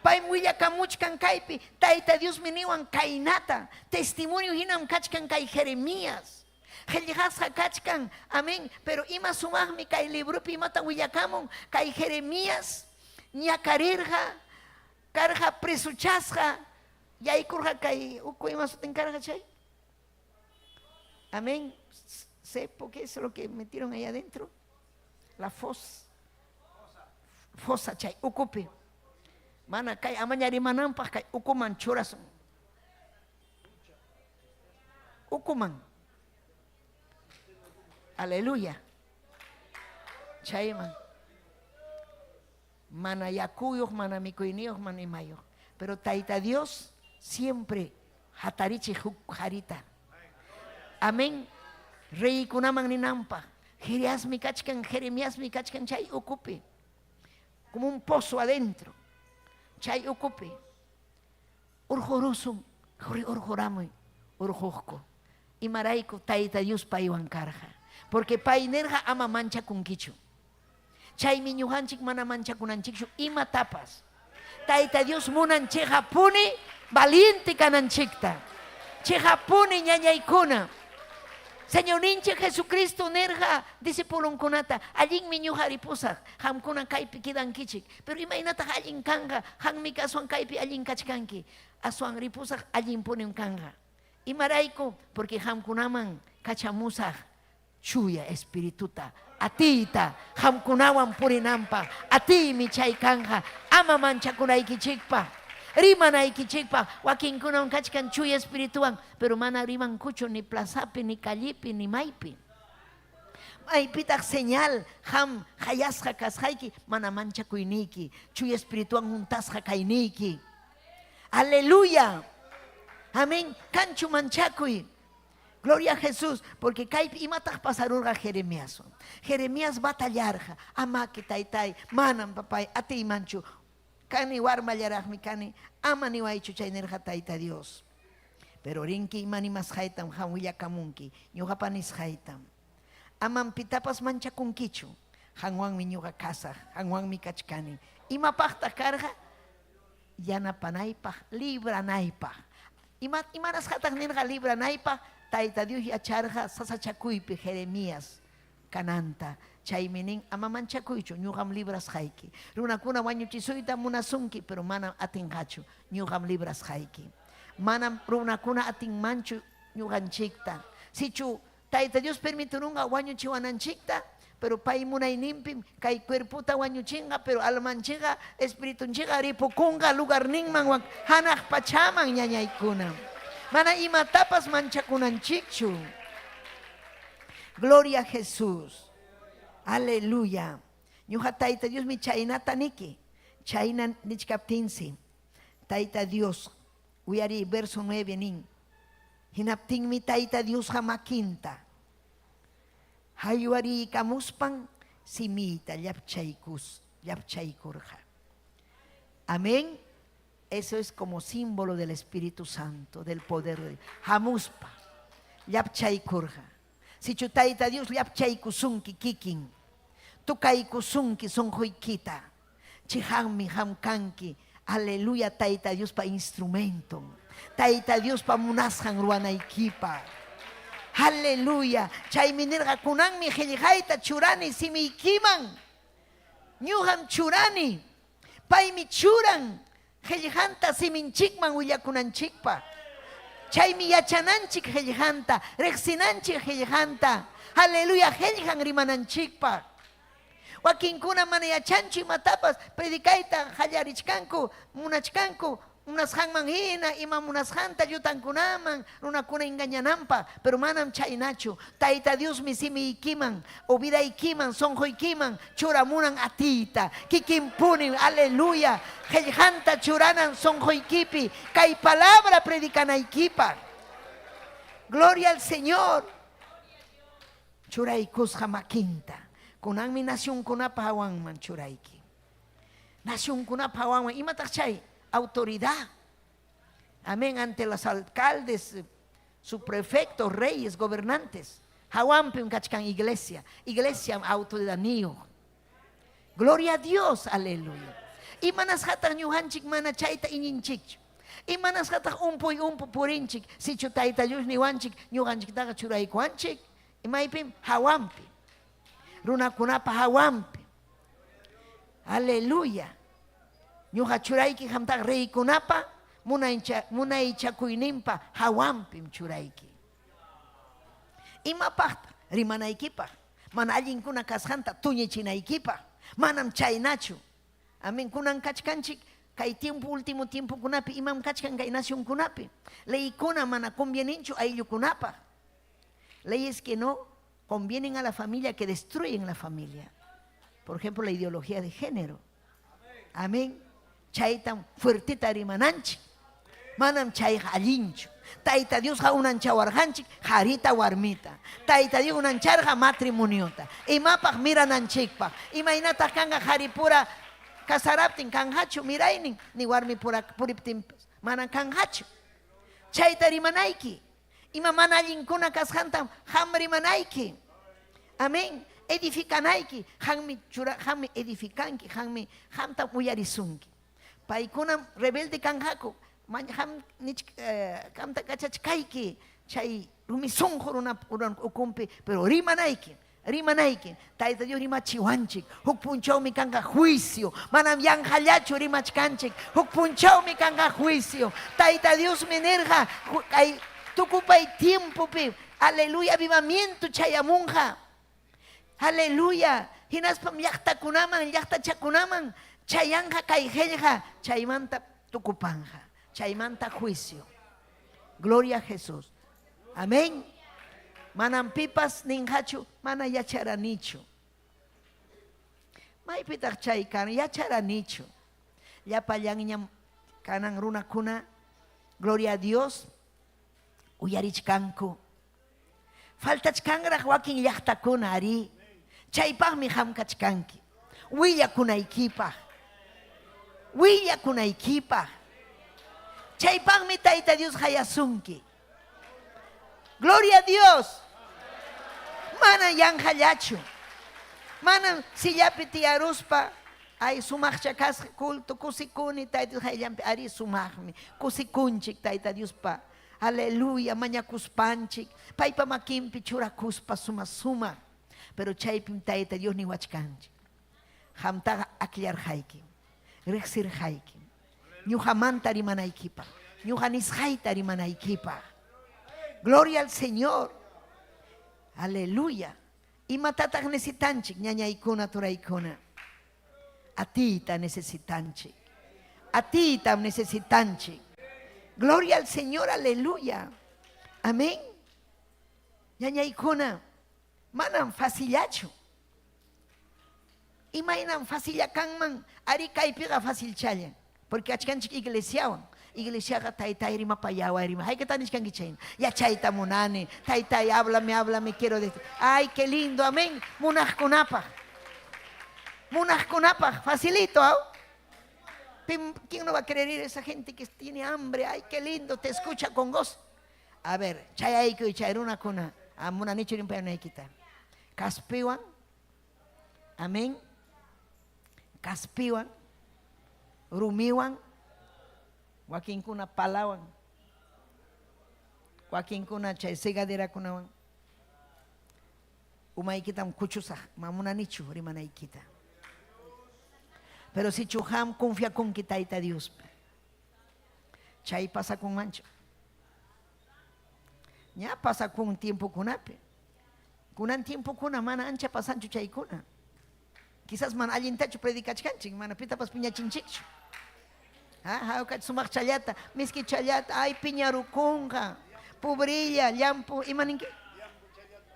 Paymi willakamuchkan kaypi, Tayta Diosmi niwan kaynata. Testimonio hinam kachkan kay Jeremías. Qellqasqa kachkan, amén. Pero ima sumaqmi kay libropi imata willakamun, kay Jeremías ñakarirqa, karqa presochasqa, yaykurqa kay uku ima sutin karqa chay. Amén. Cepo, ¿qué es lo que metieron ahí adentro? La fosa. Fosa chay ukupi. Mana kay amaña rimananpaq kay ukuman churasun. Ukuman. Aleluya. Chayman. Mana yakuyuq, mana mikuyniyuq, mana imayuq. Pero Tayta Dios siempre hatarichiq huk qarita. Amén. Reykunaman ninanpaq. Jeremiasmi kachkan, Jeremiasmi kachkan chay ukupi. Como un pozo adentro. Chay ukupi. Urqurusun, urquramuy, urquqku. Imarayku Tayta Dios paywan karqa. Porque pay nirqa ama manchakunkichu. Chaymi ñuqanchik mana manchakunanchikchu imatapas. Tayta Dios munan cheqapuni valiente kananchikta. Cheqapuni ñañaykuna. Señorninchik Jesucristo nirqa discipulonkunata, allinmi ñuqa ripusaq, qamkuna kaypi quedankichik. Pero imaynataq allin kanqa, qanmi aswan kaypi allin kachkanki. Aswan ripusaq allinpunim kanqa. Imarayku? Porque qamkunaman kachamusaq Chuya Espirituta atiyta qamkunawan purinanpaq, atiymi chay kanqa ama manchakunaykichikpaq, rimanaykichikpaq. Wakinkunam kachkan Chuya Espirituwan, pero mana rimankuchu ni plazapi, ni callepi, ni maypi. Maypitaq señal qam qayasqa kasqayki, mana manchakuyniyki, Chuya Espirituwan huntasqa kayniyki. Aleluya. Amén. Kanchu manchakuy. Gloria a Jesús, porque kaypi imataq pasarurqa Jeremiaswan. Jeremías batallarqa, amaki taytay, manam papay atiymanchu, kani warmallaraqmi kani, ama niwaychu chay nirqa Tayta Dios. Pero rinki ima nimasqaytam qam willakamunki, ñuqapa nisqaytam. Amam pitapas manchakunkichu, qanwanmi ñuqa kasaq, qanwanmi kachkani. Imapaqtaq karqa? Yanapanaypaq, libranaypaq. Ima, imanasqataq nirqa libranaypaq? Tayta Dios yacharqa sasachakuypi Jeremías kananta. Chaymi nin, ama manchakuychu, ñuqam librasqayki. Runakuna wañuchisuyta munasunki, pero manam atinqachu, ñuqam librasqayki. Manam runakuna atinmanchu ñuqanchikta. Sichu Tayta Dios permitirunqa wañuchiwananchikta, pero pay munayninpim kay cuerpota wañuchinqa, pero almanchikqa, espiritunchikqa ripukunqa lugarninman wak hanaq pachaman ñañaykuna. Mana imatapas manchakunanchikchu. Gloria a Jesús. Aleluya. Ñuqa Tayta Diosmi chaynata niki. Chayna nichkaptinsi Tayta Dios uyariy verso 9 nin. Hinaptinmi Tayta Diosqa makinta haywariykamuspan simiyta llapchaykurqa. Amén. Eso es como símbolo del Espíritu Santo, del poder de Dios. Hamuspa llapchaykurqa. Sichu Tayta Dios llapchaykusunki kikin, tukaykusunki sunquykita, chiqanmi qam kanki, aleluya, Tayta Diospa instrumenton, Tayta Diospa munasqan ruwanaykipaq. Aleluya. Chaymi nirqa, kunanmi qellqayta churani simiykiman. Ñuqam churani. Paymi churan qellqanta siminchikman willakunanchikpaq. Chaymi yachananchik qellqanta, riqsinanchik qellqanta. Aleluya, qellqan rimananchikpaq. Wakinkuna mana yachanchu imatapas, predicayta qallarichkanku, munachkanku. Munasqanman hina, ima munasqanta llutankunaman runakuna engañananpaq, pero manam chaynachu. Tayta Diosmi simiykiman o vidaykiman, sonqoykiman churamunan atiyta. Kikinpunim, aleluya, qellqanta churanan sonqoykipi kay palabra predicanaykipaq. Gloria al Señor. Churaykusqa makinta. Kunanmi nacionkunapa hawanman churayki. Nacionkunapa hawanman. Imataq chay? Autoridad. Amén. Ante los alcaldes, subprefectos, reyes, gobernantes. Hawanpim kachkan iglesia. Iglesia autoridadniyuq. Gloria a Dios, aleluya. Imanasqataq ñuqanchik mana chayta iñinchikchu? Imanasqataq umpuy umpu purinchik? Sichu Tayta Dios niwanchik, ñuqanchiktaqa churaykuwanchik. Imaypim? Hawanpi. Runakunapa hawanpi. Aleluya. Ñuqa churayki qamtaqa reykunapa munaychakuyninpa hawanpim churayki. Imapaqtaq? Rimanaykipaq. Mana allinkuna kasqanta tuñichinaykipaq. Manam chaynachu. Amén. Kunan kachkanchik kay tiempo último tiempokunapi imam kachkan kay nacionkunapi. Leykuna mana convieninchu ayllukunapaq. Leyes que no convienen a la familia, que destruyen la familia. Por ejemplo, la ideología de género. Amén. Chaytam fuerteta rimananchik. Manam chayqa allinchu. Tayta Diosqa unanchawarqanchik qarita warmita. Tayta Dios unancharqa matrimoniota. Imapaq mirananchikpaq. Imaynataq kanqa qaripura casaraptin kanqachu miraynin ni warmipura puriptinpas mana kanqachu. Chayta rimanayki. Ima mana allinkuna kasqantam qam rimanayki. Amén. Edificanayki. Qammi chura, qammi edificanki, qammi qamtam uyarisunki. Paykunam rebelde kanqaku. Qam nich qamta kachachkayki chay rumi sunqu runa ukunpi, pero rimanayki. Rimanayki, Tayta Dios rimachiwanchik, huk punchawmi kanqa juicio. Manam yanqallachu rimachkanchik, huk punchawmi kanqa juicio. Tayta Diosmi nirqa, kay tukupay tiempopi, aleluya, avivamiento chayamunqa. Aleluya. Hinaspam llaqtakunaman, llaqtachakunaman chayanqa kay qellqa, chaymanta tukupanqa, chaymanta juicio. Gloria a Jesús. Amén. Manam pipas ninqachu, mana yacharanichu. Maypitaq chay kan? Yacharanichu. Llapallanñam kanan runakuna, gloria a Dios, uyarichkanku. Faltachkanraq wakin llaqtakuna, arí. Chaypaqmi qam kachkanki. Willakunaykipaq. Willakunaykipaq. Chaypaqmi Tayta Dios qayasunki. Gloria a Dios. Mana yanqallachu. Manam sillapi tiyaruspa, ay sumaqcha kasqa culto, kusikuni Tayta Dios qayllanpi, arí sumaqmi. Kusikunchik Tayta Diospa. Aleluya, mañakuspanchik, paypa makinpi churakuspa suma sumaq. Pero chaypim Tayta Dios niwachkanchik. Qamtaqa akllarqaykim, riqsirqaykim. Ñuqamanta rimanaykipaq, ñuqa nisqayta rimanaykipaq. Gloria al Señor. Aleluya. Imatataq necesitanchik ñañaykuna, turaykuna? Atiyta necesitanchik. Atiytam necesitanchik. Gloria al Señor, aleluya. Amén. Ñañaykuna, manam facillachu. Imaynam facilla kanman? Arí, kaypiqa facilchalla. Porque achkanchik iglesiawan. Iglesiaqa taytay rimapayaway rima. Haykata nichkanki chayna. Yachayta munani. Taytay, háblame, háblame, quiero decir. Ay, qué lindo, amén. Munaqkunapaq. Munaqkunapaq, facilito, ¿ah? ¿Quién no va a querer ir esa gente que tiene hambre? Ay, qué lindo, te escucha con gozo. A ver, chayaykuy chay runakuna. Munanichu rimpayanaykita. Kaspiwan. Amén. Kaspiwan, rumiwan, wakinkuna palawan, wakinkuna chay segaderakunawan. Umaykitam kuchusaq, mamunanichu rimanaykita. Pero sichu qam confiakunki Tayta Diospi, chay pasakunmanchu. Ña pasakun tiempokunapi. Kunan tiempokuna mana ancha pasanchu chaykuna. Quizás mana allintachu predicachkanchik, mana pitapas piñachinchikchu. Ha, hawka sumaq challata, miski challata, ay piñarukunqa. Pubrilla, llampu, ima ninki?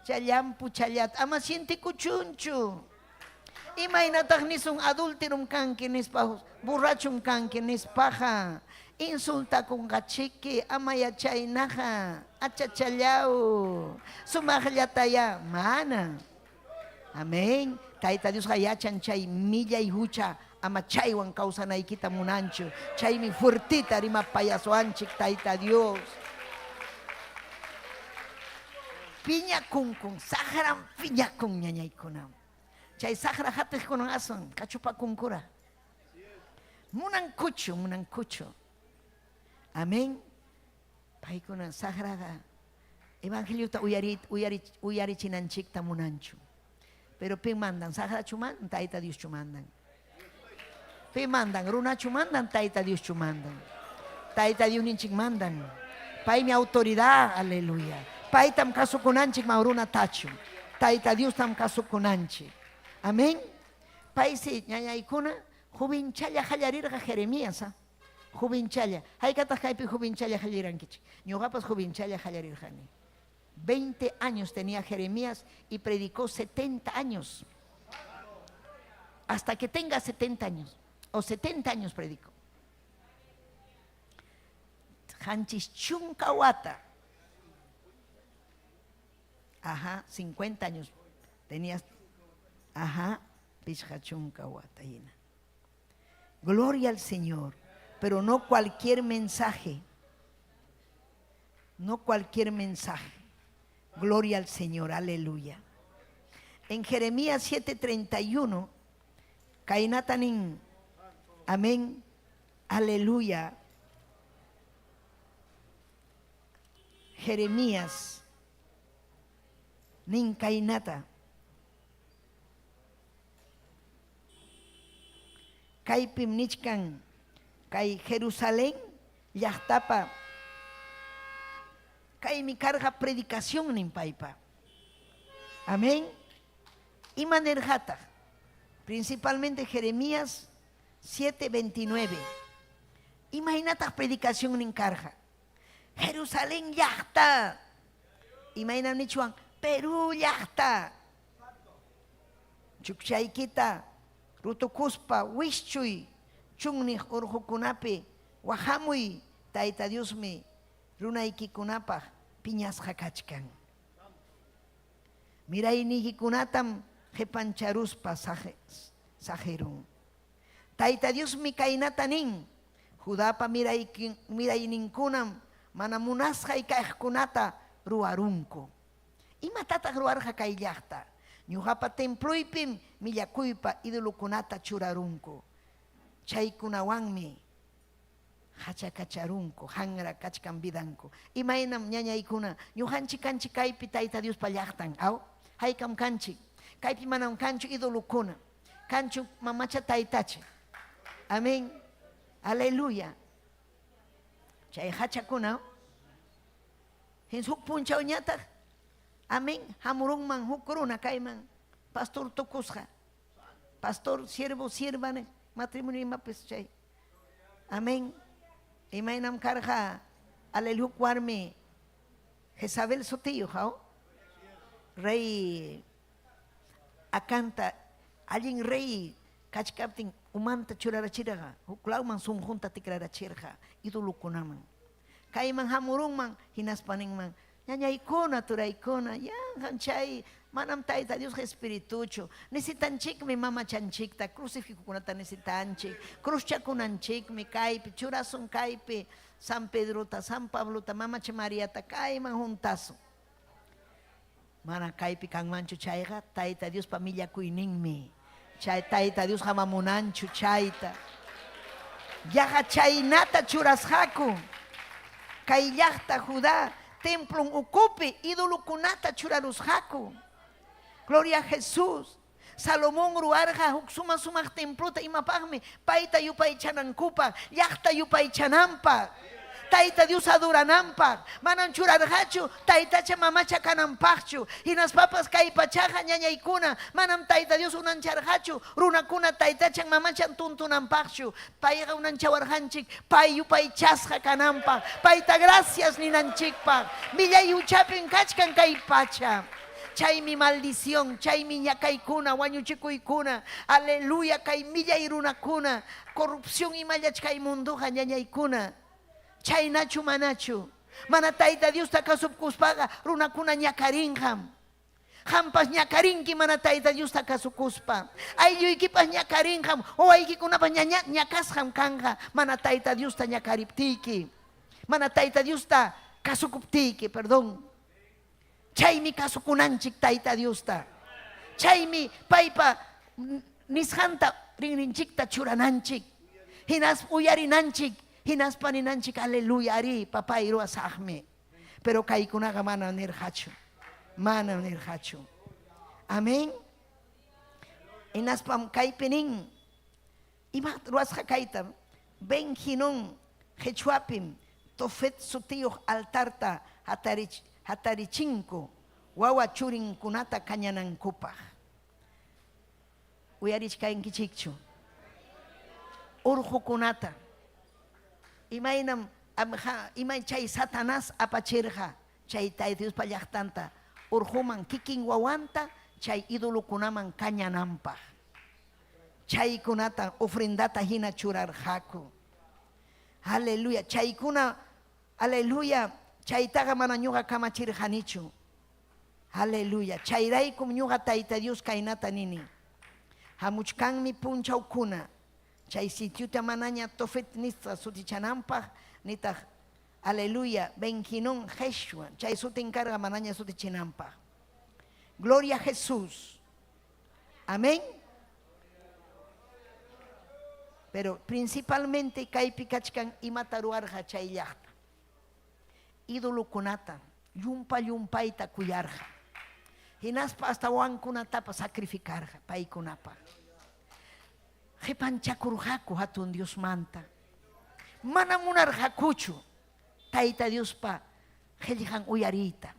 Chay llampu challata, ama sientikuchunchu. Imaynataq nisun adúlterom kanki nispa, borrachom kanki nispaqa, insultakunqachiki, amaya chaynaqa, achachallaw, sumaqllatayá, mana. Amén. Tayta Diosqa yachan chay millay hucha ama chaywan kawsanaykita munanchu. Chaymi fuertita rimapayaswanchik Tayta Dios. Piñakunkun, saqram piñakun ñañaykuna. Chay saqra hatiqkunan aswan kachupakunkura. Munankuchu, munankuchu. Amén. Paykuna saqraqa evangeliota uyari, uyari, uyarichinanchikta munanchu. Pero pi mandan? Saqrachu mandan? Tayta Dioschu mandan? Pi mandan? Runachu mandan? Tayta Dioschu mandan? Tayta Diosninchik mandan. Paymi autoridad, aleluya. Paytam kasukunanchik man runatachu. Tayta Diostam kasukunanchik. Amén. Paysi ñañaykuna jovenchalla qallarirqa Jeremías. ¿Ah? Jovenchalla. Haykataq kaypi jovenchalla qallarirqankichik? Ñuqapas jovenchalla qallarirqani. 20 años tenía Jeremías y predicó 70 años. Hasta que tenga 70 años. O 70 años predicó. Qanchis chunka wata. Ajá, 50 años. Tenías, ajá, pichqa chunka wata hina. Gloria al Señor. Pero no cualquier mensaje. No cualquier mensaje. Gloria al Señor, aleluya. En Jeremías 7:31, kaynata nin, amén, aleluya. Jeremías, nin kaynata. Kaypim nichkan kay Jerusalén llaqtapa kaymi karqa predicacionnin paypa. Amén. Ima nirqataq? Principalmente Jeremías 7:29. Imaynataq predicacionnin karqa? Jerusalén llaqta. Imaynam nichwan? Perú llaqta. Chukchaykita rutukuspa wischuy chunniq urqukunapi waqamuy, Tayta Diosmi runaykikunapaq piñasqa kachkan. Mirayniykikunatam qepancharuspa saqerun. Tayta Diosmi kaynata nin, Judapa mirayninkunam mana munasqay kaqkunata ruwarunku. Imatataq ruwarqa kay llaqta? Ñuqapa temploypim millakuypa idolokunata churarunku. Chaykunawanmi hachakacharunku, hanra kachkan vidanku. Imaynam ñañaykuna, ñuqanchik kanchik kaypi Tayta Diospa llaqtan, aw? Haykam kanchik? Kaypi manam kanchu idolokuna, kanchu mamacha taytacha. Amén. Aleluya. Chay hachakuna Hins huk punchawñataq, amén, hamurunman huk runa kayman, pastor tukusqa, pastor, siervo, sierva niq, matrimonio imapis chay. Amén. Imaynam karqa alel huk warmi Jezabel sutiyuq, aw? Rey Acanta allin rey kachkaptin umanta churarachirqa, huk lawman sunqunta tikrarachirqa idolokunaman. Kayman hamurunman, hinaspa ninman, Ñañaykuna, turaykuna, yanqam chay, manam Tayta Diosqa espirituchu. Nisitanchikmi mamachanchikta, crucifijokunata nisitanchik, cruzchakunanchikmi kaypi, churasun kaypi San Pedrota, San Pablota, mamacha Mariata kayman huntasun. Mana kaypi kanmanchu chayqa, Tayta Diospa millakuyninmi. Chay Tayta Diosqa ama munanchu chayta. Yaqa chaynata churasqaku. Kay llaqta Judá templon ukupi idolokunata churarusqaku. Gloria a Jesús. Salomón ruwarqa huk suma-sumaq templota imapaqmi? Payta yupaychanankupaq, llaqta yupaychananpaq. Tayta Dios adorananpaq, manam churarqachu taytacha mamacha kananpaqchu. Hinaspapas kay pachaqa ñañaykuna, manam Tayta Dios unancharqachu runakuna taytachan mamachan tuntunanpaqchu. Payqa unanchawarqanchik pay yupaychasqa kananpaq, payta gracias ninanchikpaq. Millay huchapim kachkan kay pacha. Chaymi maldición, chaymi ñakaykuna, wañuchikuykuna, aleluya, kay millay runakuna, corrupción imallach kay munduqa ñañaykuna. Chaynachu manachu? Mana Tayta Diosta kasupkuspaqa runakuna ñakarinqam. Qampas ñakarinki mana Tayta Diosta kasukuspa. Aylluykipas ñakarinqam, wawaykikunapas ñaña ñakasqam kanqa mana Tayta Diosta ñakariptiyki. Mana Tayta Diosta kasukuptiyki, perdón. Chaymi kasukunanchik Tayta Diosta. Chaymi paypa nisqanta rinrinchikta churananchik. Hinaspa uyarinanchik, hinaspa ninanchik aleluya arí, papay ruwasaqmi. Pero kaykunaqa manam nirqachu. Manam nirqachu. Amén. Hinaspam kaypi nin, ima ruwasqa kaytam Ben Hinón qechwapim Tofet sutiyuq altarta hatarichinku wawa churinkunata kañanankupaq. Uyarichkankichikchu? Urqukunata imaynam imay chay Satanás apachirqa chay Tayta Diospa llaqtanta urquman kikin wawanta chay idolokunaman kañananpaq. Chaykunata ofrendata hina churarqaku. Aleluya. Chaykuna, aleluya, chaytaqa mana ñuqa kamachirqanichu. Aleluya. Chayraykum ñuqa Tayta Dios kaynata nini. Hamuchkanmi punchawkuna chay sitiota manaña Tofet nisqa sutichananpaq nitaq aleluya Ben-Hinón Jeshua chay sutin karqa manaña sutichinanpaq. Gloria a Jesús. Amén. Pero principalmente kaypi kachkan imata ruwarqa chay llaqta. Idolokunata llumpa llumpayta kuyarqa. Hinaspa hasta wawankunatapas sacrificarqa paykunapaq. Qepanchakurqaku hatun Diosmanta. Mana munarqakuchu Tayta Diospa qellqan uyariyta.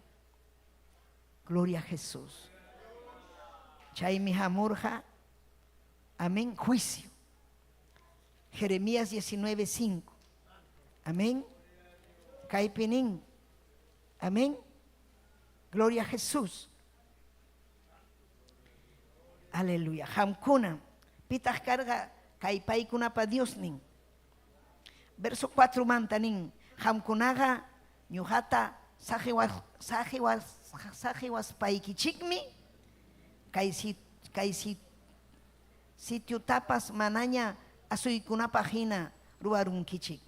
Gloria a Jesús. Chaymi hamurqa, amén, juicio. Jeremías 19:5. Amén. Kaypi nin, amén. Gloria a Jesús. Aleluya. Qamkuna, pitaq karqa kay paykunapa Diosnin? Verso 4 manta nin, qamkunaqa ñuqata saqiwaspaykichikmi kay kay sitiotapas manaña asuykunapaq hina ruwarunkichik.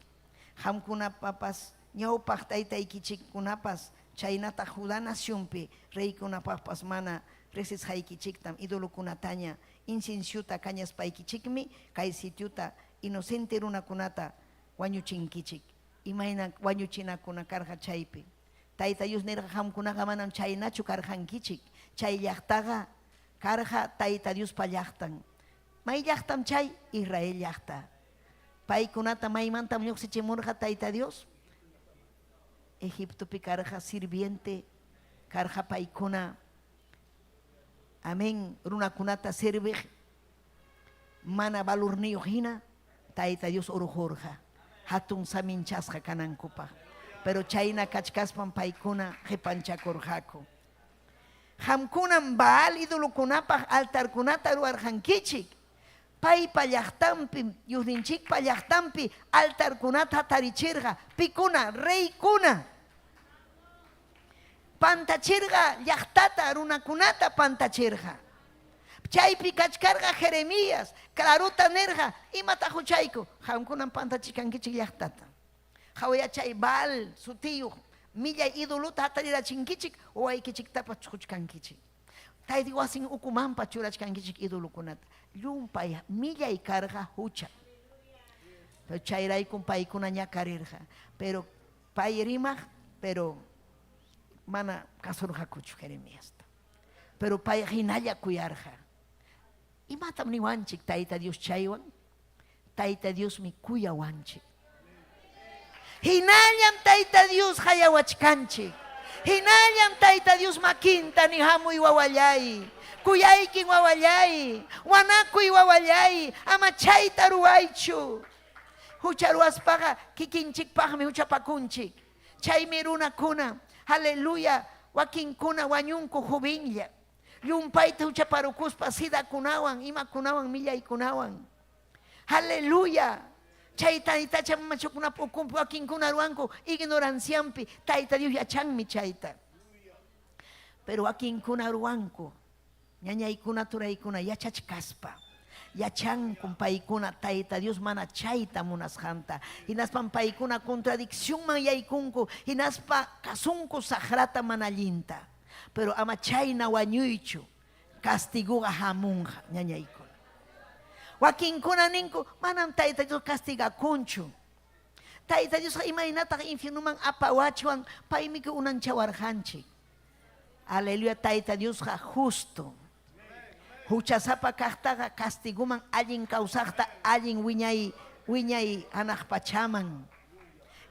Qamkunapapas ñawpaq taytaykichikkunapas chaynataq Judá nacionpi reykunapaqpas mana riqsisqaykichiktam idolokunataña inciensiota kañaspaykichikmi kay sitiota inocente runakunata wañuchinkichik. Imayna wañuchinakuna karqa chaypi. Tayta Dios nirqa, Qamkunaqa manam chaynachu karqankichik. Chay llaqtaqa karqa Tayta Diospa llaqtan. May llaqtam chay? Israel llaqta. Paykunata maymantam lluqsichimurqa Tayta Dios? Egiptopi karqa sirviente karqa paykuna. Amén. Runakunata serviq mana valorniyuq hina Tayta Dios urqurqa hatun saminchasqa kanankupaq. Pero chayna kachkaspam paykuna qipanchakurqaku. Qamkunam Baal idolokunapaq altarkunata ruwarqankichik. Paypa llaqtanpim, Diosninchikpa llaqtanpi altarkunata hatarichirqa. Pikuna? Reykuna. Pantachirqa llaqtata, runakunata pantachirqa. Chaypi kachkarqa Jeremías, clarota nirqa, Imataq huchayku? Qamkunam pantachikankichik llaqtata. Qawayá chay Baal sutiyuq millay idolota hatarirachinkichik, wawaykichiktapas chuquchkankichik. Tayta wasin ukumanpas churachkankichik idolokunata. Llumpay millay karqa hucha. Pero chayraykum paykuna ñakarirqa. Pero pay rimaq, pero mana kasurqakuchu Jeremiasta. Pero pay hinalla kuyarqa. Imatam niwanchik Tayta Dios chaywan? Tayta Diosmi kuyawanchik. Hinallam Tayta Dios qayawachkanchik. Hinallam Tayta Dios makinta ni hamuy wawallay. Kuyaykin wawallay. Wanakuy wawallay. Ama chayta ruwaychu. Hucha ruwaspaqa kikinchikpaqmi huchapakunchik. Chaymi runakuna, aleluya, wakinkuna wañunku jovenlla. Llumpayta huchaparukuspa sidakunawan, imakunawan, millaykunawan. Aleluya. Chay taytacha mamachakunapa ukunpi wakinkuna ruwanku ignorancianpi. Tayta Dios yachanmi chayta. Pero wakinkuna ruwanku ñañaykuna turaykuna yachachkaspa. Yachankum paykuna Tayta Dios mana chayta munasqanta. Hinaspam paykuna contradiccionman yaykunku, hinaspa kasunku saqrata mana allinta. Pero ama chayna wañuychu, castiguqa hamunqa, ñañaykuna. Wakinkuna ninku, manam Tayta Dios castigakunchu. Tayta Diosqa imaynataq infiernoman apawachwan, paymi unanchawarqanchik. Aleluya, Tayta Diosqa justo. Huchasapa kaqtaqa castiguman allin kawsaqta allin wiñay wiñay hanaq pachaman.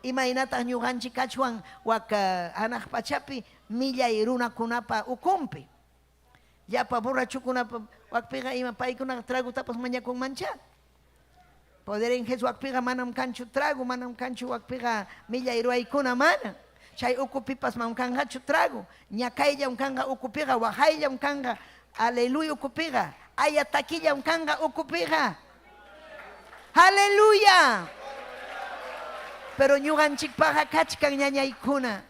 Imaynataq ñuqanchik kachwan wak hanaq pachapi millay runakunapa ukunpi. Llapa borrachukunapa wakpiqa ima paykunaqa tragotapas mañakunmanchá. Poder en Jesús wakpiqa manam kanchu trago, manam kanchu wakpiqa millay ruwaykuna mana. Chay ukupipas manam kanqachu trago. Ñakayllam kanqa ukupiqa, waqayllam kanqa. Aleluya ukupiqa, aya takillam kanqa ukupiqa. Aleluya. Pero ñuqanchikpaqa kachkan ñañaykuna.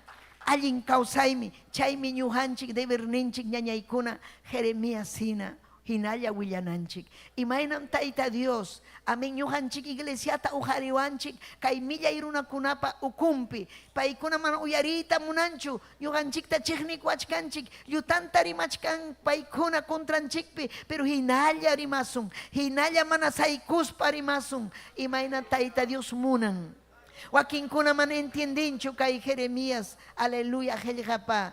Allin kawsaymi, chaymi ñuqanchik deberninchik ñañaykuna Jeremías hina hinalla willananchik. Imaynam Tayta Dios, amén, ñuqanchik iglesiata uqariwanchik kay millay runakunapa ukunpi. Paykuna mana uyariyta munanchu, ñuqanchikta chiqnikuwachkanchik, llutanta rimachkan paykuna contranchikpi, pero hinalla rimasun, hinalla mana saykuspa rimasun, imayna Tayta Dios munan. Wakinkuna mana entiendenchu kay Jeremías, aleluya, qillqapa,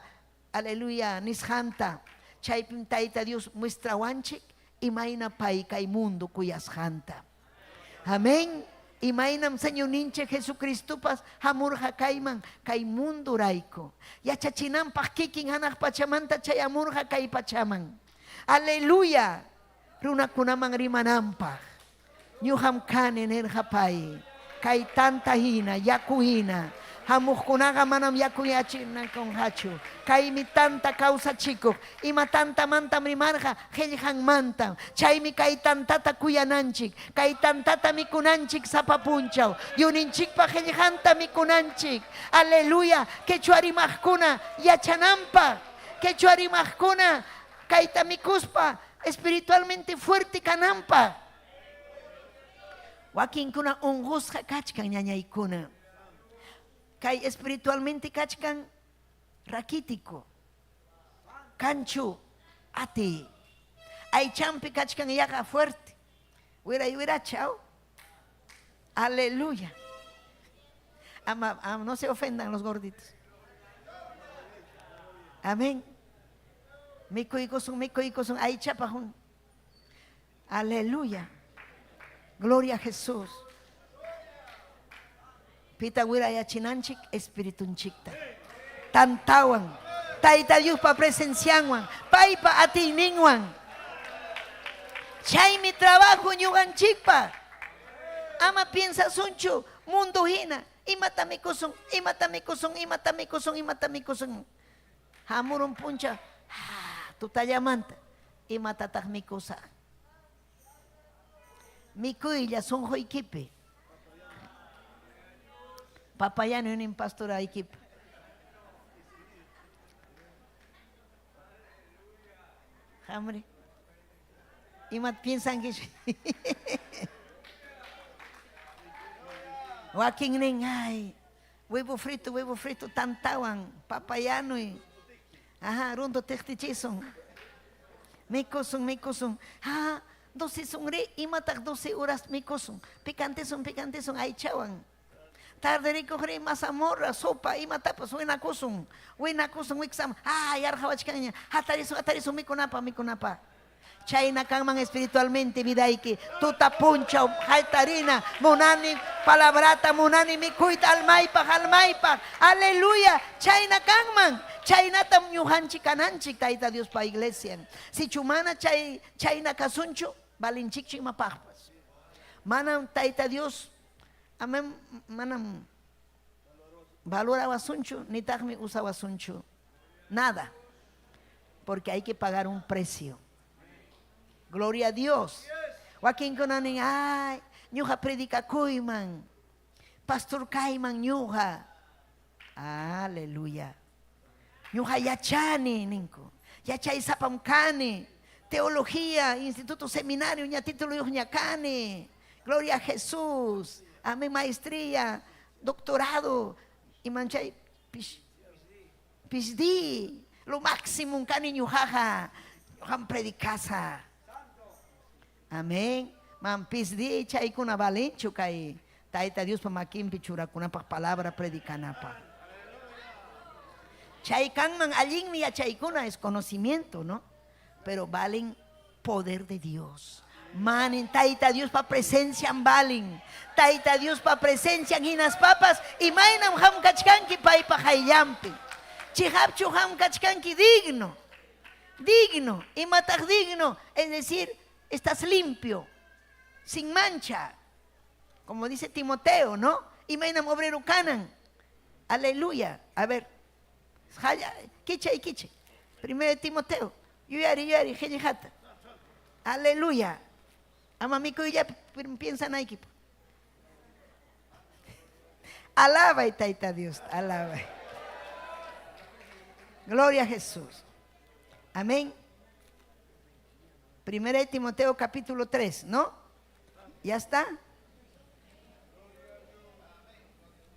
aleluya, nisqanta. Chaypim Tayta Dios muestrawanchik imayna pay kay mundo kuyasqanta. Amén. Imaynam Señorninchik Jesucristopas hamurqa kayman kay mundorayku. Yachachinanpaq kikin hanaq pachamanta chayamurqa kay pachaman. Aleluya. Runakunaman rimananpaq. Ñuqam kani nirqa pay. Kay tanta hina, yaku hina. Hamuqkunaqa manam yakuyachinakunqachu. Kaymi tanta kawsachikuq. Ima tantamantam rimarqa? Qillqanmantam. Chaymi kay tantata kuyananchik. Kay tantata mikunanchik sapa punchaw. Diosninchikpa qillqanta mikunanchik. Aleluya. Quechua rimaqkuna yachananpaq. Quechua rimaqkuna kayta mikuspa espiritualmente fuerte kananpaq. Wakinkuna unqusqa kachkan ñañaykuna. Kay espiritualmente kachkan raquítico. Kanchu ati. Aychampi kachkan yaqa fuerte. Wiray wirachaw. Aleluya. Ama, ama, no se ofendan los gorditos. Amén. Mikuykusun, mikuykusun, aychapaq. Aleluya. Gloria a Jesús. Pita wirayachinanchik espiritunchikta. Tantawan. Tayta Diospa presencianwan. Paypa atiyninwan. Chaymi trabajo ñuqanchikpa. Ama piensasunchu mundo hina. Imata mikusun, imata mikusun, imata mikusun, imata mikusun. Hamurun puncha, tutallamanta. Imatataq mikusaq? Mikuylla sunquykipi. Papayani nin pastoraykipa. Hambre. Imat piensanki? Wakin nin, ay, huevo frito tantawan, papayanuy. Ajá, runtu tiqtichisun. Mikusun, mikusun. Ha, 12 sunri, imataq 12 horas mikusun. Picantesun, picantesun, aychawan. Tarde rikuqri mazamorra, sopa, imatapas winakusun. Winakusun, wiksam. Ah, yarqawachkanña. Hatarisun, hatarisun, mikunapa, mikunapa. Chayna kanman espiritualmente vidayki. Tuta punchaw, haltarina, munani, Palabrata munani mikuyta almaypaq, almaypaq. Aleluya. Chayna kanman. Chaynatam ñuqanchik kananchik Tayta Diospa iglesian. Sichu mana chay chayna kasunchu, valinchikchu imapaqpas. Manam Tayta Dios, amén, manam valorawasunchu, nitaqmi usawasunchu. Nada. Porque hay que pagar un precio. Gloria a Dios. Wakinkuna nin, ay, ñuqa predicakuyman, pastor kayman ñuqa. Aleluya. Ñuqa yachani, ninku. Yachaysapam kani. Teología, instituto seminario, ña tituluyuqña kani. Gloria a Jesús. Amén, maestría, doctorado. Imanchay, pish, PhD, lo máximo kani ñuqaqa. Ñuqam predicasa. Amén. Man PhD chaykuna valenchu kay Tayta Diospa makinpi churakunapaq palabra predicanapaq. Chay kanman allinmi yachaykuna es conocimiento, ¿no? Pero valen poder de Dios. Manin Tayta Diospa presencian valen. Tayta Diospa presencian hinaspapas imaynam qam kachkanki paypa qayllanpi. Chiqapchu qam kachkanki digno. Digno. Imataq digno? Es decir, estás limpio, sin mancha. Como dice Timoteo, ¿no? Imaynam obrero kanan. Aleluya. A ver, kichay, kichay. Primero Timoteo. Yuyari, yuyari, qillqata. Aleluya. Ama mikuyllapi piensanaykipaq. Alabay, Tayta Dios, alabay. Gloria a Jesús. Amén. Primera de Timoteo capítulo 3, ¿no? ¿Ya está?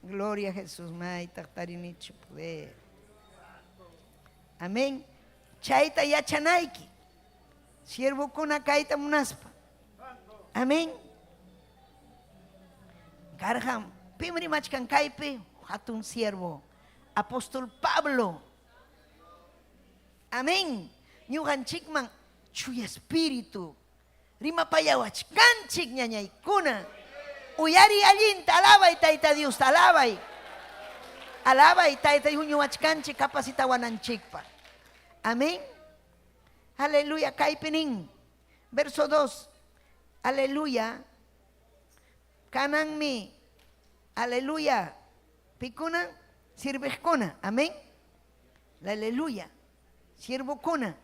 Gloria a Jesús. Amén. Chayta yachanayki. Siervokuna kayta munaspa. Amén. Karqam pim rimachkan kaypi hatun siervo. Apóstol Pablo. Amén. Ñuqanchikman chuya espíritu rimapayawachkanchik ñañaykuna. Uyariy allinta, alabay Tayta Diosta, alabay. Alabay Tayta Dios huñuwachkanchik capacitawananchikpaq. Amén. Aleluya, kaypi nin. Verso 2. Aleluya. Kananmi. Aleluya. Pikuna, sirviqkuna. Amén. Aleluya. Siervokuna.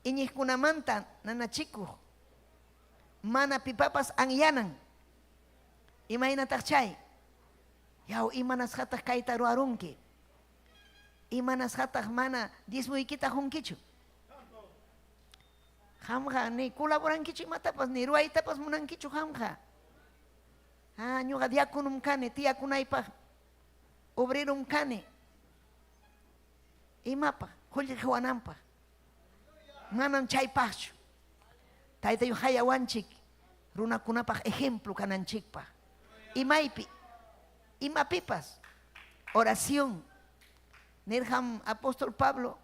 Iñiqkunamanta nanachikuq. Mana pipapas anyanan. Imaynataq chay? Yaw, imanasqataq kayta ruwarunki? Imanasqataq mana diezmoykita qunkichu? Qamqa ni colaborankichu imatapas, ni ruwaytapas munankichu qamqa. Ah, ñuqa diáconom kani, tiyakunaypaq obrerom kani. Imapaq? Qullqi quwananpaq. Manam chaypaqchu. Tayta Dios hayawanchik runakunapaq ejemplo kananchikpaq. Imaypi, imapipas, oración. Nirqam apóstol Pablo,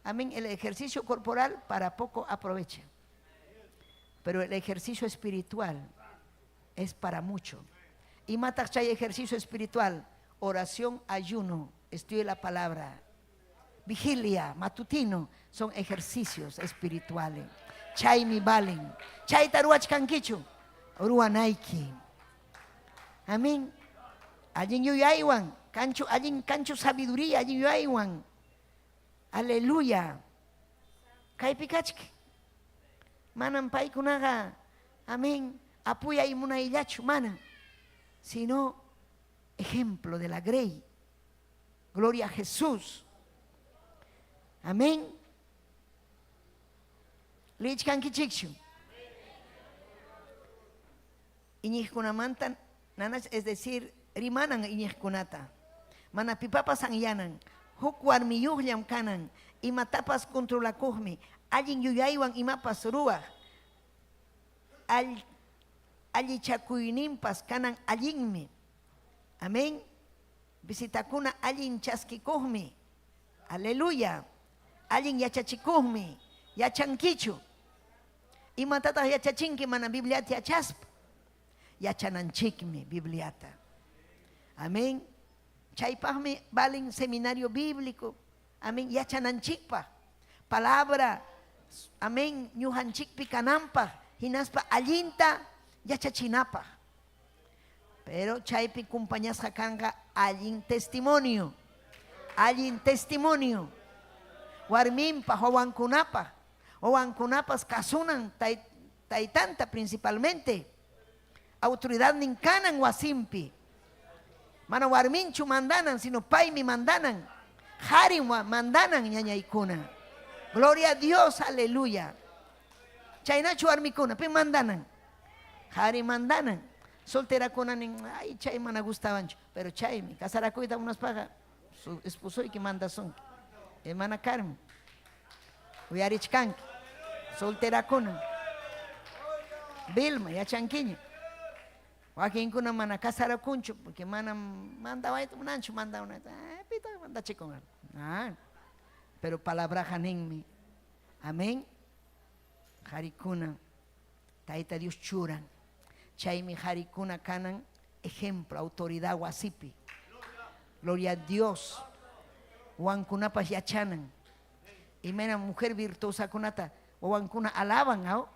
amén, el ejercicio corporal para poco aprovecha. Pero el ejercicio espiritual es para mucho. Imataq chay ejercicio espiritual, oración, ayuno, estudio la palabra, vigilia, matutino, son ejercicios espirituales. Chaymi valen. Chayta ruwachkankichu, ruwanayki. Amén. Allin yuyaywan, kanchu allin kanchu sabiduría allin yuyaywan. Aleluya. Kaypi kachki. Manam paykunaqa, amén, apuyay munayllachu, mana, sino ejemplo de la grey. Gloria a Jesús. Amén. Lichkankichikchu. Iñiqkunamanta nanas, es decir, rimanan iñiqkunata. Mana pipapas anyanan. Huk warmiyuqllam kanan. Imatapas controlakuqmi. Allin yuyaywan imapas ruwaq. All, allichakuyninpas kanan allinmi. Amén. Visitakuna allin chaskikuqmi. Aleluya. Allin yachachikuqmi. Yachankichu. Imatataq yachachinki mana Bibliata yachaspa? Yachananchikmi Bibliata. Amén. Chaypaqmi valen seminario bíblico. Amén. Yachananchikpaq. Palabra, amén, ñuqanchikpi kananpaq, hinaspa allinta yachachinapaq. Pero chaypi kumpañasqa kanqa allin testimonio. Allin testimonio. Warminpaq, wawankunapaq. Wawankunapas kasunan taytanta principalmente. Autoridadnin kanan wasinpi. Mana warminchu mandanan, sino paymi mandanan. Qarim mandanan ñañaykuna. Gloria a Dios, aleluya. Chaynachu warmikuna, pim mandanan? Qari mandanan. Solterakuna nin, ay, chay mana gustawanchu. Pero chaymi, casarakuyta munaspaqa, su esposoyki mandasunki. Hermana Carmen, uyarichkanki. Solterakuna. Vilma, yachankiña. Wakinkuna mana casarakunchu, porque manam mandawayta munanchu, mandawanayta. Pitaq mandachikun. Ah, pero palabraqa ninmi. Amén. Qarikuna, Tayta Dios churan. Chaymi qarikuna kanan ejemplo, autoridad wasipi. Gloria a Dios. Wawankunapas yachanan. Imayna mujer virtuosakunata wawankuna alaban, aw?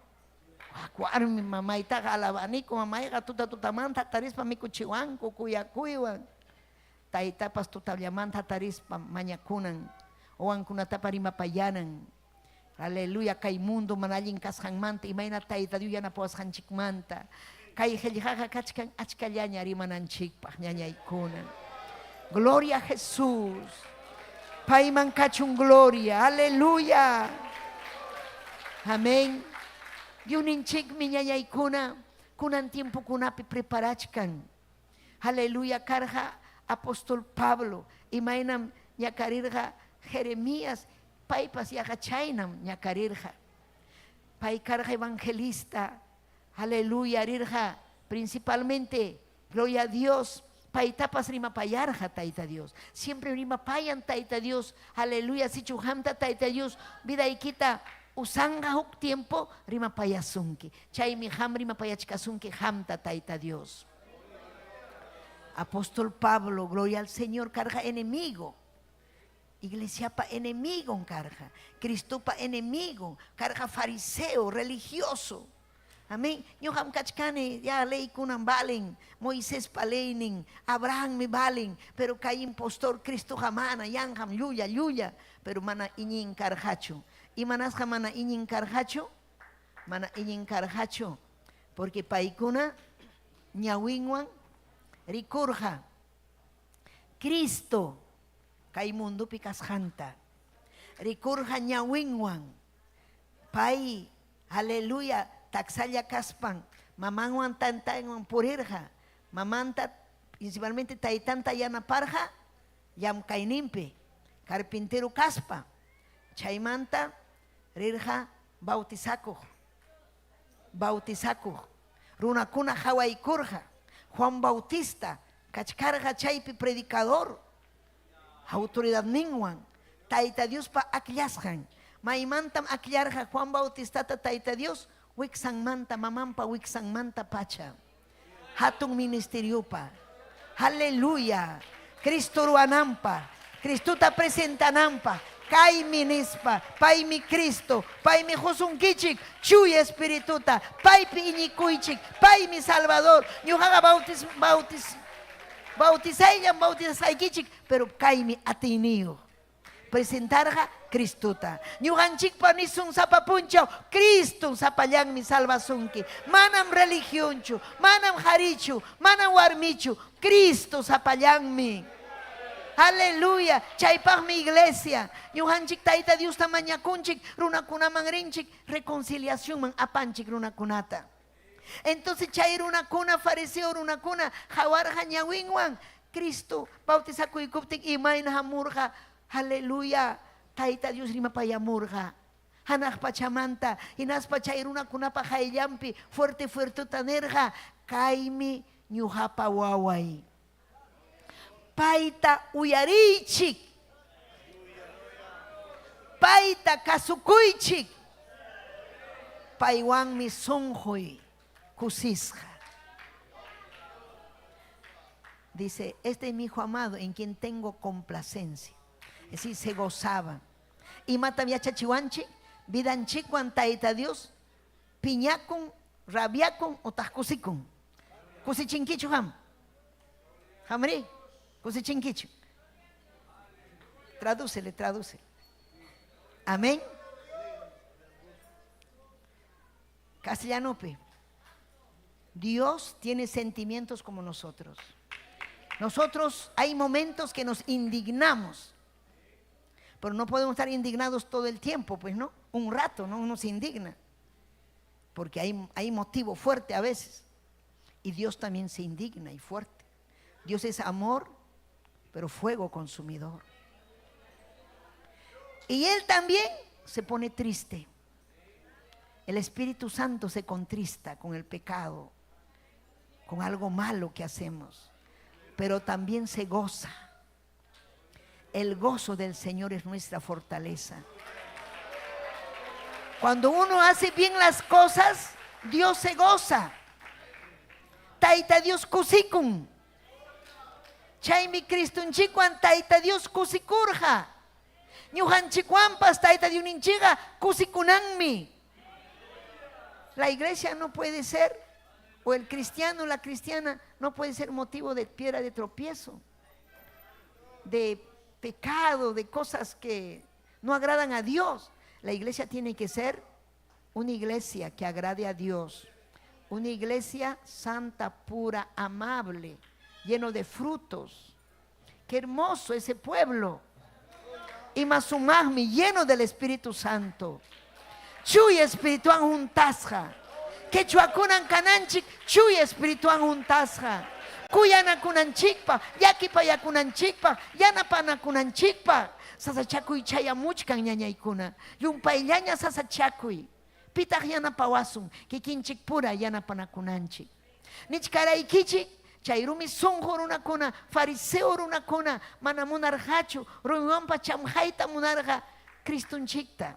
Warmi mamaytaqa alabaniku, mamayqa tuta tutamanta hatarispa mikuchiwanku kuyakuywan. Taytapas tutallamanta hatarispa mañakunan, wawankunatapa rimapayanan. Aleluya, kay mundo mana allin kasqanmanta, imayna Tayta Dios yanapawasqanchikmanta. Kay qillqaqa kachkan achkallaña rimananchikpaq, ñañaykuna. Gloria a Jesús. Payman kachun gloria. Aleluya. Amén. Diosninchikmi ñañaykuna kunan tiempokunapi preparachkan. Aleluya karqa apóstol Pablo, imaynam ñakarirqa Jeremías, paypas yaqa chaynam ñakarirqa. Pay karqa evangelista. Aleluya rirqa principalmente, gloria a Dios, paytapas rimapayarqa Tayta Dios. Siempre rimapayan Tayta Dios. Aleluya, sichu qamta Tayta Dios vidaykita usanqa huk tiempo rimapayasunki. Chaymi qam rimapayachkasunki qamta Tayta Dios. Apóstol Pablo, gloria al Señor, karqa enemigo. Iglesiapa enemigon karqa, Cristopa enemigon, karqa fariseo, religioso. Amén. Ñuqam kachkani, ya leykunam valen, Moisespa leynin, Abrahammi valen, pero kay impostor Cristoqa mana, yanqam, llulla, llulla, pero mana iñin karqachu. Imanasqa mana iñin karqachu? Mana iñin karqachu, porque paykuna ñawinwan rikurqa Cristo kay mundopi kasqanta. Rikurqa ñawinwan. Pay, aleluya, taksalla kaspan mamanwan tantanwan purirqa. Mamanta, principalmente taytanta yanaparqa llamkayninpi, carpintero kaspa. Chaymanta rirqa bautizakuq, bautizakuq. Runakuna qawaykurqa. Juan Bautista kachkarqa chaypi predicador autoridadninwan, Tayta Diospa akllasqan. Maymantam akllarqa Juan Bautistata Tayta Dios? Wiksanmanta, mamanpa wiksanmanta pacha. Hatun ministeriopa. Aleluya. Cristo ruwananpaq, Cristota presentananpaq, kaymi nispa, paymi Cristo, paymi qusunkichik Chuya Espirituta, paypi iñikuychik, paymi Salvador. Ñuqaqa bautis, bautis, bautizayllam bautizasqaykichik, pero kaymi atiyniyuq. Presentarqa Cristota. Ñuqanchikpa nisun sapa punchaw, Cristom sapallanmi salvasunki. Manam religionchu, manam qarichu, manam warmichu, Cristo sapallanmi. Aleluya. Chaypaqmi iglesia. Ñuqanchik Tayta Diosta mañakunchik, runakunaman rinchik, reconciliacionman apanchik runakunata. Entonces chay runakuna, fariseo runakuna, qawarqa ñawinwan Cristo bautizakuykuptin imayna hamurqa. Aleluya. Tayta Dios rimapayamurqa hanaq pachamanta, hinaspa chay runakunapa qayllanpi fuerte fuerteta nirqa, Kaymi ñuqapa waway. Payta uyariychik. Payta kasukuychik. Paywanmi sunquy kusisqa. Dice, este es mi hijo amado en quien tengo complacencia. Es decir, se gozaba. Imatam yachachiwanchik, vidanchikwan Tayta Dios, piñakun, rabiakun otaq kusikun. Kusichinkichu qam? Qamri? Kusichinkichu? Tradúcele, tradúcele. Amén. Castellanope. Dios tiene sentimientos como nosotros. Nosotros hay momentos que nos indignamos, pero no podemos estar indignados todo el tiempo, pues no, un rato, ¿no? Uno se indigna, porque hay, hay motivo fuerte a veces. Y Dios también se indigna y fuerte. Dios es amor, pero fuego consumidor. Y Él también se pone triste. El Espíritu Santo se contrista con el pecado, con algo malo que hacemos, pero también se goza. El gozo del Señor es nuestra fortaleza. Cuando uno hace bien las cosas, Dios se goza. Tayta Dios kusikun. Chaymi Cristonchikwan Tayta Dios kusikurqa. Ñuqanchikwanpas Tayta Diosninchikqa kusikunanmi. La iglesia no puede ser, o el cristiano, la cristiana, no puede ser motivo de piedra de tropiezo, de pecado, de cosas que no agradan a Dios. La iglesia tiene que ser una iglesia que agrade a Dios, una iglesia santa, pura, amable, lleno de frutos. Qué hermoso ese pueblo. Y masumaqmi, lleno del Espíritu Santo. Chuya Espirituwan huntasqa. Quechuakunan kananchik chuya Espirituwan huntasqa. Kuyanakunanchikpaq, llakipayakunanchikpaq, yanapanakunanchikpaq. Sasachakuy chayamuchkan ñañaykuna. Llumpayllaña sasachakuy. Pitaq yanapawasun kikinchik pura yanapanakunanchik. Nichkaraykichik chay rumi sunqu runakuna, fariseo runakuna mana munarqachu, rumiwanpas chamqayta munarqa Cristonchikta.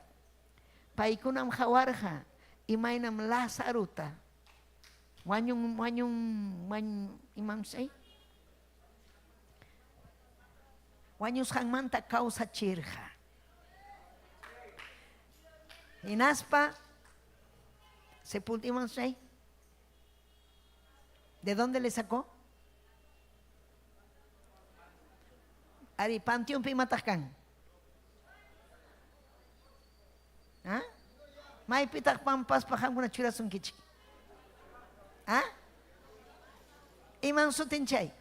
Paykunam qawarqa imaynam Lazarota wañun wañun wañ imam chay wañusqanmanta kawsachirqa. Hinaspa sepult imam chay ¿De dónde le sacó? Ari, panteonpi imataq kan? ¿Ah? Maypitaq pampaspa qamkuna churasunkichik? ¿Ah? Iman sutin chay?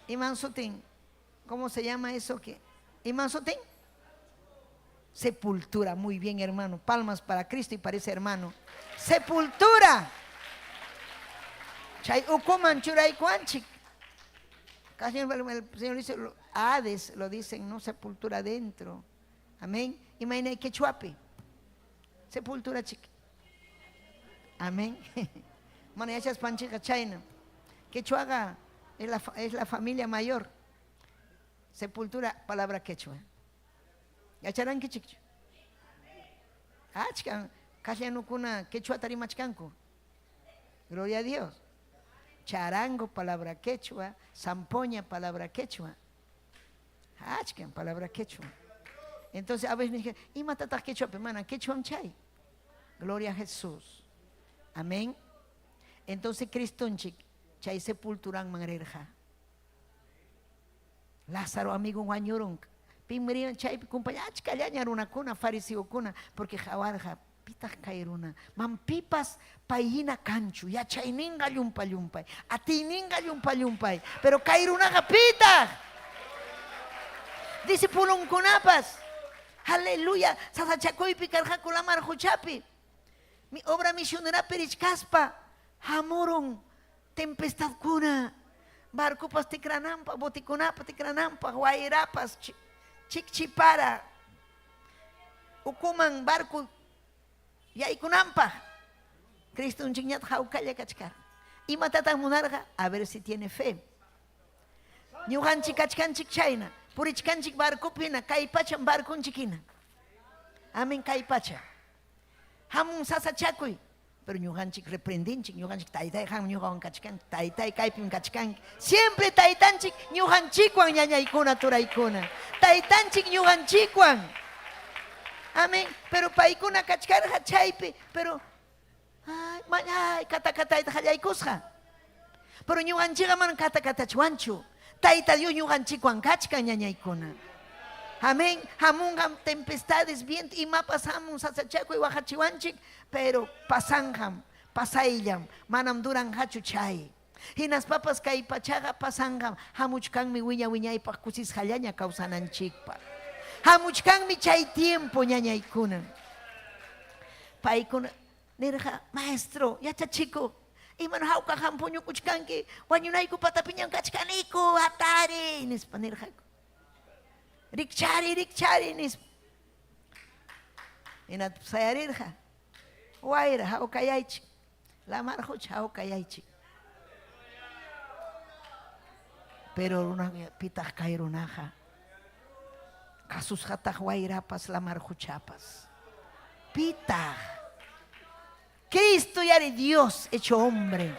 Iman sutin? ¿Cómo se llama eso que? Iman sutin? Sepultura, muy bien hermano. Palmas para Cristo y para ese hermano. Sepultura. Chay ukuman churaykuwanchik. Casi el Señor dice, Hades lo dicen, no sepultura adentro. Amén. Imayna quechuapi. Sepultura chica. Amén. Mana yachaspanchikqa chayna. Quechuaqa es la, es la familia mayor. Sepultura, palabra quechua. Yacharankichikchu? Achka castellanokuna quechuata rimachkanku. Gloria a Dios. Charango, palabra quechua. Zampoña, palabra quechua. Achkan, palabra quechua. Entonces a veces me dije, imatataq quechuapi? Mana, quechuam chay. Gloria a Jesús. Amén. Entonces Cristonchik, chay sepulturanman rirqa. Lázaro amigo wañurun. Pim riran chaypi kumpaña achkallaña runakuna, fariseokuna, porque qawarqa pitaq kay runa, man pipas pay hina kanchu, yachayninqa llumpa llumpay, atiyninqa llumpa llumpay, pero kay runaqa pitaq? Discipulonkunapas, aleluya, sasachakuypi karqaku lamar quchapi. Mi obra misionerapi richkaspa hamurun tempestadkuna, barcopas tikrananpaq, botikunapa tikrananpaq, wayrapas, chikchipara, ukuman barco yaykunanpaq. Cristonchikñataq hawkalla kachkarqa. Imatataq munarqa? A ver si tiene fe. Ñuqanchik kachkanchik chayna, purichkanchik barcopi hina, kay pacham barconchik hina. Amén, kay pacha. Hamun sasachakuy. Pero ñuqanchik reprendinchik, ñuqanchik taytay qam ñuqawan kachkanki, taytay kaypim kachkanki. Siempre taytanchik ñuqanchikwan ñañaykuna, turaykuna. Taytanchik ñuqanchikwan. Amén. Pero paykuna kachkarqa chaypi, pero ay, ay, katakatayta qallaykusqa. Pero ñuqanchikqa manam katakatachwanchu. Tayta Dios ñuqanchikwan kachkan ñañaykuna. Amén. Hamunqam tempestades, viento, imapas hamun sasachakuy waqachiwanchik, pero pasanqam, pasayllam, manam duranqachu chay. Hinaspapas kay pachaqa pasanqam, hamuchkanmi wiña-wiñaypaq kusisqallaña kawsananchikpaq. Hamuchkanmi chay tiempo ñañaykuna. Paykuna Nirqa, Maestro, yachachikuq, iman hawka qam puñukuchkanki, wañunayku patapiñam kachkaniku, hatariy, nispa nirqaku. Rikchariy, rikchariy, nispa. Hinaspa sayarirqa, wayra hawkayaychik, lamar qucha hawkayaychik. Pero runa, pitaq kay runaqa? Kasusqataq wayrapas lamar quchapas. Pitaq? Cristo yari Dios hecho hombre.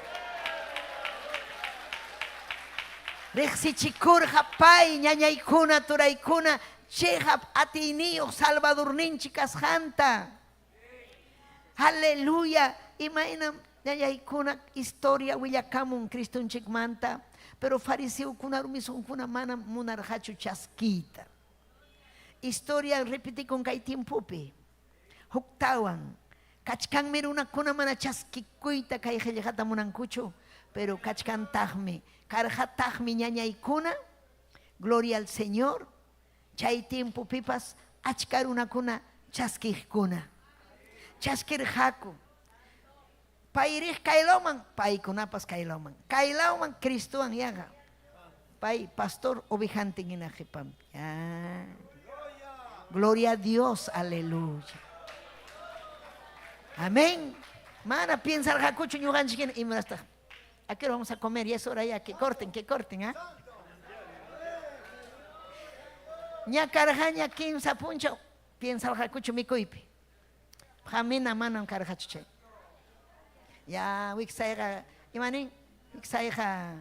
Riqsichikurqa pay ñañaykuna turaykuna cheqap atiyniyuq Salvadorninchik kasqanta. Aleluya! Imaynam ñañaykuna historia willakamun Cristonchikmanta, pero fariseokuna rumisonkuna manam munarqachu chaskiyta. Historia repetikun kay tiempopi. Huktawan, kachkanmi runakuna mana chaskikuyta kay qillqata munankuchu, pero kachkantaqmi, karqataqmi ñañaykuna, gloria al Señor, Chay tiempopipas achka runakuna chaskiqkuna chaskirqaku. Pay riq kaylawman, paykunapas kaylawman. Kaylawman Cristowan yaqa. Pay pastor ovejantin hina qhipanpi. Ya. Gloria a Dios, aleluya. Amén. Mana piensarqakuchu ñuqanchik hina imarastaq. ¿A qué hora vamos a comer? Ya es hora ya, que corten, que corten, ¿ah? Ña karqaña kimsa punchaw piensarqakuchu mikuypi. Qamina manam karqachu chay. Ya wiksayqa imanin? Wiksayqa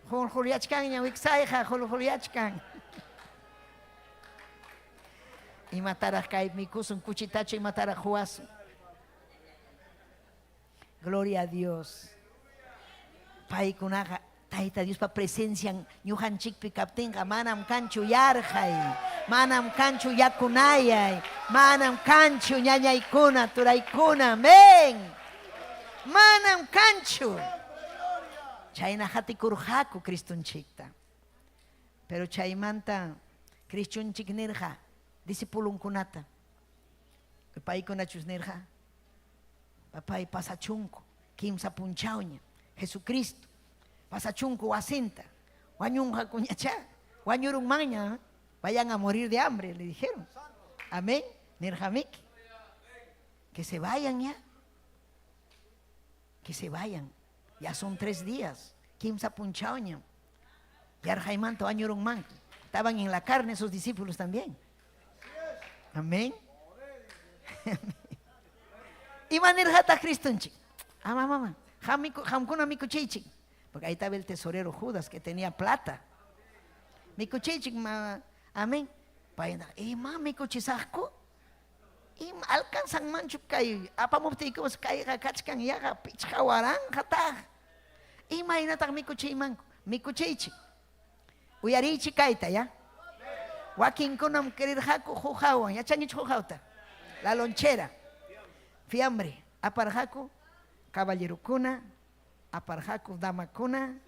qulqulyachkanña, wiksayqa qulqulyachkan. Imataraq kay mikusun, kuchitachu imataraq quwasun. Gloria a Dios. Paykunaqa Tayta Diospa presencian ñuqanchikpi kaptinqa manam kanchu yarqay, manam kanchu yakunayay, manam kanchu ñañaykuna, turaykuna. Amén. Manam kanchu. Chayna qatikurqaku Cristonchikta. Pero chaymanta Cristonchik nirqa discipulonkunata. Paykunachus nirqa, Papay, pasachunku kimsa punchawña Jesucristo, pasachunku wasinta, wañunqakuñachá, wañurunmanña, vayan a morir de hambre, le dijeron. Amén, nirqamiki. Que se vayan ya, que se vayan. Ya son 3 días, kimsa punchawña. Yarqaymanta wañurunmanku. Estaban en la carne esos discípulos también. Amén. Ima nirqataq Cristonchik? Ama, mama, qamkuna mikuchiychik. Porque ahí estaba el tesorero Judas que tenía plata. Mikuchiychik, ma, amén. Payna, ima mikuchisaqku? Ima alcanzanmanchu kay apamuptiykupas kayqa kachkan yaqa pichqa waranqataq. Imaynataq mikuchiymanku? Mikuchiychik. Uyariychik kayta, ya. Wakinkunam creerqaku quqawan, yachankichu quqawta? La lonchera. Fiambre. Aparqaku caballerokuna, aparqaku damakuna,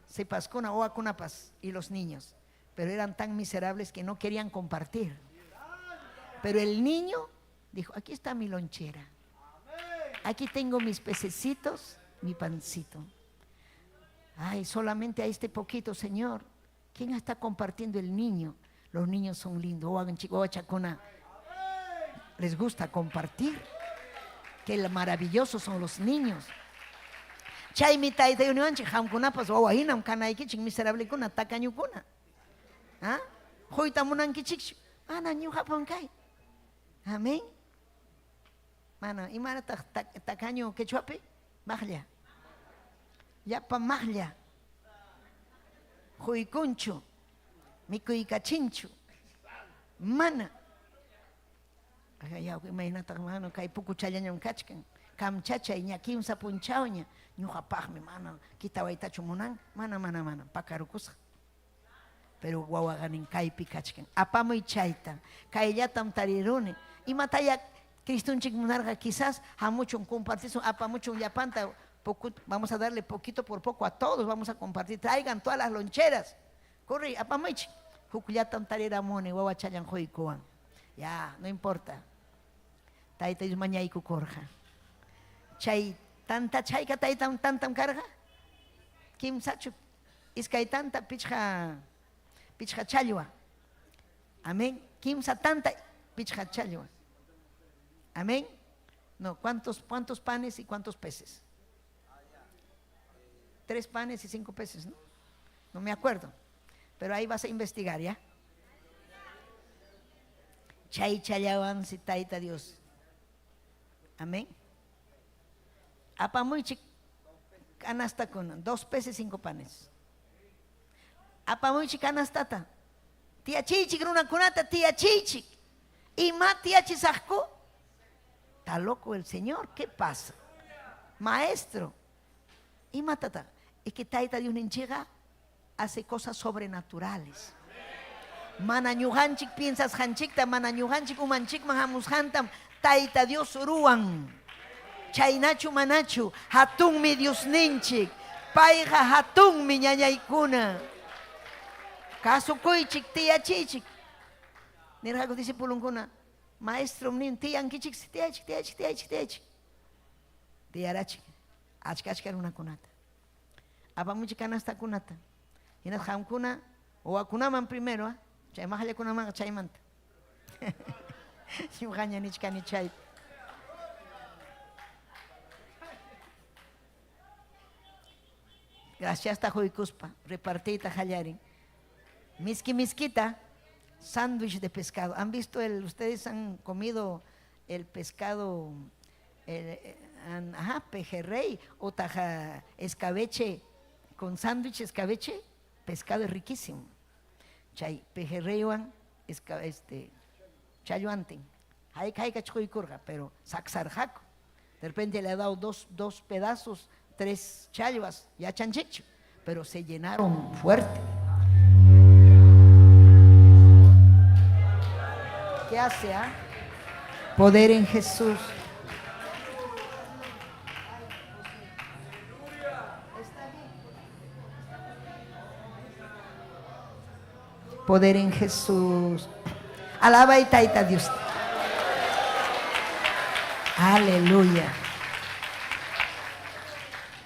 sipaskuna, wawakunapas y los niños. Pero eran tan miserables que no querían compartir. Pero el niño dijo, aquí está mi lonchera. Aquí tengo mis pececitos, mi pancito. Ay, solamente a este poquito, Señor. ¿Quién está compartiendo el niño? Los niños son lindos. Oh, chico, chacona. Les gusta compartir. Qué maravillosos son los niños. Chaymi tayta uniwanchik qamkunapas wawa hinam kanaykichik miserablekuna tacañukuna. ¿Ah? Quyta munankichikchu? Mana ñuqapam kay. Amén. Mana, imanataq tacaño quechuapi? Maqlla. Llapa maqlla. Quykunchu, mikuykachinchu. Mana. Imaynataq mana kay pukuchallañam kachkan. Kamchachay ña kimsa punchawña. Ñuqapaqmi mana kitawaytachu munan. Mana, mana, mana. Pakarukusaq. Pero wawaqa nin kaypi kachkan. Apamuy chayta. Kayllatam tariruni. Imataya Cristonchik munarqa quizás hamuchun, compartisun, apamuchun llapanta. Poco, vamos a darle poquito por poco a todos, vamos a compartir. Traigan todas las loncheras. Corre, apamuychik. Hukllatam tariramuni, wawachallan quykuwan. Ya, no importa. Tayta Dios mañaykukurqa. Chay tanta chayka taytam tantam karqa? Kimsachu iskay tanta pichqa pichqa challwa. Amén. Kimsa tanta pichqa challwa. Amén. No, ¿cuántos, cuántos panes y cuántos peces? 3 panes y 5 peces, ¿no? No me acuerdo. Pero ahí vas a investigar, ¿ya? Chay challawansi tayta Dios. Amén. Apamuychik canastakuna, 2 peces, 5 panes. Apamuychik canastata. Tiyachiychik runakunata, tiyachiychik. Ima tiyachisaqku? Está loco el Señor, ¿qué pasa? Maestro, imatata? Es que Tayta Dios ninchiqa hace cosas sobrenaturales. Mana ñuqanchik piensasqanchikta, mana ñuqanchik umanchikman hamusqantam Tayta Dios ruwan. Chaynachu manachu, hatunmi Diosninchik. Payqa hatunmi ñañaykuna. Kasukuychik, tiyachiychik. Nirqaku discipulunkuna, maestrom nin, tiyankichik, tiyachik, tiyachik, tiyachik, tiyachik. Tiyarachik, achka achka runakunata. Apamuchik canastakunata. Hinaspa qamkuna wawakunaman primero, ¿ah? Chay maqllakunamanqa chaymanta. Ñuqaña nichkani chayta. Graciasta quykuspa, repartiyta qallarin. Miski miskita, sándwich de pescado. ¿Han visto el, ustedes han comido el pescado, el, ajá, pejerrey o taja escabeche con sándwich escabeche? Pescado es riquísimo. Chay pejerreywan este challwantin. Hayka hayka chquykurqa, pero saksarqaku. De repente le ha dado dos pedazos, 3 challwas, ya chanchichu, pero se llenaron fuerte. ¿Qué hace, ah? Poder en Jesús. Poder en Jesús. Alaba y taita Dios. Aleluya.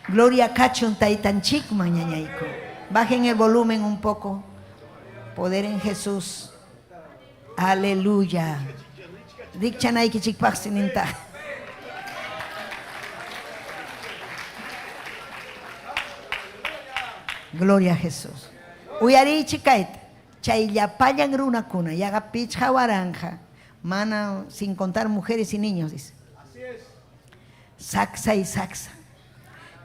Gloria kachun taytanchikman ñañayku. Bajen el volumen un poco. Poder en Jesús. Aleluya. Rikchanaykichikpaqsi ninta. Gloria a Jesús. Uyariychik kayta. Chay llapallan runakuna, yaqa pichqa waranqa, mana sin contar mujeres y niños, dice. Saksa y saksa.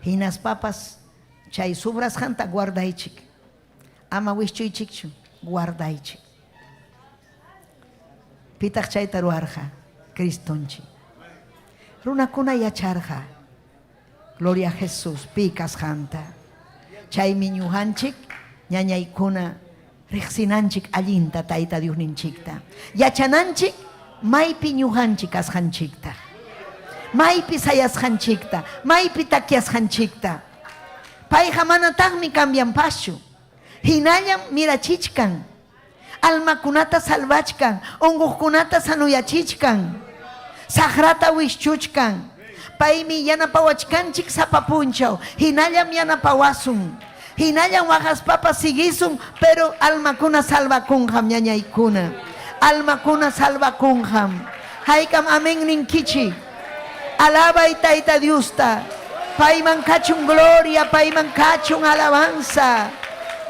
Hinaspapas chay sobrasqanta guardaychik. Ama wischuychikchu, guardaychik. Pitaq chayta ruwarqa? Cristonchik. Runakuna yacharqa. Gloria a Jesús, pi kasqanta. Chaymi ñuqanchik ñañaykuna riqsinanchik allinta Tayta Diosninchikta. Yachananchik maypi ñuqanchik kasqanchikta. Maypi sayasqanchikta, maypi takyasqanchikta. Payqa manataqmi cambianpaschu. Hinallam mirachichkan. Almakunata salvachkan, unquqkunata sanoyachichkan, saqrata wischuchkan. Paymi yanapawachkanchik sapa punchaw, hinallam yanapawasun. Hinallam waqaspapas siguisun, pero almakuna salvakunqam ñañaykuna. Almakuna salvakunqam. Haykam amén ninkichik. Alabay Tayta Diosta. Payman kachun gloria, payman kachun alabanza.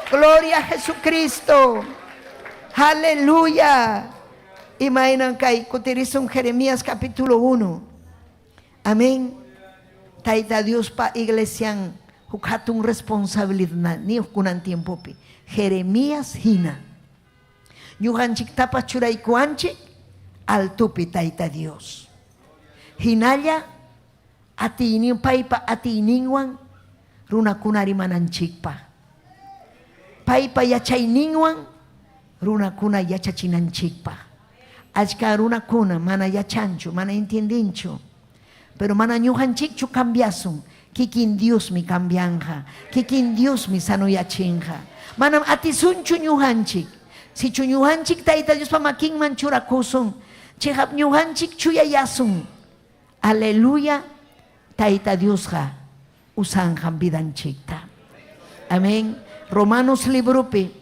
Gloria a Jesucristo. Aleluya. Imaynan kay kutirisun Jeremías capítulo 1. Amén. Tayta Diospa iglesian huk hatun responsabilidniyuq kunan tiempopi. Jeremías hina. Ñuqanchiktapas churaykuwanchik altopi Tayta Dios. Hinalla atiynin paypa atiyninwan runakuna rimananchikpaq. Paypa yachayninwan runakuna yachachinanchikpaq. Achka runakuna mana yachanchu, mana entiendenchu. Pero mana ñuqanchikchu cambiasun, kikin Diosmi cambianqa, kikin Diosmi sanoyachinqa. Manam atisunchu ñuqanchik. Sichu ñuqanchik Tayta Diospa makinman churakusun, chiqap ñuqanchik chuyayasun. Aleluya, Tayta Diosqa usanqam vidanchikta. Amén. Romanos libropi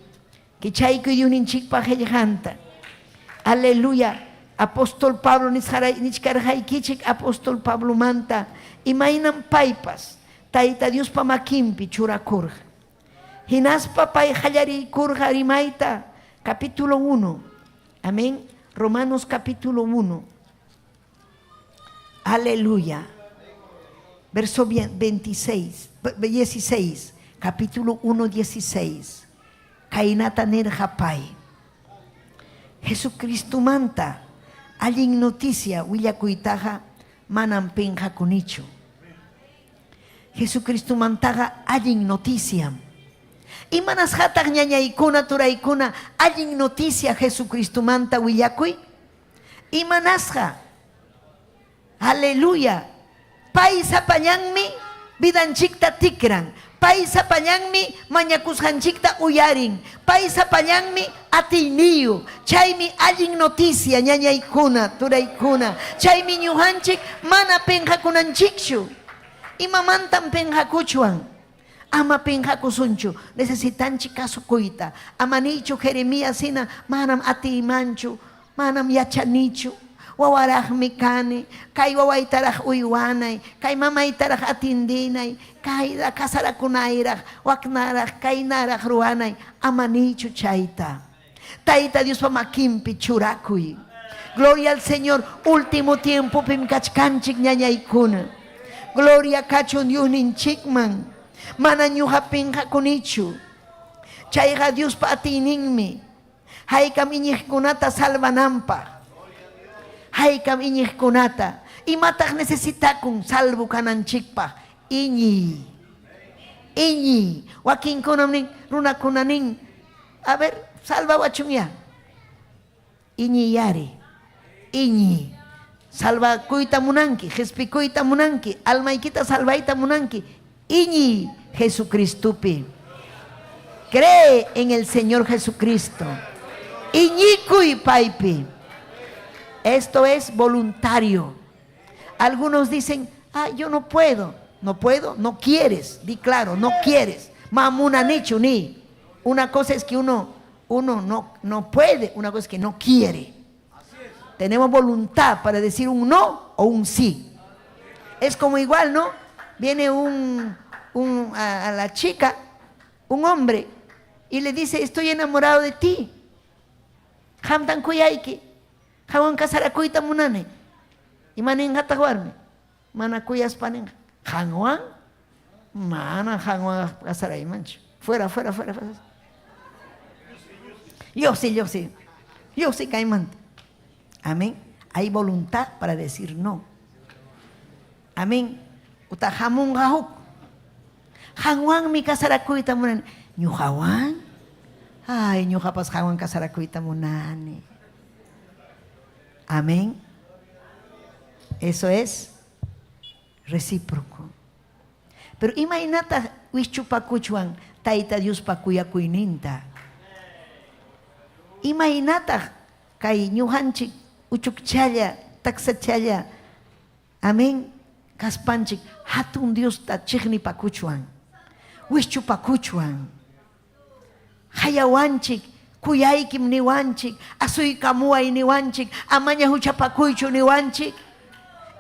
kichaykuy Diosninchikpa qillqanta. Aleluya. Apóstol Pablo nichkarqaykichik apóstol Pablomanta imaynam paypas Tayta Diospa makinpi churakurqa. Hinaspa pay qallariykurqa rimayta capítulo 1. Amén. Romanos capítulo 1. Aleluya. Verso 26, 16, capítulo 1, 16. Kaynata nirqa pay. Jesucristomanta allin noticia willakuytaqa manam pinqakunichu. Jesucristomantaqa allin noticiam. Imanasqataq ñañaykuna, turaykuna allin noticia Jesucristomanta willakuy? Imanasqa? Aleluya. Pay sapallanmi vidanchikta tikran. Pay sapallanmi mañakusqanchikta uyarin. Pay sapallanmi atiyniyuq. Chaymi allin noticia ñañaykuna, turaykuna. Chaymi ñuqanchik mana pinqakunanchikchu. Imamantam pinqakuchwan? Ama pinqakusunchu. Necesitanchik kasukuyta. Ama niychu Jeremías hina manam atiymanchu, manam yachanichu. Wawaraqmi kani, kay wawaytaraq uywanay, kay mamaytaraq atindinay, kayra casarakunayraq, waknaraq, kaynaraq ruwanay. Ama niychu chayta. Tayta Diospa makinpi churakuy. Gloria al Señor, último tiempopim kachkanchik ñañaykuna. Gloria kachun Diosninchikman. Mana ñuqa pinqakunichu. Chayqa Diospa atiyninmi. Haykam iñiqkunata salvananpaq. Haykam iñiqkunata. Imataq necesitakun salvo kananchikpaq? Iñiy. Iñiy. Wakinkunam nin, runakuna nin, a ver, salvawachunyá. Iñiyari. Iñiy. Salvakuyta munanki, qespikuyta munanki, almaykita salvayta munanki. Iñiy Jesucristopi. Cree en el Señor Jesucristo. Iñikuy paypi. Esto es voluntario. Algunos dicen, ah, yo no puedo. No puedo, no quieres. Di claro, no quieres. Mamuna nichu ni. Una cosa es que uno, uno no, no puede, una cosa es que no quiere. Tenemos voluntad para decir un no o un sí. Es como igual, ¿no? Viene un, un, a, a la chica, un hombre, y le dice, estoy enamorado de ti. Qamtan kuyayki. Qamwan casarakuyta munani. Ima ninqataq warmi? Mana kuyaspa ninqa. Qanwan? Mana qanwan casaraymanchu. Fuera, fuera, fuera, fuera. Lluqsi, lluqsi. Lluqsi kaymanta. Amén. Hay voluntad para decir no. Amén. Utaq hamunqa huk. Qanwanmi casarakuyta munani. Ñuqawan? Ay, ñuqapas qanwan casarakuyta munani. Amén. Eso es recíproco. Pero imaynataq wischupakuchwan Tayta Diospa kuyakuyninta? Imaynataq kay ñuqanchik uchukchalla, taksachalla, amén, kaspanchik hatun Diosta chiqnipakuchwan, wischupakuchwan? Qayawanchik, kuyaykim niwanchik, asuykamuway niwanchik, amaña huchapakuychu niwanchik.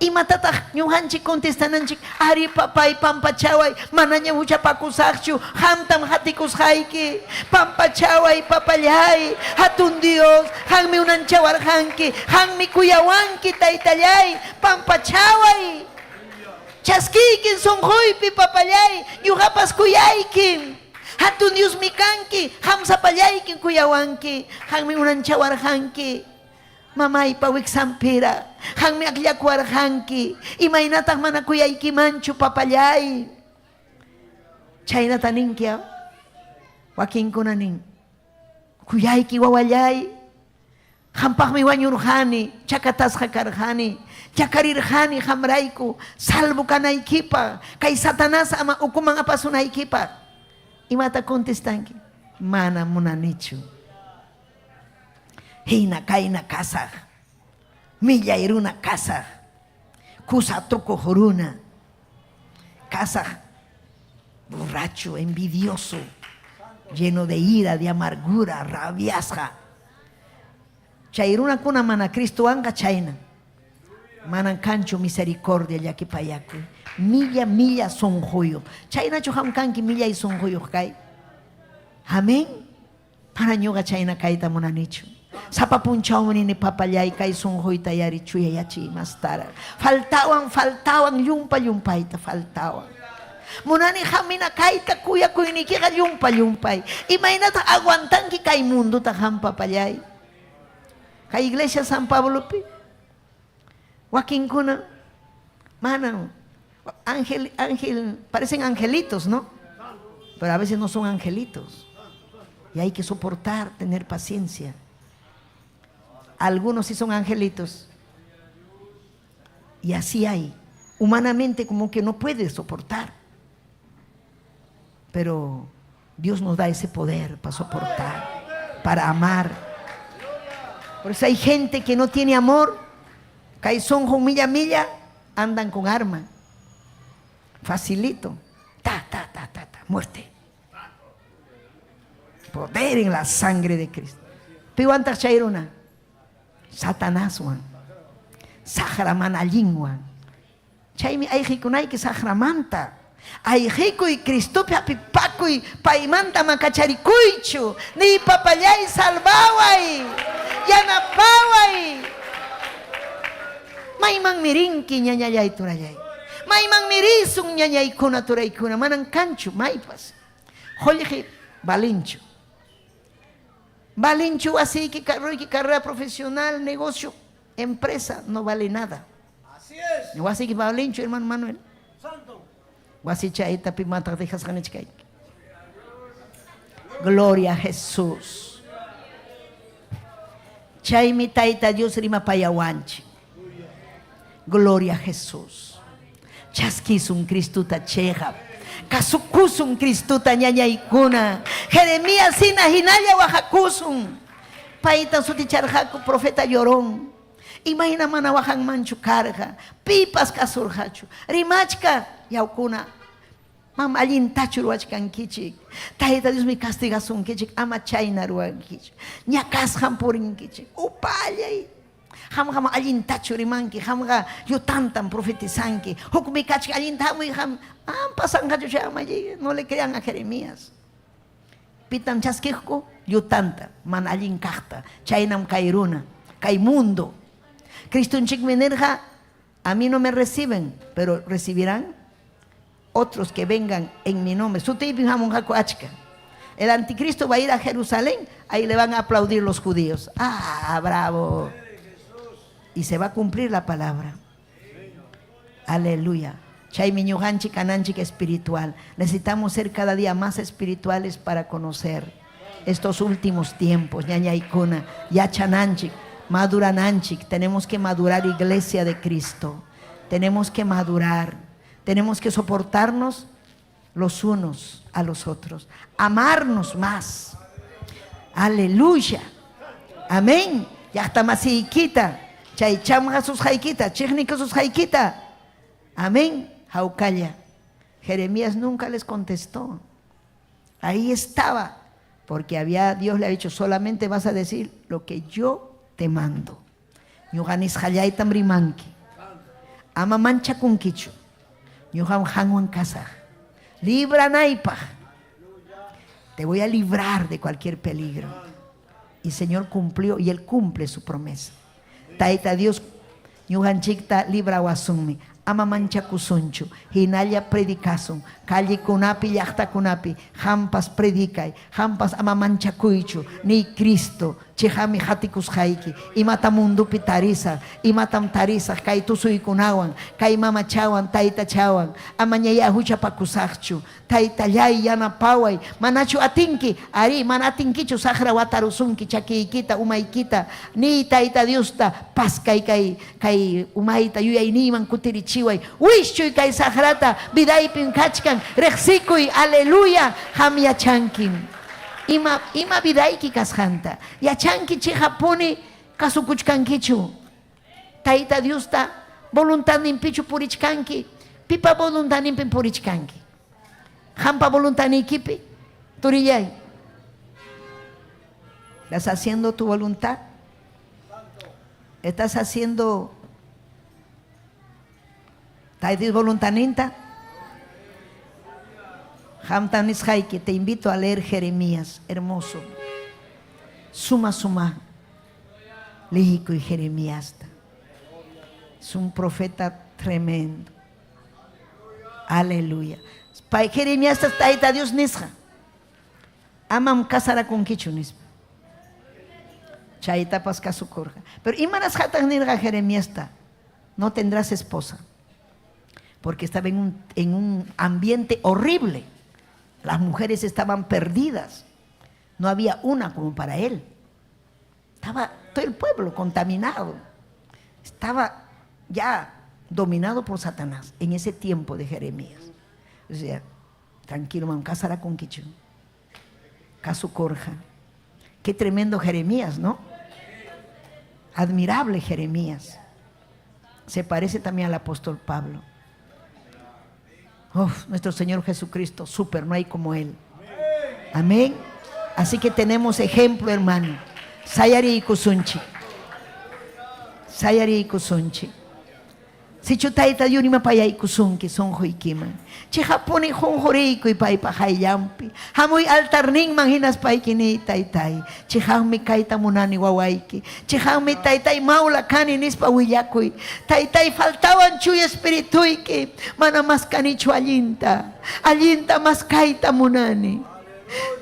Imatataq ñuqanchik contestananchik? Ari papay, pampachaway, manaña huchapakusaqchu, qamtam qatikusqayki. Pampachaway, papallay, hatun Dios, qammi unanchawarqanki, qammi kuyawanki, taytallay, pampachaway. Chaskiykin sunquypi, papallay, ñuqapas kuyaykim. Hatun Diosmi kanki, qam sapallaykim kuyawanki. Qammi unanchawarqanki. Mamaypa wiksanpiraq, qammi akllakuwarqanki. Imaynataq mana kuyaykimanchu, papallay? Chaynata ninki, aw? Wakinkuna nin, Kuyayki wawallay, qampaqmi wañurqani, chakatasqa karqani, chakarirqani qamrayku, salvo kanaykipaq, kay Satanás ama ukuman apasunaykipaq. Imata contestanki? Mana munanichu. Hina kayna kasaq, millay runa kasaq, kusa tukuq runa kasaq, borracho, envidioso, lleno de ira, de amargura, rabiasqa. Chay runakuna mana Cristowanqa chayna. Manan kanchu misericordia llakipayakuy. Milla milla sunquyuq. Chaynachu qam kanki millay sunquyuq kay? Amén. Mana ñuqa chayna kayta munanichu. Sapa punchawmi nini, Papallay, kay sunquyta yari chuyayachiy mastaraq. Faltawan, faltawan, llumpa llumpayta faltawan. Munani qamina kayta, kuyakuyniykiqa llumpa llumpay. Imaynataq aguantanki kay munduta qam, papallay? Kay iglesia San Pablopi wakinkuna manam ángel, ángel, parecen angelitos, ¿no? Pero a veces no son angelitos. Y hay que soportar, tener paciencia. Algunos sí son angelitos. Y así hay. Humanamente como que no puede soportar. Pero Dios nos da ese poder para soportar, para amar. Por eso hay gente que no tiene amor. Caizón, milla, milla, andan con arma. Facilito. Ta, ta, ta, ta, ta. Muerte. Poder en la sangre de Cristo. Piwantaq chay runa? Satanaswan. Saqra mana allinwan. Chaymi ayqikunayki saqramanta. Ayqikuy Cristopi hapipakuy, paymanta ama kacharikuychu. Niy, Papallay, salvaway, yanapaway. Maymanmi rinki, ñañallay, turallay? Maymanmi risun, ñañaykuna, turaykuna? Manan kanchu maypas. Qullqi valinchu. Valinchu wasiyki, carroyki, carrera profesional, negocio, empresa, no vale nada. Así es. Wasiyki valinchu, hermano Manuel. Santo. Wasichayta pimataq dejasqanichkayki. Gloria a Jesús. Chaymi Tayta Dios rimapayawanchik. Gloria a Jesús. Chaskisun Cristuta cheqap. Kasukusun Cristuta ñañaykuna. Jeremías hina hinalla waqakusun. Payta suticharqaku profeta llorón. Imayna mana waqanmanchu karqa. Pipas kasurqachu. Rimachka yawkuna. Mam allintachu ruwachkankichik. Tayta Diosmi castigasunkichik. Ama chayna ruwankichik. Ñakasqam purinkichik. Upallay. Qamqa allintachu rimanki. Qamqa llutantam profetizanki. Hukmi kachka allinta hamuy qam. Am pasanqachu chay ama no le crean a Jeremías. Pitam chaskiqku? Llutanta, mana allin kaqta. Chaynam kay runa, kay mundo. Cristonchikmi nirqa, a mí no me reciben, pero recibirán otros que vengan en mi nombre. Sutiypi hamunqaku achka. El anticristo va a ir a Jerusalén, ahí le van a aplaudir los judíos. Ah, bravo. Y se va a cumplir la palabra. Aleluya. Chaymi ñuqanchik kananchik espiritual. Necesitamos ser cada día más espirituales para conocer estos últimos tiempos. Ñañaykuna, yachananchik, madurananchik. Tenemos que madurar, iglesia de Cristo. Tenemos que madurar. Tenemos que soportarnos los unos a los otros. Amarnos más. Aleluya. Amén. Llaqta masiykita, chay chamqasusqaykita, chiqnikususqaykita. Amén. Hawkalla. Jeremías nunca les contestó. Ahí estaba, porque había Dios le ha dicho, solamente vas a decir lo que yo te mando. Ñuqa nisqallaytam rimanki. Ama manchakunkichu. Ñuqam qanwan kasaq. Libranaypaq. Te voy a librar de cualquier peligro. Y Señor cumplió y Él cumple su promesa. Tayta Dios ñuqanchikta librawasunmi. Ama manchakusunchu. Hinalla predicasun. Callekunapi, llaqtakunapi. Qampas predicay. Qampas ama manchakuychu. Niy Cristo, chiqami qatikusqayki. Imatam mundopi tarisaq? Imatam tarisaq kay tusuykunawan, kay mamachawan, taytachawan? Amañayá huchapakusaqchu. Taytalláy, yanapaway. Manachu atinki? Arí, mana atinkichu saqra watarusunki chakiykita, umaykita. Niy Tayta Diosta, paskay kay kay umayta, yuyayniyman kutirichiway. Wischuy kay saqrata, vidaypim kachkan. Riqsikuy, aleluya, qam yachankim ima ima vidayki kasqanta. Yachanki chiqappuni kasukuchkankichu? Tayta Diosta voluntadninpichu purichkanki? Pipa voluntadninpim purichkanki? Qampa voluntadniykipi, turillay. ¿Estás haciendo tu voluntad? ¿Estás haciendo Tayta Dios voluntadninta? Qamtam nisqayki, te invito a leer Jeremías, hermoso. Suma suma liykuy Jeremiasta. Es un profeta tremendo. Aleluya. Pay Jeremiasta Tayta Dios nisqa. Amam casarakunkichu nispa. Chaytapas kasukurqa. Pero imanasqataq nirqa Jeremiasta? No tendrás esposa. Porque estaba en un, en un ambiente horrible. Las mujeres estaban perdidas. No había una como para él. Estaba todo el pueblo contaminado. Estaba ya dominado por Satanás en ese tiempo de Jeremías. O sea, tranquilo, man, con Quichu. Kasukurqa. Qué tremendo Jeremías, ¿no? Admirable Jeremías. Se parece también al apóstol Pablo. Uf, nuestro Señor Jesucristo, súper, no hay como Él. Amén. Así que tenemos ejemplo, hermano. Sayariykusunchik. Sayariykusunchik. Sichu Tayta Dios rimapayaykusunki sunquykiman. Chiqapuni qunquriykuy paypa qayllanpi. Hamuy altarninman hinaspayki niy taytay. Chiqapmi kayta munani wawayki. Chiqapmi taytay mawla kani nispa willakuy. Taytay faltawan chuya espirituyki. Mana maskanichu allinta. Allinta maskayta munani.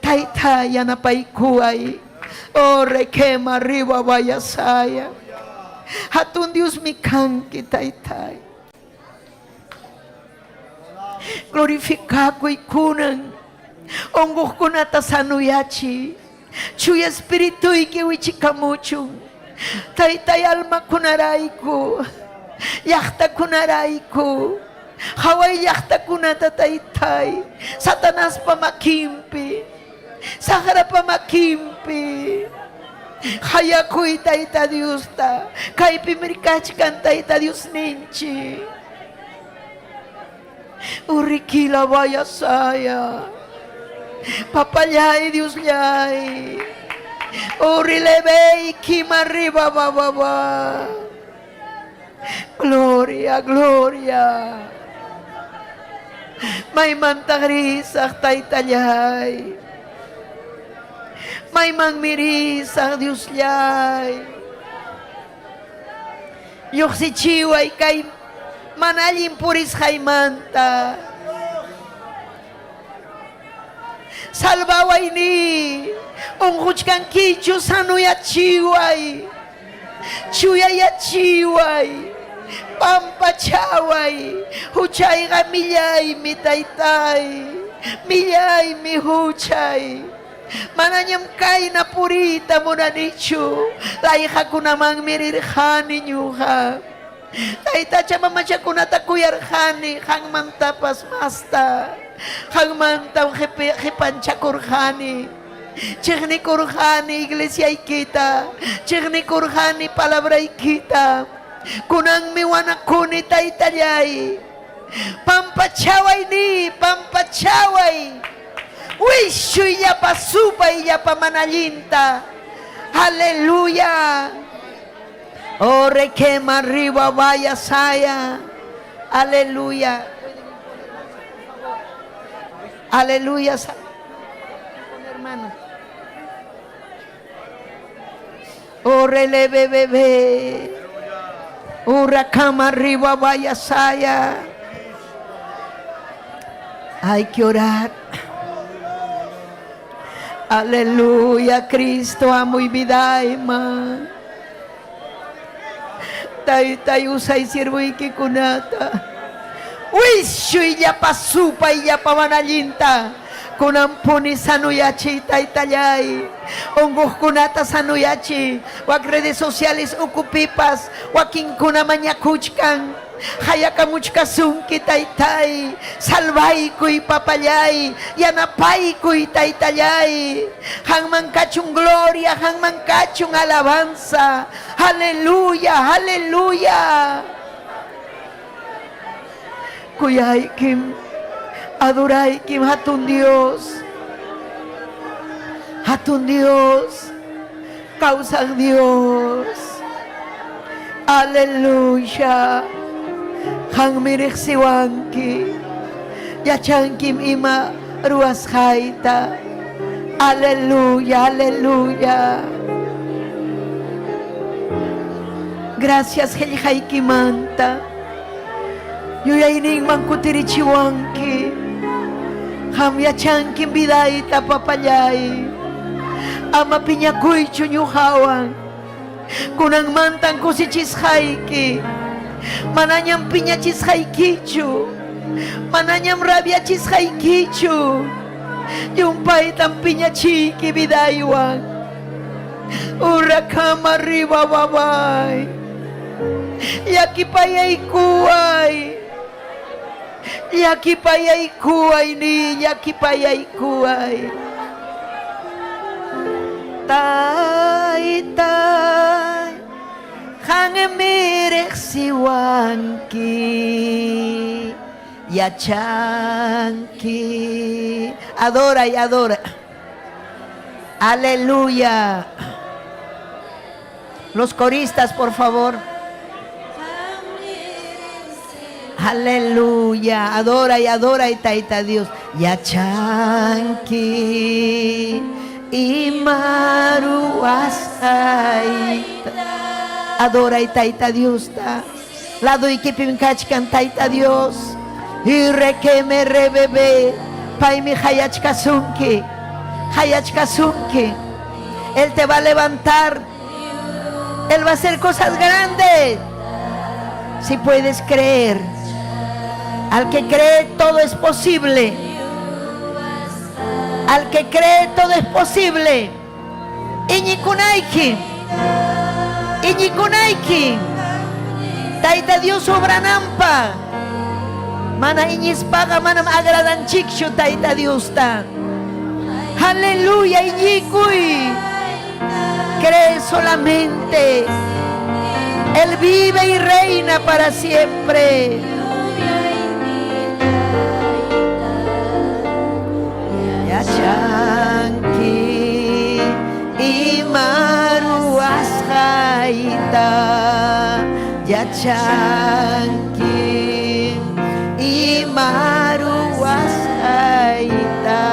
Tayta yanapaykuway. Oh requema arriba vayasaya. Hatun Diosmi kanki taytay. Glorificakuy kunan. Unquqkunata sanuyachiy. Chuya espirituyki wichikamuchun. Taytay almakunarayku. Llaqtakunarayku. Haway llaqtakunata taytay. Satanaspa makinpi. Saqrapa makinpi. Qayakuy Tayta Diosta. Kaypim rikachkan Tayta Diosninchik. Urrikila vayasaya. Papallay Diosllay. Urrilebey kimarriba bababa. Gloria, gloria. Maymantaq risaq taytallay. Maymanmi risaq Diosllay. Lluqsichiway kay mana allin purisqaymanta. Salvaway ni. Unquchkankichu sanuyachiway. Chuyayachiway. Pampachaway. Huchayqa millaymi taytay. Millaymi huchay. Manañam kayna puriyta munanichu. Layqakunamanmi rirqani ñuqa. Taytacha mamachakunata kuyarqani qanmantapas masta. Qanmantam qipanchakurqani. Chiqnikurqani iglesiaykita. Chiqnikurqani palabraykita. Kunanmi wanakuni taytallay. Pampachaway ni, pampachaway. Wischuy llapa supay llapa mana allinta. Aleluya. Oh, requema arriba vaya saya. Aleluya. Aleluya. Hermano. Oh, releve bebé. Urakama arriba vaya saya. Hay que orar. Aleluya, Cristo, amo y vidaima. Taytay usay sirvuykikunata. Wishuy llapa supay llapa mana allinta. Kunampuni sanuyachiy taytallay. Unquqkunata sanuyachiy. Wak redes sociales ukupipas wakinkuna mañakuchkan. Hayakamuchkasunki taytay. Salvaykuy papallay. Yanapaykuy taytallay. Hanman kachun gloria, hanman kachun alabanza. Aleluya, aleluya. Kuyaykim, adoraykim, hatun Dios. Hatun Dios, kawsaq Dios. Aleluya. Qanmi riqsiwanki. Yachankim ima ruwasqayta. Aleluya, aleluya. Gracias qillqaykimanta. Yuyayninman kutirichiwanki. Qam yachankim vidayta papallay. Ama piñakuychu ñuqawan. Kunanmantan kusichisqayki. Manañam piñachisqaykichu. Manañam rabiachisqaykichu. Llumpaytam piñachiyki vidaywan. Urakama arriba babay. Llakipayaykuway. Llakipayaykuway ni llakipayaykuway. Taytay, qanmi riqsiwanki, yachanki. Adora y adora. Aleluya. Los coristas, por favor. Aleluya. Adora y adora y taita Dios. Yachanki ima ruwasqayta. Adora y taita Dios ta. Ladoykipim kachkan taita Dios. Y requeme rebebe. Paymi qayachkasunki. Qayachkasunki. Él te va a levantar. Él va a hacer cosas grandes. Si puedes creer. Al que cree todo es posible. Al que cree todo es posible. Iñikunayki. Iñikunayki. Tayta Dios obrananpaq. Mana iñispaqa manam agradanchikchu Tayta Diosta. Aleluya, iñikuy. Cree solamente. Él vive y reina para siempre. Yachanki ima ruwasqayta. Yachanki ima ruwasqayta.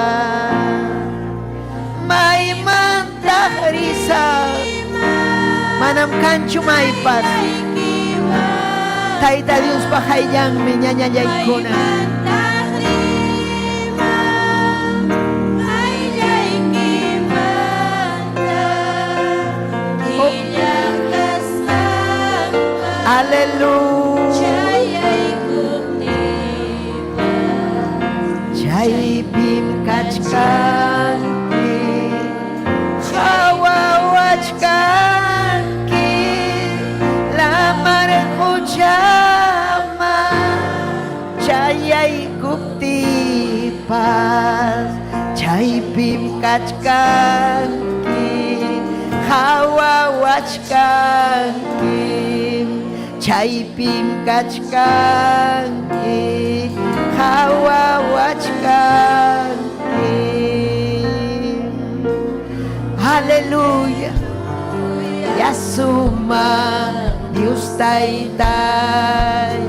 Maymantaq risaq? Manam kanchu maypas. Tayta Diospa qayllanmi ñañallaykuna. Aleluya. Chaypim kachkanki, qawawachkanki, lamar quchaman chayaykuptiypas, chaypim kachkanki, qawawachkanki, chaypim kachkanki, qawawachkanki. Aleluya. Yasuma Dios taytay.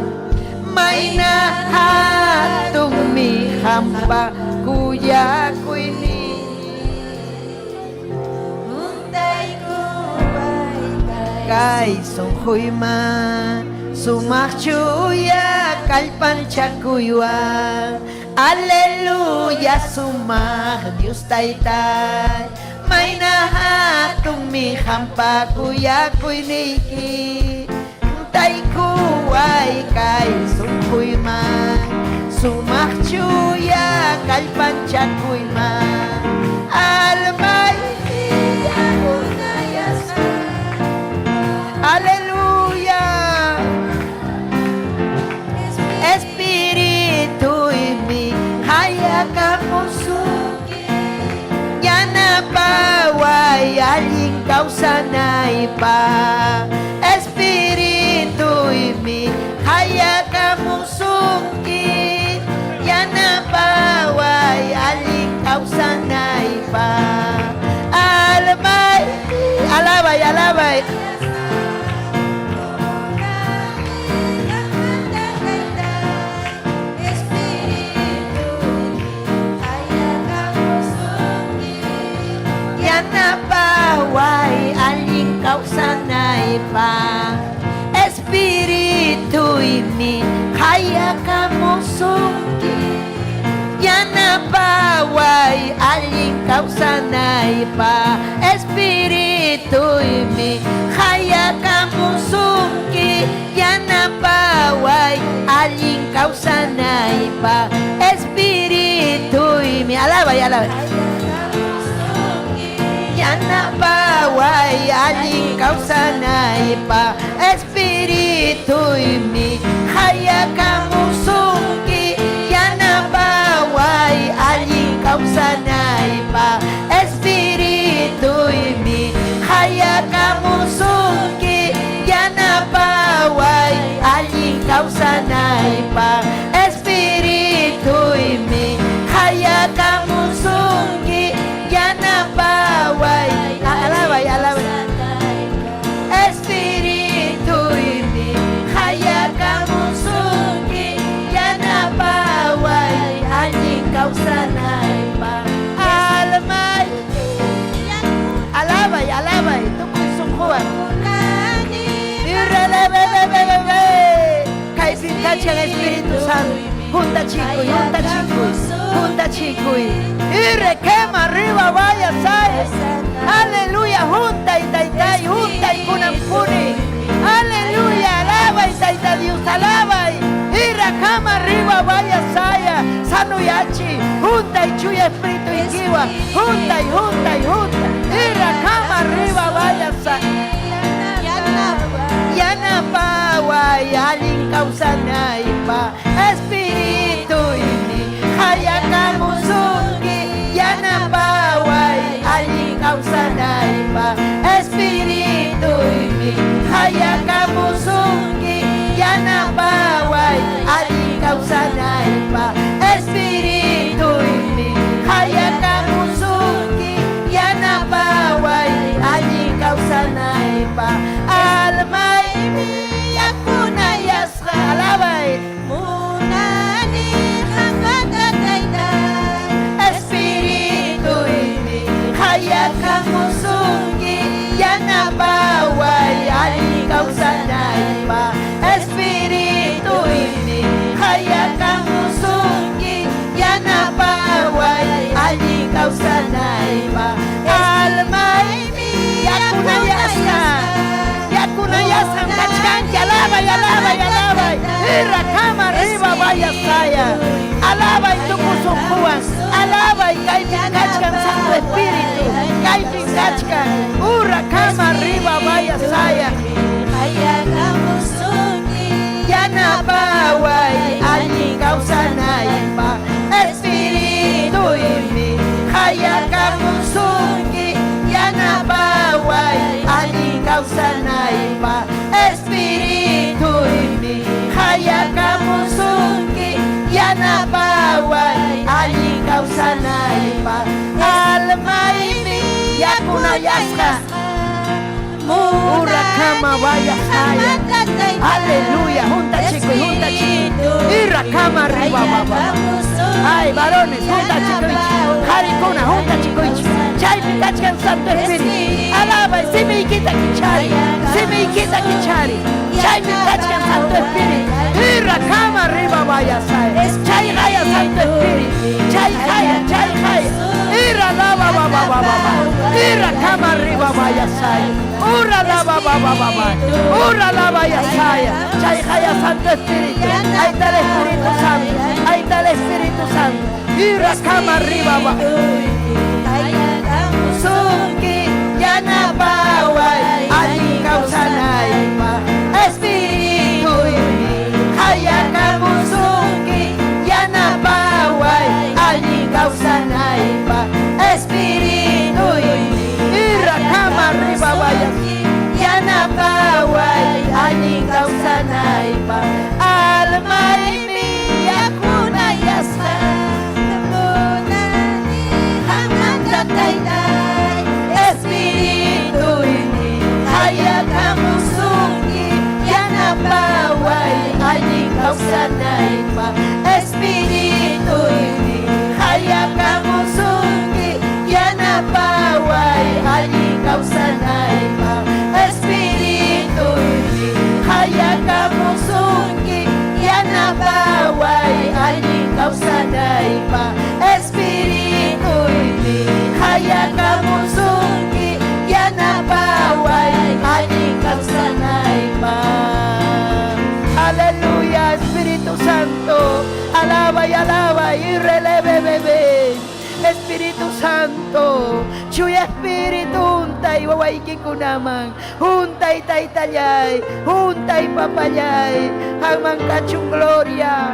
Mayna hatunmi qampa kuyakuynin. Kay sunquyman. Sumaq chuya kallpanchakuywan. Aleluya, sumaq Dios Taytay. Mayna hatunmi qampa kuyakuyniyki. Taykuway kay sunquyman. Sumaq chuya kallpanchakuyman. Almaymi yakunayasqa. Aleluya. Espirituymi hayakamusunki. Yanapaway allin kawsanaypaq. Espirituymi hayakamusunki. Yanapaway allin kawsanaypaq. Almay, alabay, alabay. Yanapaway allin kawsanaypaq. Espirituymi hayakamusunki. Yanapaway allin kawsanaypaq. Espirituymi hayakamusunki. Yanapaway allin kawsanaypaq. Espirituymi, alabay, alabay. Yanapaway allin kawsanaypaq. Espirituymi hayakamusunki. Yanapaway allin kawsanaypaq. Espirituymi hayakamusunki. Yanapaway allin kawsanaypaq. Espirituymi hayakamusunki. Yanapaway, alabay, alabay. Espirituymi hayakamusunki. Yanapaway allin kawsanaypaq. Almay, alabay, alabay, tukuy sunquwan. Kaypim kachkan Espíritu Santo. Juntachikuy, juntachikuy, juntachikuy. Irre quema arriba vaya sai. Aleluya, junta y taytay, junta y kunampuni. Aleluya, alaba y tayta Dios, alaba y irra kama arriba vaya saya. Sanuyachi, junta y chuya espíritu y kiwa. Junta y junta y junta. Irra kama arriba vaya saya. Yanapaway allin kawsanaypaq. Espirituymi hayakamusunki. Yanapaway allin kawsanaypaq. Espirituymi hayakamusunki. Yanapaway allin kawsanaypaq. Espirituymi hayakamusunki. Yanapaway allin kawsanaypaq. Almaymi yakunayasqa, alabay. Munani qanmanta Taytay. Espirituymi hayakamusunki. Yanapaway allin kawsanaypaq. Espirituymi hayakamusunki. Yanapaway allin kawsanaypaq. Almaymi yakunayasqa. Yakunayasqam kachkanki. Alabay, alabay, alabay. Irra kama arriba vaya saya. Alabay tukuy sunquwan. Alabay kaypim kachkan Santo Espíritu. Kaypim kachkan. Urra kama arriba vaya saya. Hayakamusunki. Yanapaway allin kawsanaypaq. Espirituymi hayakamusunki. Yanapaway allin kawsanaypaq. Espirituymi hayakamusunki. Yanapaway allin kawsanaypaq. Almaymi yakunayasqa. Urra kama vaya saya. Aleluya, junta chikuy, junta chikuy. Irra kama arriba, baba. Ay, varones, junta chikuychik. Qarikuna, junta chikuychik. Chaypi Chaymi kachkan Santo Espíritu. Alabay, simiykita kichari. Simiykita kichari. Chaymi kachkan Santo Espíritu. Irra kama riba vaya say. Chay haya Santo Espíritu. Chay haya, chay haya. Irra lava ba ba ba ba ba. Irra kama riba vaya say. Urra lava ba ba ba ba. Urra lava ya saya. Chay haya Santo Espíritu. Ahí está el Espíritu Santo. Ahí está el Espíritu Santo. Irra kama riba ba. Sunki yanapaway allin kawsanaypaq Espirituymi qayakamusunki yanapaway allin kawsanaypaq Espirituymi irrakama riba waya yanapaway allin kawsanaypaq Almaymi yakunayasqa Qanmanta taytay Espirituymi qayakamusunki yanapaway allin kawsanaypaq Espirituymi qayakamusunki yanapaway allin kawsanaypaq Espirituymi qayakamusunki yanapaway allin kawsanaypaq Espirituymi qayakamusunki yanapaway allin kawsanaypaq Aleluya, Espíritu Santo, alaba y alaba y releve bebé. Espíritu Santo, Chuya Espíritu, untay wawaykikunaman, untay taytallay, untay papallay, qamman kachun gloria,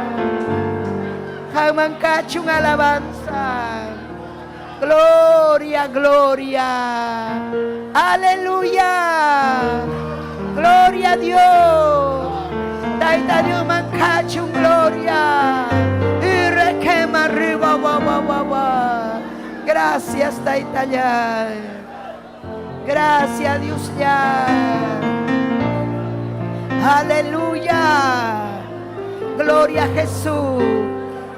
qamman kachun alabanza. Gloria, gloria. Aleluya. Gloria a Dios. Tayta Diosman kachun gloria. Y requema arriba, wa, wa, wa, wa. Gracias, Taytallay. Gracias, Dios ya. Aleluya. Gloria a Jesús.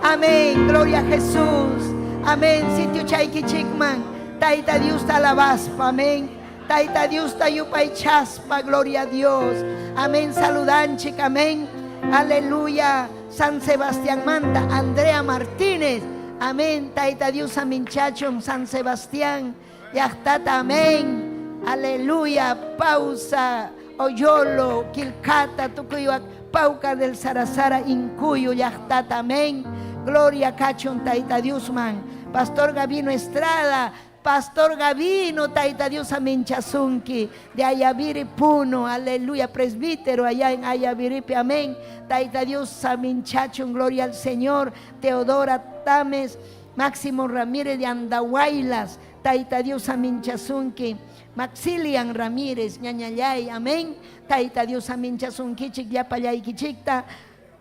Amén. Gloria a Jesús. Amén. Sitio chaykichikman. Tayta Diosta alabaspa. Amén. Tayta Diosta yupaychaspa. Gloria a Dios. Amén. Saludanchik. Amén. Aleluya. San Sebastián Manta. Andrea Martínez. Amén. Tayta Dios aminchachun. San Sebastián. Llaqtata. Amén. Aleluya. Pausa. Oyolo. Quilcata. Tukuyuak. Pauca del Sarasara. Incuyo. Llaqtata. Amén. Gloria kachun Tayta Diosman. Pastor Gabino Estrada. Pastor Gabino, Tayta Dios aminchasunki, de Ayaviri Puno, aleluya, presbítero allá en Ayaviripe, amén. Tayta Dios aminchachun, gloria al Señor. Teodora Tames, Máximo Ramírez de Andahuaylas, Tayta Dios aminchasunki. Maxilian Ramírez, ñañallay, amén. Tayta Dios aminchasunkichik, llapallaykichikta.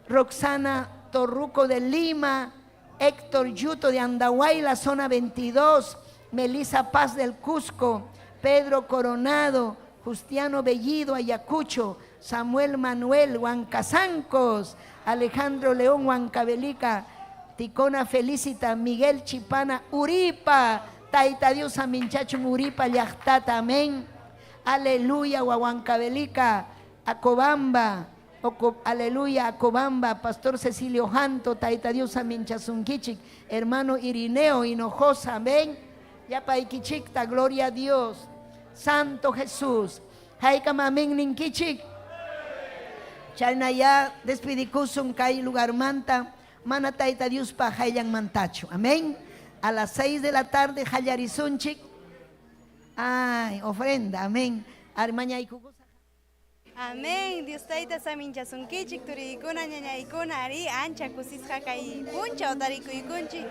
Roxana Torruco de Lima, Héctor Yuto de Andahuaylas, zona 22, Melisa Paz del Cusco, Pedro Coronado, Justiano Bellido, Ayacucho, Samuel Manuel, Huancazancos, Alejandro León, Huancavelica, Ticona Felicita, Miguel Chipana, Uripa, Tayta Dios aminchachun Uripa, Llaqtata, amén. Aleluya, Huancavelica, Acobamba, aleluya, Acobamba, Pastor Cecilio Janto, Tayta Dios aminchasunkichik, hermano Irineo Hinojosa, amén. Llapaykichikta, gloria a Dios. Santo Jesús. Haykam amén ninkichik. Chaynaya despidikusun kay lugarmanta, mana Tayta Diospa qayllanmantachu. Amén. A las 6 de la tarde qallarisunchik. Ay, ofrenda, amén. Armañaykukusa. Amén. Dios tayta saminchasunkichik, turiykuna, ñañaykuna, ari, ancha kusisqa kay punchaw tarikuykunchik,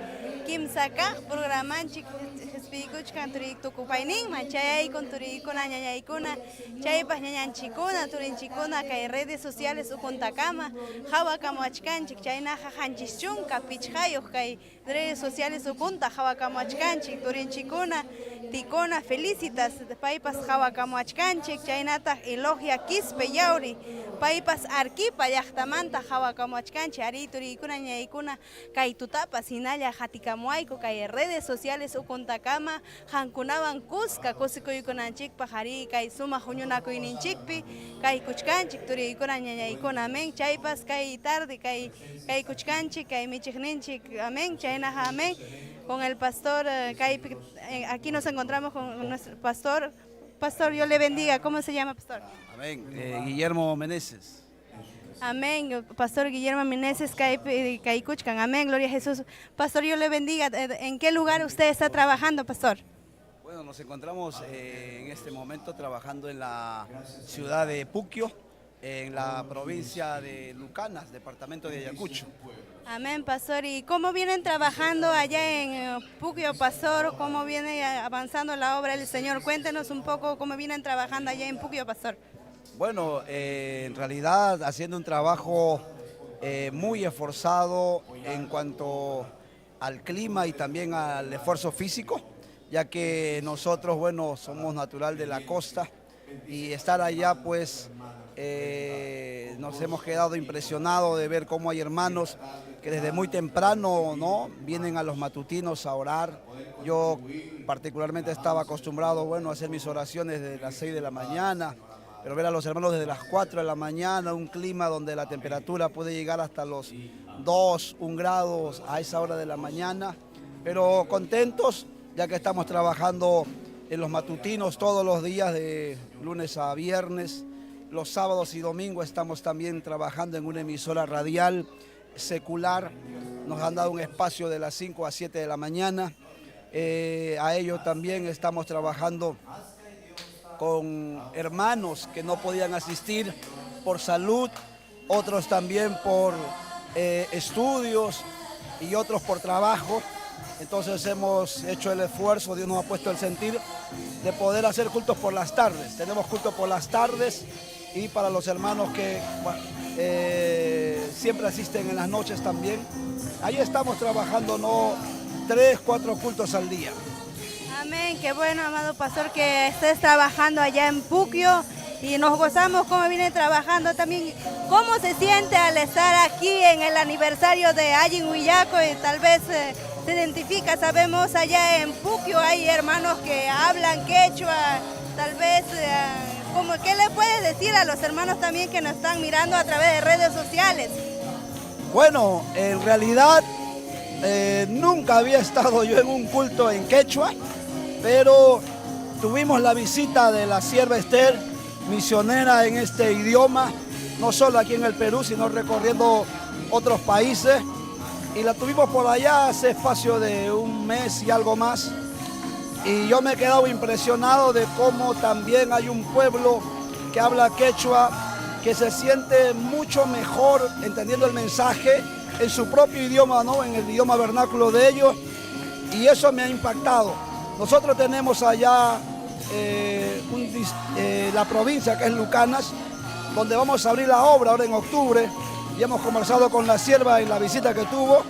kimsa kaq programanchik qispiykuchkan turiy tukupayninman, chayaykun turiykuna, ñañaykuna, chaypaq ñañanchikuna, turinchikuna kay redes sociales ukuntakama, qhawakamuwachkanchik, chaynaqa 75 kay redes sociales ukunta qhawakamuwachkanchik, turinchikuna, Ticona Felicitas, paypas qhawakamuwachkanchik, chaynataq Elogia Quispe Yauri, Paypas Arquipa llaqtamanta qawakamuwachkanchik. Arí, turiykuna, ñañaykuna, kay tutapas hinalla qatikamuwayku kay redes sociales ukuntakama qankunawan kuska kusikuykunanchikpaq. Arí, kay sumaq huñunakuyninchikpi kaykuchkanchik, turiykuna, ñañaykuna. Amén. Chaypas kay tarde kay kaykuchkanchik, kay michiqninchik. Amén. Chaynaqa, amén. Con el pastor, kaypi, aquí nos encontramos con nuestro pastor. Pastor, Dios le bendiga. ¿Cómo se llama, pastor? Amén. Guillermo Meneses. Amén. Pastor Guillermo Meneses, kaykuchkan. Amén. Gloria a Jesús. Pastor, Dios le bendiga. ¿En qué lugar usted está trabajando, pastor? Bueno, nos encontramos en este momento trabajando en la ciudad de Puquio, en la provincia de Lucanas, departamento de Ayacucho. Amén, pastor. ¿Y cómo vienen trabajando allá en Puquio, pastor? ¿Cómo viene avanzando la obra del Señor? Cuéntenos un poco cómo vienen trabajando allá en Puquio, pastor. Bueno, en realidad haciendo un trabajo muy esforzado en cuanto al clima y también al esfuerzo físico, ya que nosotros, bueno, somos natural de la costa y estar allá, nos hemos quedado impresionados de ver cómo hay hermanos que desde muy temprano, ¿no?, vienen a los matutinos a orar. Yo particularmente estaba acostumbrado, bueno, a hacer mis oraciones desde las 6 de la mañana, pero ver a los hermanos desde las 4 de la mañana, un clima donde la temperatura puede llegar hasta los 2, 1 grado a esa hora de la mañana, pero contentos, ya que estamos trabajando en los matutinos todos los días de lunes a viernes. Los sábados y domingos estamos también trabajando en una emisora radial secular. Nos han dado un espacio de las 5 a 7 de la mañana. A ello también estamos trabajando con hermanos que no podían asistir por salud, otros también por estudios y otros por trabajo. Entonces hemos hecho el esfuerzo, Dios nos ha puesto el sentir de poder hacer cultos por las tardes. Tenemos cultos por las tardes y para los hermanos que siempre asisten en las noches también. Ahí estamos trabajando, ¿no?, 3, 4 cultos al día. Amén, qué bueno, amado pastor, que estés trabajando allá en Puquio y nos gozamos cómo viene trabajando también. ¿Cómo se siente al estar aquí en el aniversario de Allin Willakuy? Y tal vez se identifica, sabemos allá en Puquio hay hermanos que hablan quechua, tal vez, como, ¿qué le puedes decir a los hermanos también que nos están mirando a través de redes sociales? Bueno, en realidad nunca había estado yo en un culto en quechua, pero tuvimos la visita de la sierva Esther, misionera en este idioma, no solo aquí en el Perú, sino recorriendo otros países, y la tuvimos por allá hace espacio de un mes y algo más, y yo me he quedado impresionado de cómo también hay un pueblo que habla quechua, que se siente mucho mejor entendiendo el mensaje en su propio idioma, ¿no?, en el idioma vernáculo de ellos, y eso me ha impactado. Nosotros tenemos allá la provincia que es Lucanas, donde vamos a abrir la obra ahora en octubre, y hemos conversado con la sierva en la visita que tuvo,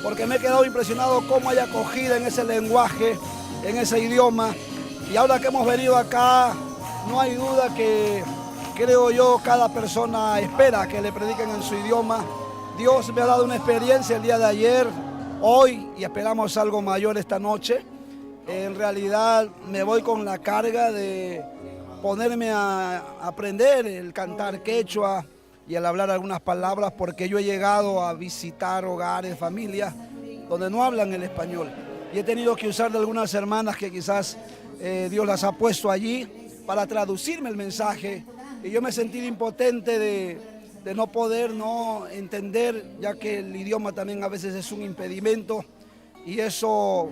porque me he quedado impresionado cómo hay acogida en ese lenguaje, en ese idioma, y ahora que hemos venido acá, no hay duda que, creo yo, cada persona espera que le prediquen en su idioma. Dios me ha dado una experiencia el día de ayer, hoy, y esperamos algo mayor esta noche. En realidad me voy con la carga de ponerme a aprender el cantar quechua y el hablar algunas palabras, porque yo he llegado a visitar hogares, familias, donde no hablan el español. Y he tenido que usar de algunas hermanas que quizás Dios las ha puesto allí para traducirme el mensaje. Y yo me he sentido impotente de no poder no entender, ya que el idioma también a veces es un impedimento, y eso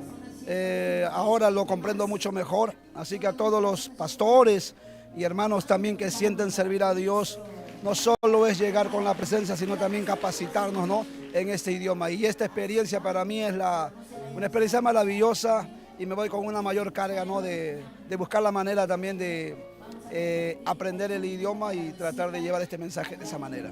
ahora lo comprendo mucho mejor. Así que a todos los pastores y hermanos también que sienten servir a Dios, no solo es llegar con la presencia, sino también capacitarnos, ¿no?, en este idioma. Y esta experiencia para mí es una experiencia maravillosa, y me voy con una mayor carga, ¿no?, de buscar la manera también de aprender el idioma y tratar de llevar este mensaje de esa manera.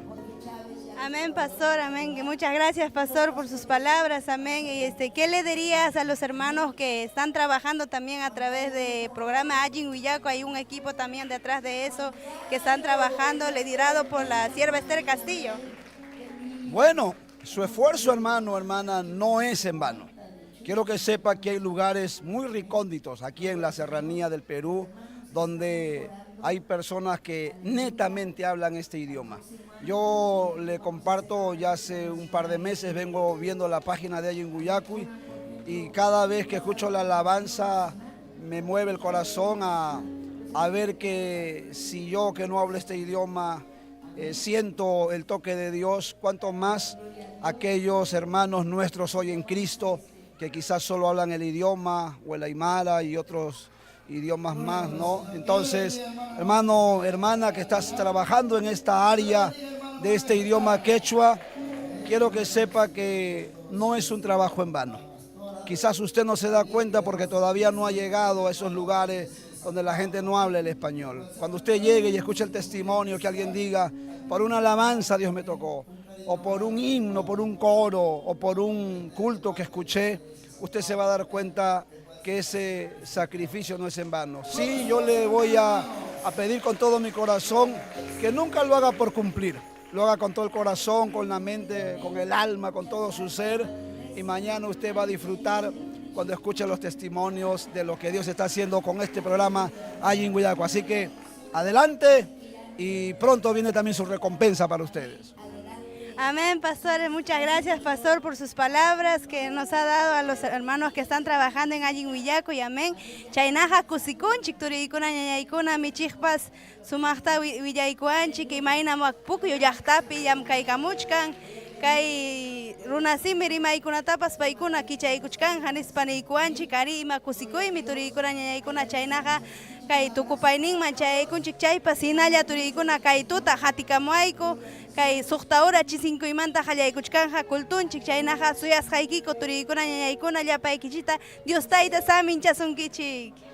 Amén, pastor, amén. Muchas gracias, pastor, por sus palabras, amén. Y este, ¿qué le dirías a los hermanos que están trabajando también a través del programa Allin Willakuy? Hay un equipo también detrás de eso que están trabajando, liderado por la sierva Esther Castillo. Bueno, su esfuerzo, hermano, hermana, no es en vano. Quiero que sepa que hay lugares muy recónditos aquí en la serranía del Perú donde hay personas que netamente hablan este idioma. Yo le comparto, ya hace un par de meses vengo viendo la página de Allin Willakuy y cada vez que escucho la alabanza me mueve el corazón a, a ver que si yo que no hablo este idioma siento el toque de Dios, cuanto más aquellos hermanos nuestros hoy en Cristo que quizás solo hablan el idioma o el aymara y otros idiomas más, ¿no? Entonces, hermano, hermana que estás trabajando en esta área de este idioma quechua, quiero que sepa que no es un trabajo en vano. Quizás usted no se da cuenta porque todavía no ha llegado a esos lugares donde la gente no habla el español. Cuando usted llegue y escuche el testimonio que alguien diga, por una alabanza Dios me tocó, o por un himno, por un coro, o por un culto que escuché, usted se va a dar cuenta que ese sacrificio no es en vano. Sí, yo le voy a pedir con todo mi corazón que nunca lo haga por cumplir, lo haga con todo el corazón, con la mente, con el alma, con todo su ser, y mañana usted va a disfrutar cuando escuche los testimonios de lo que Dios está haciendo con este programa Allin Willakuy. Así que adelante y pronto viene también su recompensa para ustedes. Amén, pastores. Muchas gracias, pastor, por sus palabras que nos ha dado a los hermanos que están trabajando en Allin Willakuy. Amén. Chaynaqa kusikunchik turiykuna ñañaykuna michiqpas sumaqta willaykuwanchik imaynam Pukyu llaqtapi llamkaykamuchkan kay runasimi rimaykunatapas paykuna kichaykuchkanja nispa niykuwanchik ari ima kusikuymi turiykuna ñañaykuna chaynaqa kay tukupayninman chayaykunchik chaypas hinalla turiykuna kay tuta hatikamuayku kay suqta hora chisinkuymanta qallaykuchkanja kultunchik chaynaqa suyasqaykiku turiykuna ñañaykuna llapaykichita Dios tayta saminchasunkichik.